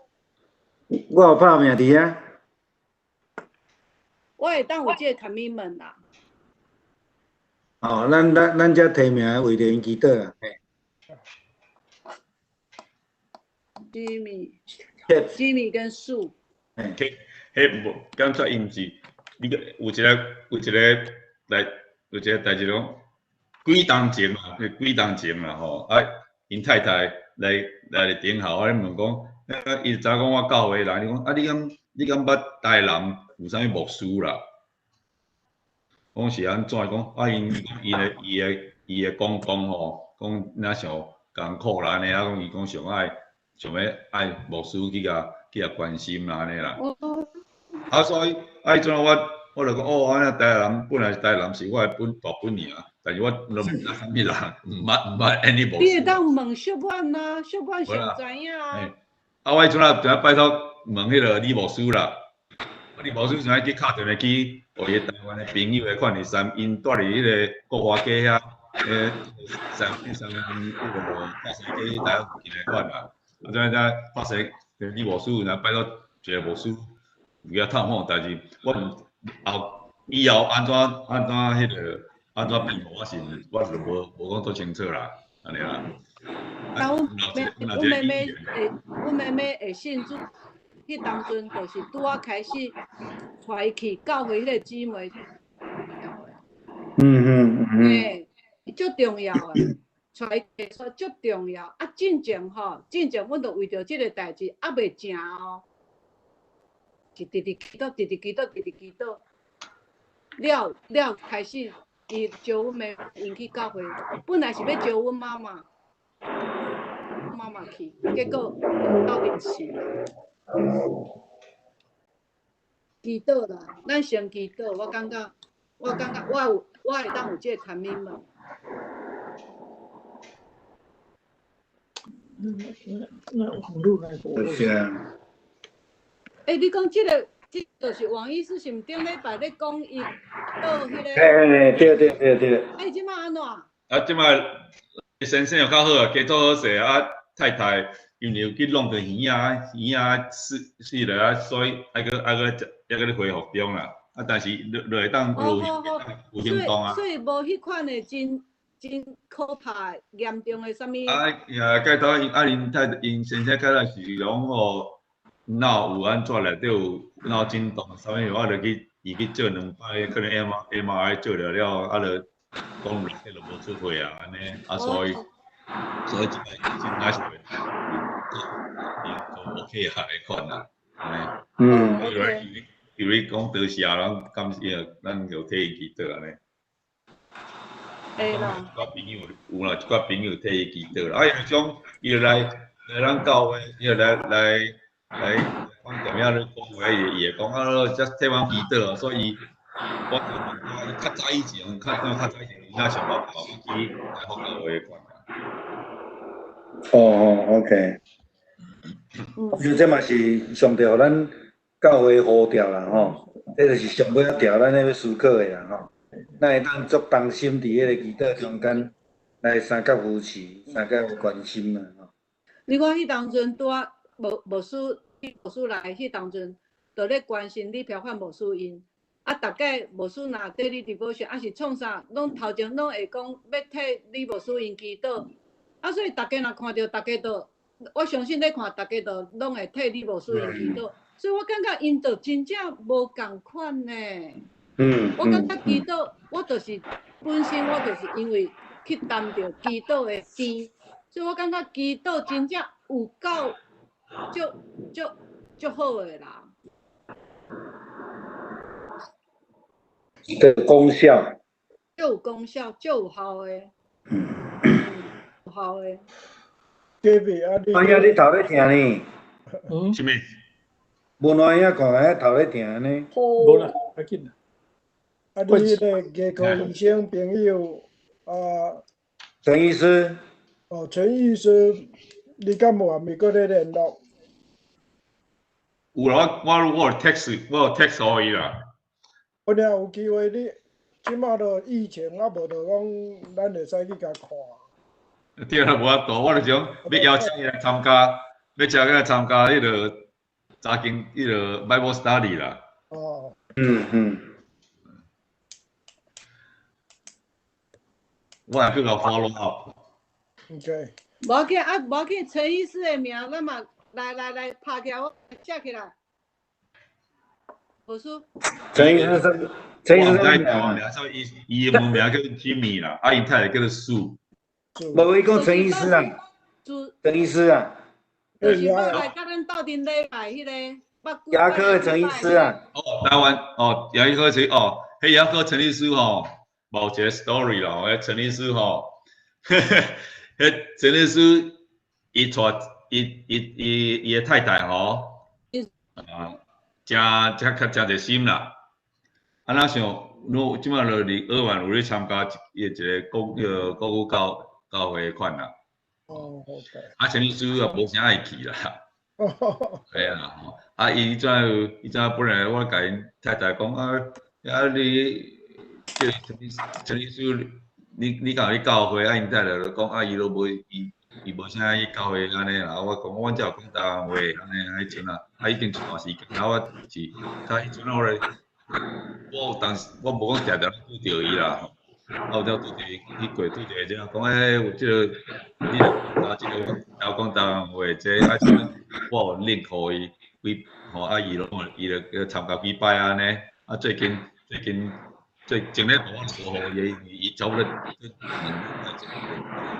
我有拍名佇遐。我會當有這個 commitment 啦。哦，咱遮提名為著𪜶祈禱啊。 Jimmy，Jimmy 跟樹。彼彼無，感覺伊毋是，你個有一個來有一個代誌講，幾冬前啊，幾冬前啊吼，啊，𪜶太太來來頂校，我咧問講，伊知影講我教會人，伊講啊，你敢捌台南有啥物牧師啦？講是按怎？講啊，𪜶伊的公公吼，講若上艱苦啦，按呢啊，講伊講上愛想欲愛牧師去共關心啦，按呢啦。啊，所以啊，彼陣我就講哦，按呢台南本來台南是我的本大本營，但是我攏毋知啥物人，毋捌 any 牧師。你會當問小阮啊，小阮上知影啊。啊，我彼陣啊，就拜託問彼個李牧師啦。李牧師想愛去敲電話去，予伊台灣的朋友的款是三，𪜶蹛佇彼個國華街遐，三三彼個大西街台灣附近的款啦。啊，怎怎發生李牧師，若拜託一個牧師有遐探訪，但是我毋後以後按怎彼個按怎變，我是無講足清楚啦，按呢啦。但阮妹妹會信主，彼當陣就是拄仔開始帶伊去教會彼個姊妹。嘿，足重要的，帶伊去足重要。啊，進前吼，進前阮就為著這個代誌猶未成哦，是直直祈禱，直直祈禱，直直祈禱。了了開始，伊招阮妹𪜶去教會，本來是欲招阮媽媽，媽媽去，結果鬥陣去。祈禱啦，咱先祈禱。我感覺，我會當有這個 commitment。那網路來無？是啊。欸，你講這個，這就是王醫師是毋頂禮拜咧講伊倒彼個？嘿，對對對對。啊，伊這擺按怎？啊，這擺先生又較好啊，加做好勢啊，太太因為有去弄著耳仔，耳仔死死落啊，所以愛閣愛閣猶閣咧恢復中啦。啊，但是落落會當有有行動啊。所以無彼款的真真可怕嚴重的啥物？啊，也蓋頭𪜶啊，𪜶太𪜶先生開頭是講吼，腦有按怎內底有腦震盪啥物，我就去伊去照兩擺，可能 MRI 照了了，啊，就講內底就無出血啊，按呢，啊，所以這擺真還是會 OK 啊，彼款啦，按呢。因為講多謝咱感謝，咱就替伊祈禱按呢。會啦。一寡朋友有啦，一寡朋友替伊祈禱啦。啊，伊就講，伊就來咱教會，伊就來講踮遐咧講話，伊會講啊，才替阮祈禱，所以我就問講，伊較早以前，較早以前，伊若想辦法去來福教會款啦。哦，OK。我覺得這嘛是上帝予咱教會呼召啦吼，這就是上尾仔條咱咧欲思考的啦吼。咱會當足同心佇彼個祈禱中間來相佮扶持、相佮關心啦吼。你看彼当阵拄仔牧牧师牧师来，彼当阵就咧关心李飘焕牧师𪜶。啊，逐摆牧师若 daily devotion，抑是创啥，拢头前拢会讲欲替李牧师𪜶祈祷。啊，所以逐家若看著，逐家都，我相信咧看，逐家都拢会替李牧师𪜶祈祷。所以我感觉𪜶就真正无仝款呢。我感觉祈祷，我就是本身我就是因为去担著祈祷的肩，所以我感觉祈祷真正有够足足足好的啦。的功效。足有功效，足有效的。有效的。 David，啊你。哎呀，你头咧疼呢？嗯。啥物？无烂影看，遐头咧疼呢。无啦，较紧啦。啊，你彼个牙科医生朋友啊，陈医师。哦，陈医师，你敢无还未阁咧联络？有啦，我有 text，我有 text 予伊啦。本来有機會你，這馬都疫情啊，無就講咱會使去共看。對啦，無法度，我就想欲邀請伊來參加，欲請伊來參加彼个查經，彼个 Bible Study 啦。哦。我也去共 follow up。 OK。無要緊啊，無要緊，陳醫師的名，咱嘛來來來拍起來，我寫起來。無輸。陳醫師，陳醫師，我毋知台灣名，啥伊伊的名叫 Jimmy 啦，啊，𪜶太太叫做 Sue。無，伊講陳醫師啊，陳醫師啊。就是我來佮咱鬥陣禮拜彼個牙科的陳醫師啊。哦，台灣哦，牙科陳哦，彼牙科陳醫師吼，嘛有一個 story 啦，彼陳醫師吼，彼陳醫師伊帶伊伊伊伊的太太吼，啊，誠誠較誠熱心啦。啊，若像汝這擺就佇鄂灣有咧參加伊一個國彼个國語教教會款啦。哦，OK。啊，陳醫師也無啥愛去啦。系啊，吼，啊，伊怎伊怎本來我共𪜶太太講啊，啊你這陳醫陳醫師，你你敢有去教會？啊，𪜶太太就講啊，伊都無伊伊無啥去教會按呢啦。我講阮遮有講台灣話按呢，啊彼陣啊，啊已經一段時間，啊我是較彼陣我咧，我有當時我無講定定拄著伊啦，吼，啊有當拄著伊去過拄著伊這樣講，欸，有這个你啊，這個枵講台灣話，這啊，我有 link 予伊，幾吼啊，伊攏伊就參加幾擺按呢，啊最近最近最前禮拜我就無予伊，伊差不多兩禮拜前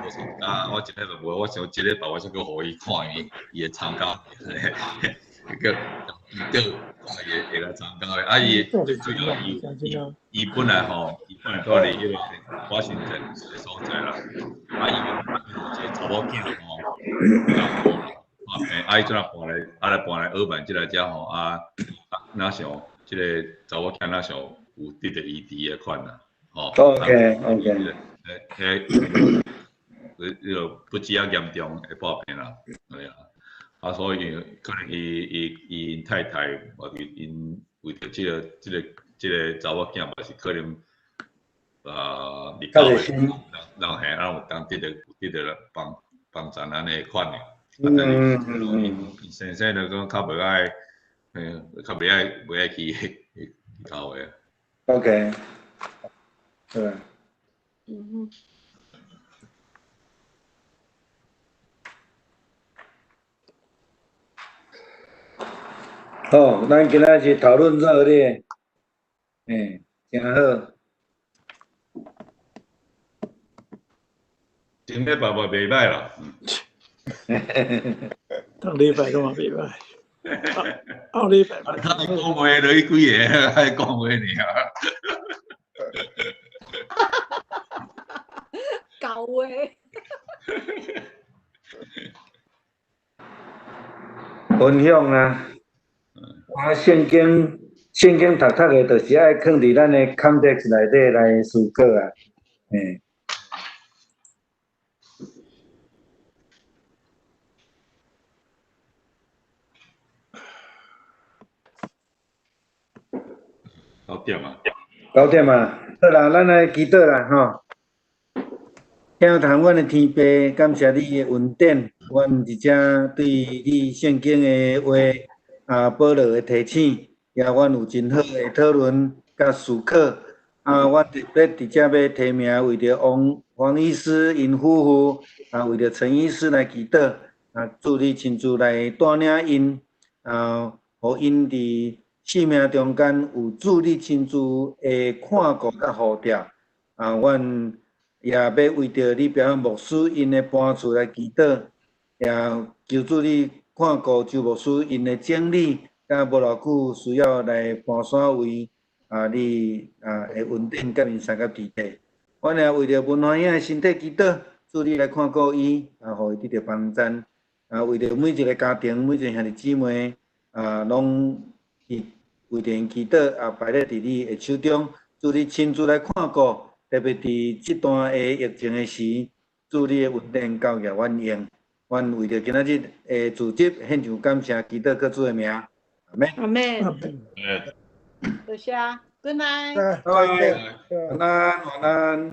無參加，我一禮拜無，我想這禮拜我才閣予伊看伊，伊會參加，個伊看伊會來參加的，啊伊最主要伊伊伊本來吼，伊本來住佇彼個華盛頓的所在啦，啊伊有一個查某囝吼，啊啊伊陣仔搬來，啊來搬來爾灣這來遮吼，啊若像這個查某囝若像有得著醫治的款啦，吼。 OK OK。彼彼，彼个不止啊嚴重的破病啦，對啊。啊，所以可能伊伊伊𪜶太太，嘛是𪜶為著這个這个這个查某囝嘛是可能啊，佇教會人人嘿，啊有當得著得著幫幫助按呢款的。啊，但是𪜶先生就講較袂愛，較袂愛袂愛去去教會。 OK，對。嗯哼。好，咱今仔是討論熱烈，欸，真好。前禮拜嘛袂䆀啦。逐禮拜都嘛袂䆀。後禮拜嘛。他講話落去幾个，愛講話爾。舊話。分享啊！啊，聖經聖經讀讀的，就是愛囥佇咱的 context 內底來思考啊，欸。 9點啊！ 9點啊！好啦，咱來祈禱啦，吼。天堂，阮的天父，感謝你的恩典。阮伫遮對你聖經的話，啊，保羅的提醒，也阮有真好的討論佮思考。啊，阮特別佇遮欲提名為著王黃醫師𪜶夫婦，啊，為著陳醫師來祈禱，啊，主你親自來帶領𪜶，啊，予𪜶佇生命中間有主你親自的看顧佮護照。啊，阮也欲為著李表牧師𪜶的搬厝來祈禱，也求主你看顧周牧師𪜶的整理，佮無偌久需要來搬徙位，啊，你啊會恩典佮𪜶相佮佇體。阮也為著文華兄的身體祈禱，主你來看顧伊，啊，予伊得著幫贊。啊，為著每一个家庭，每一个兄弟姊妹，啊，攏去為著𪜶祈禱，啊，擺咧佇你的手中，主你親自來看顧，特別佇這段的疫情的時，主你的恩典夠額阮用。阮為著今仔日的組織獻上感謝，祈禱靠主的名，阿們。阿們。多謝，Good night。拜拜，晚安，晚安。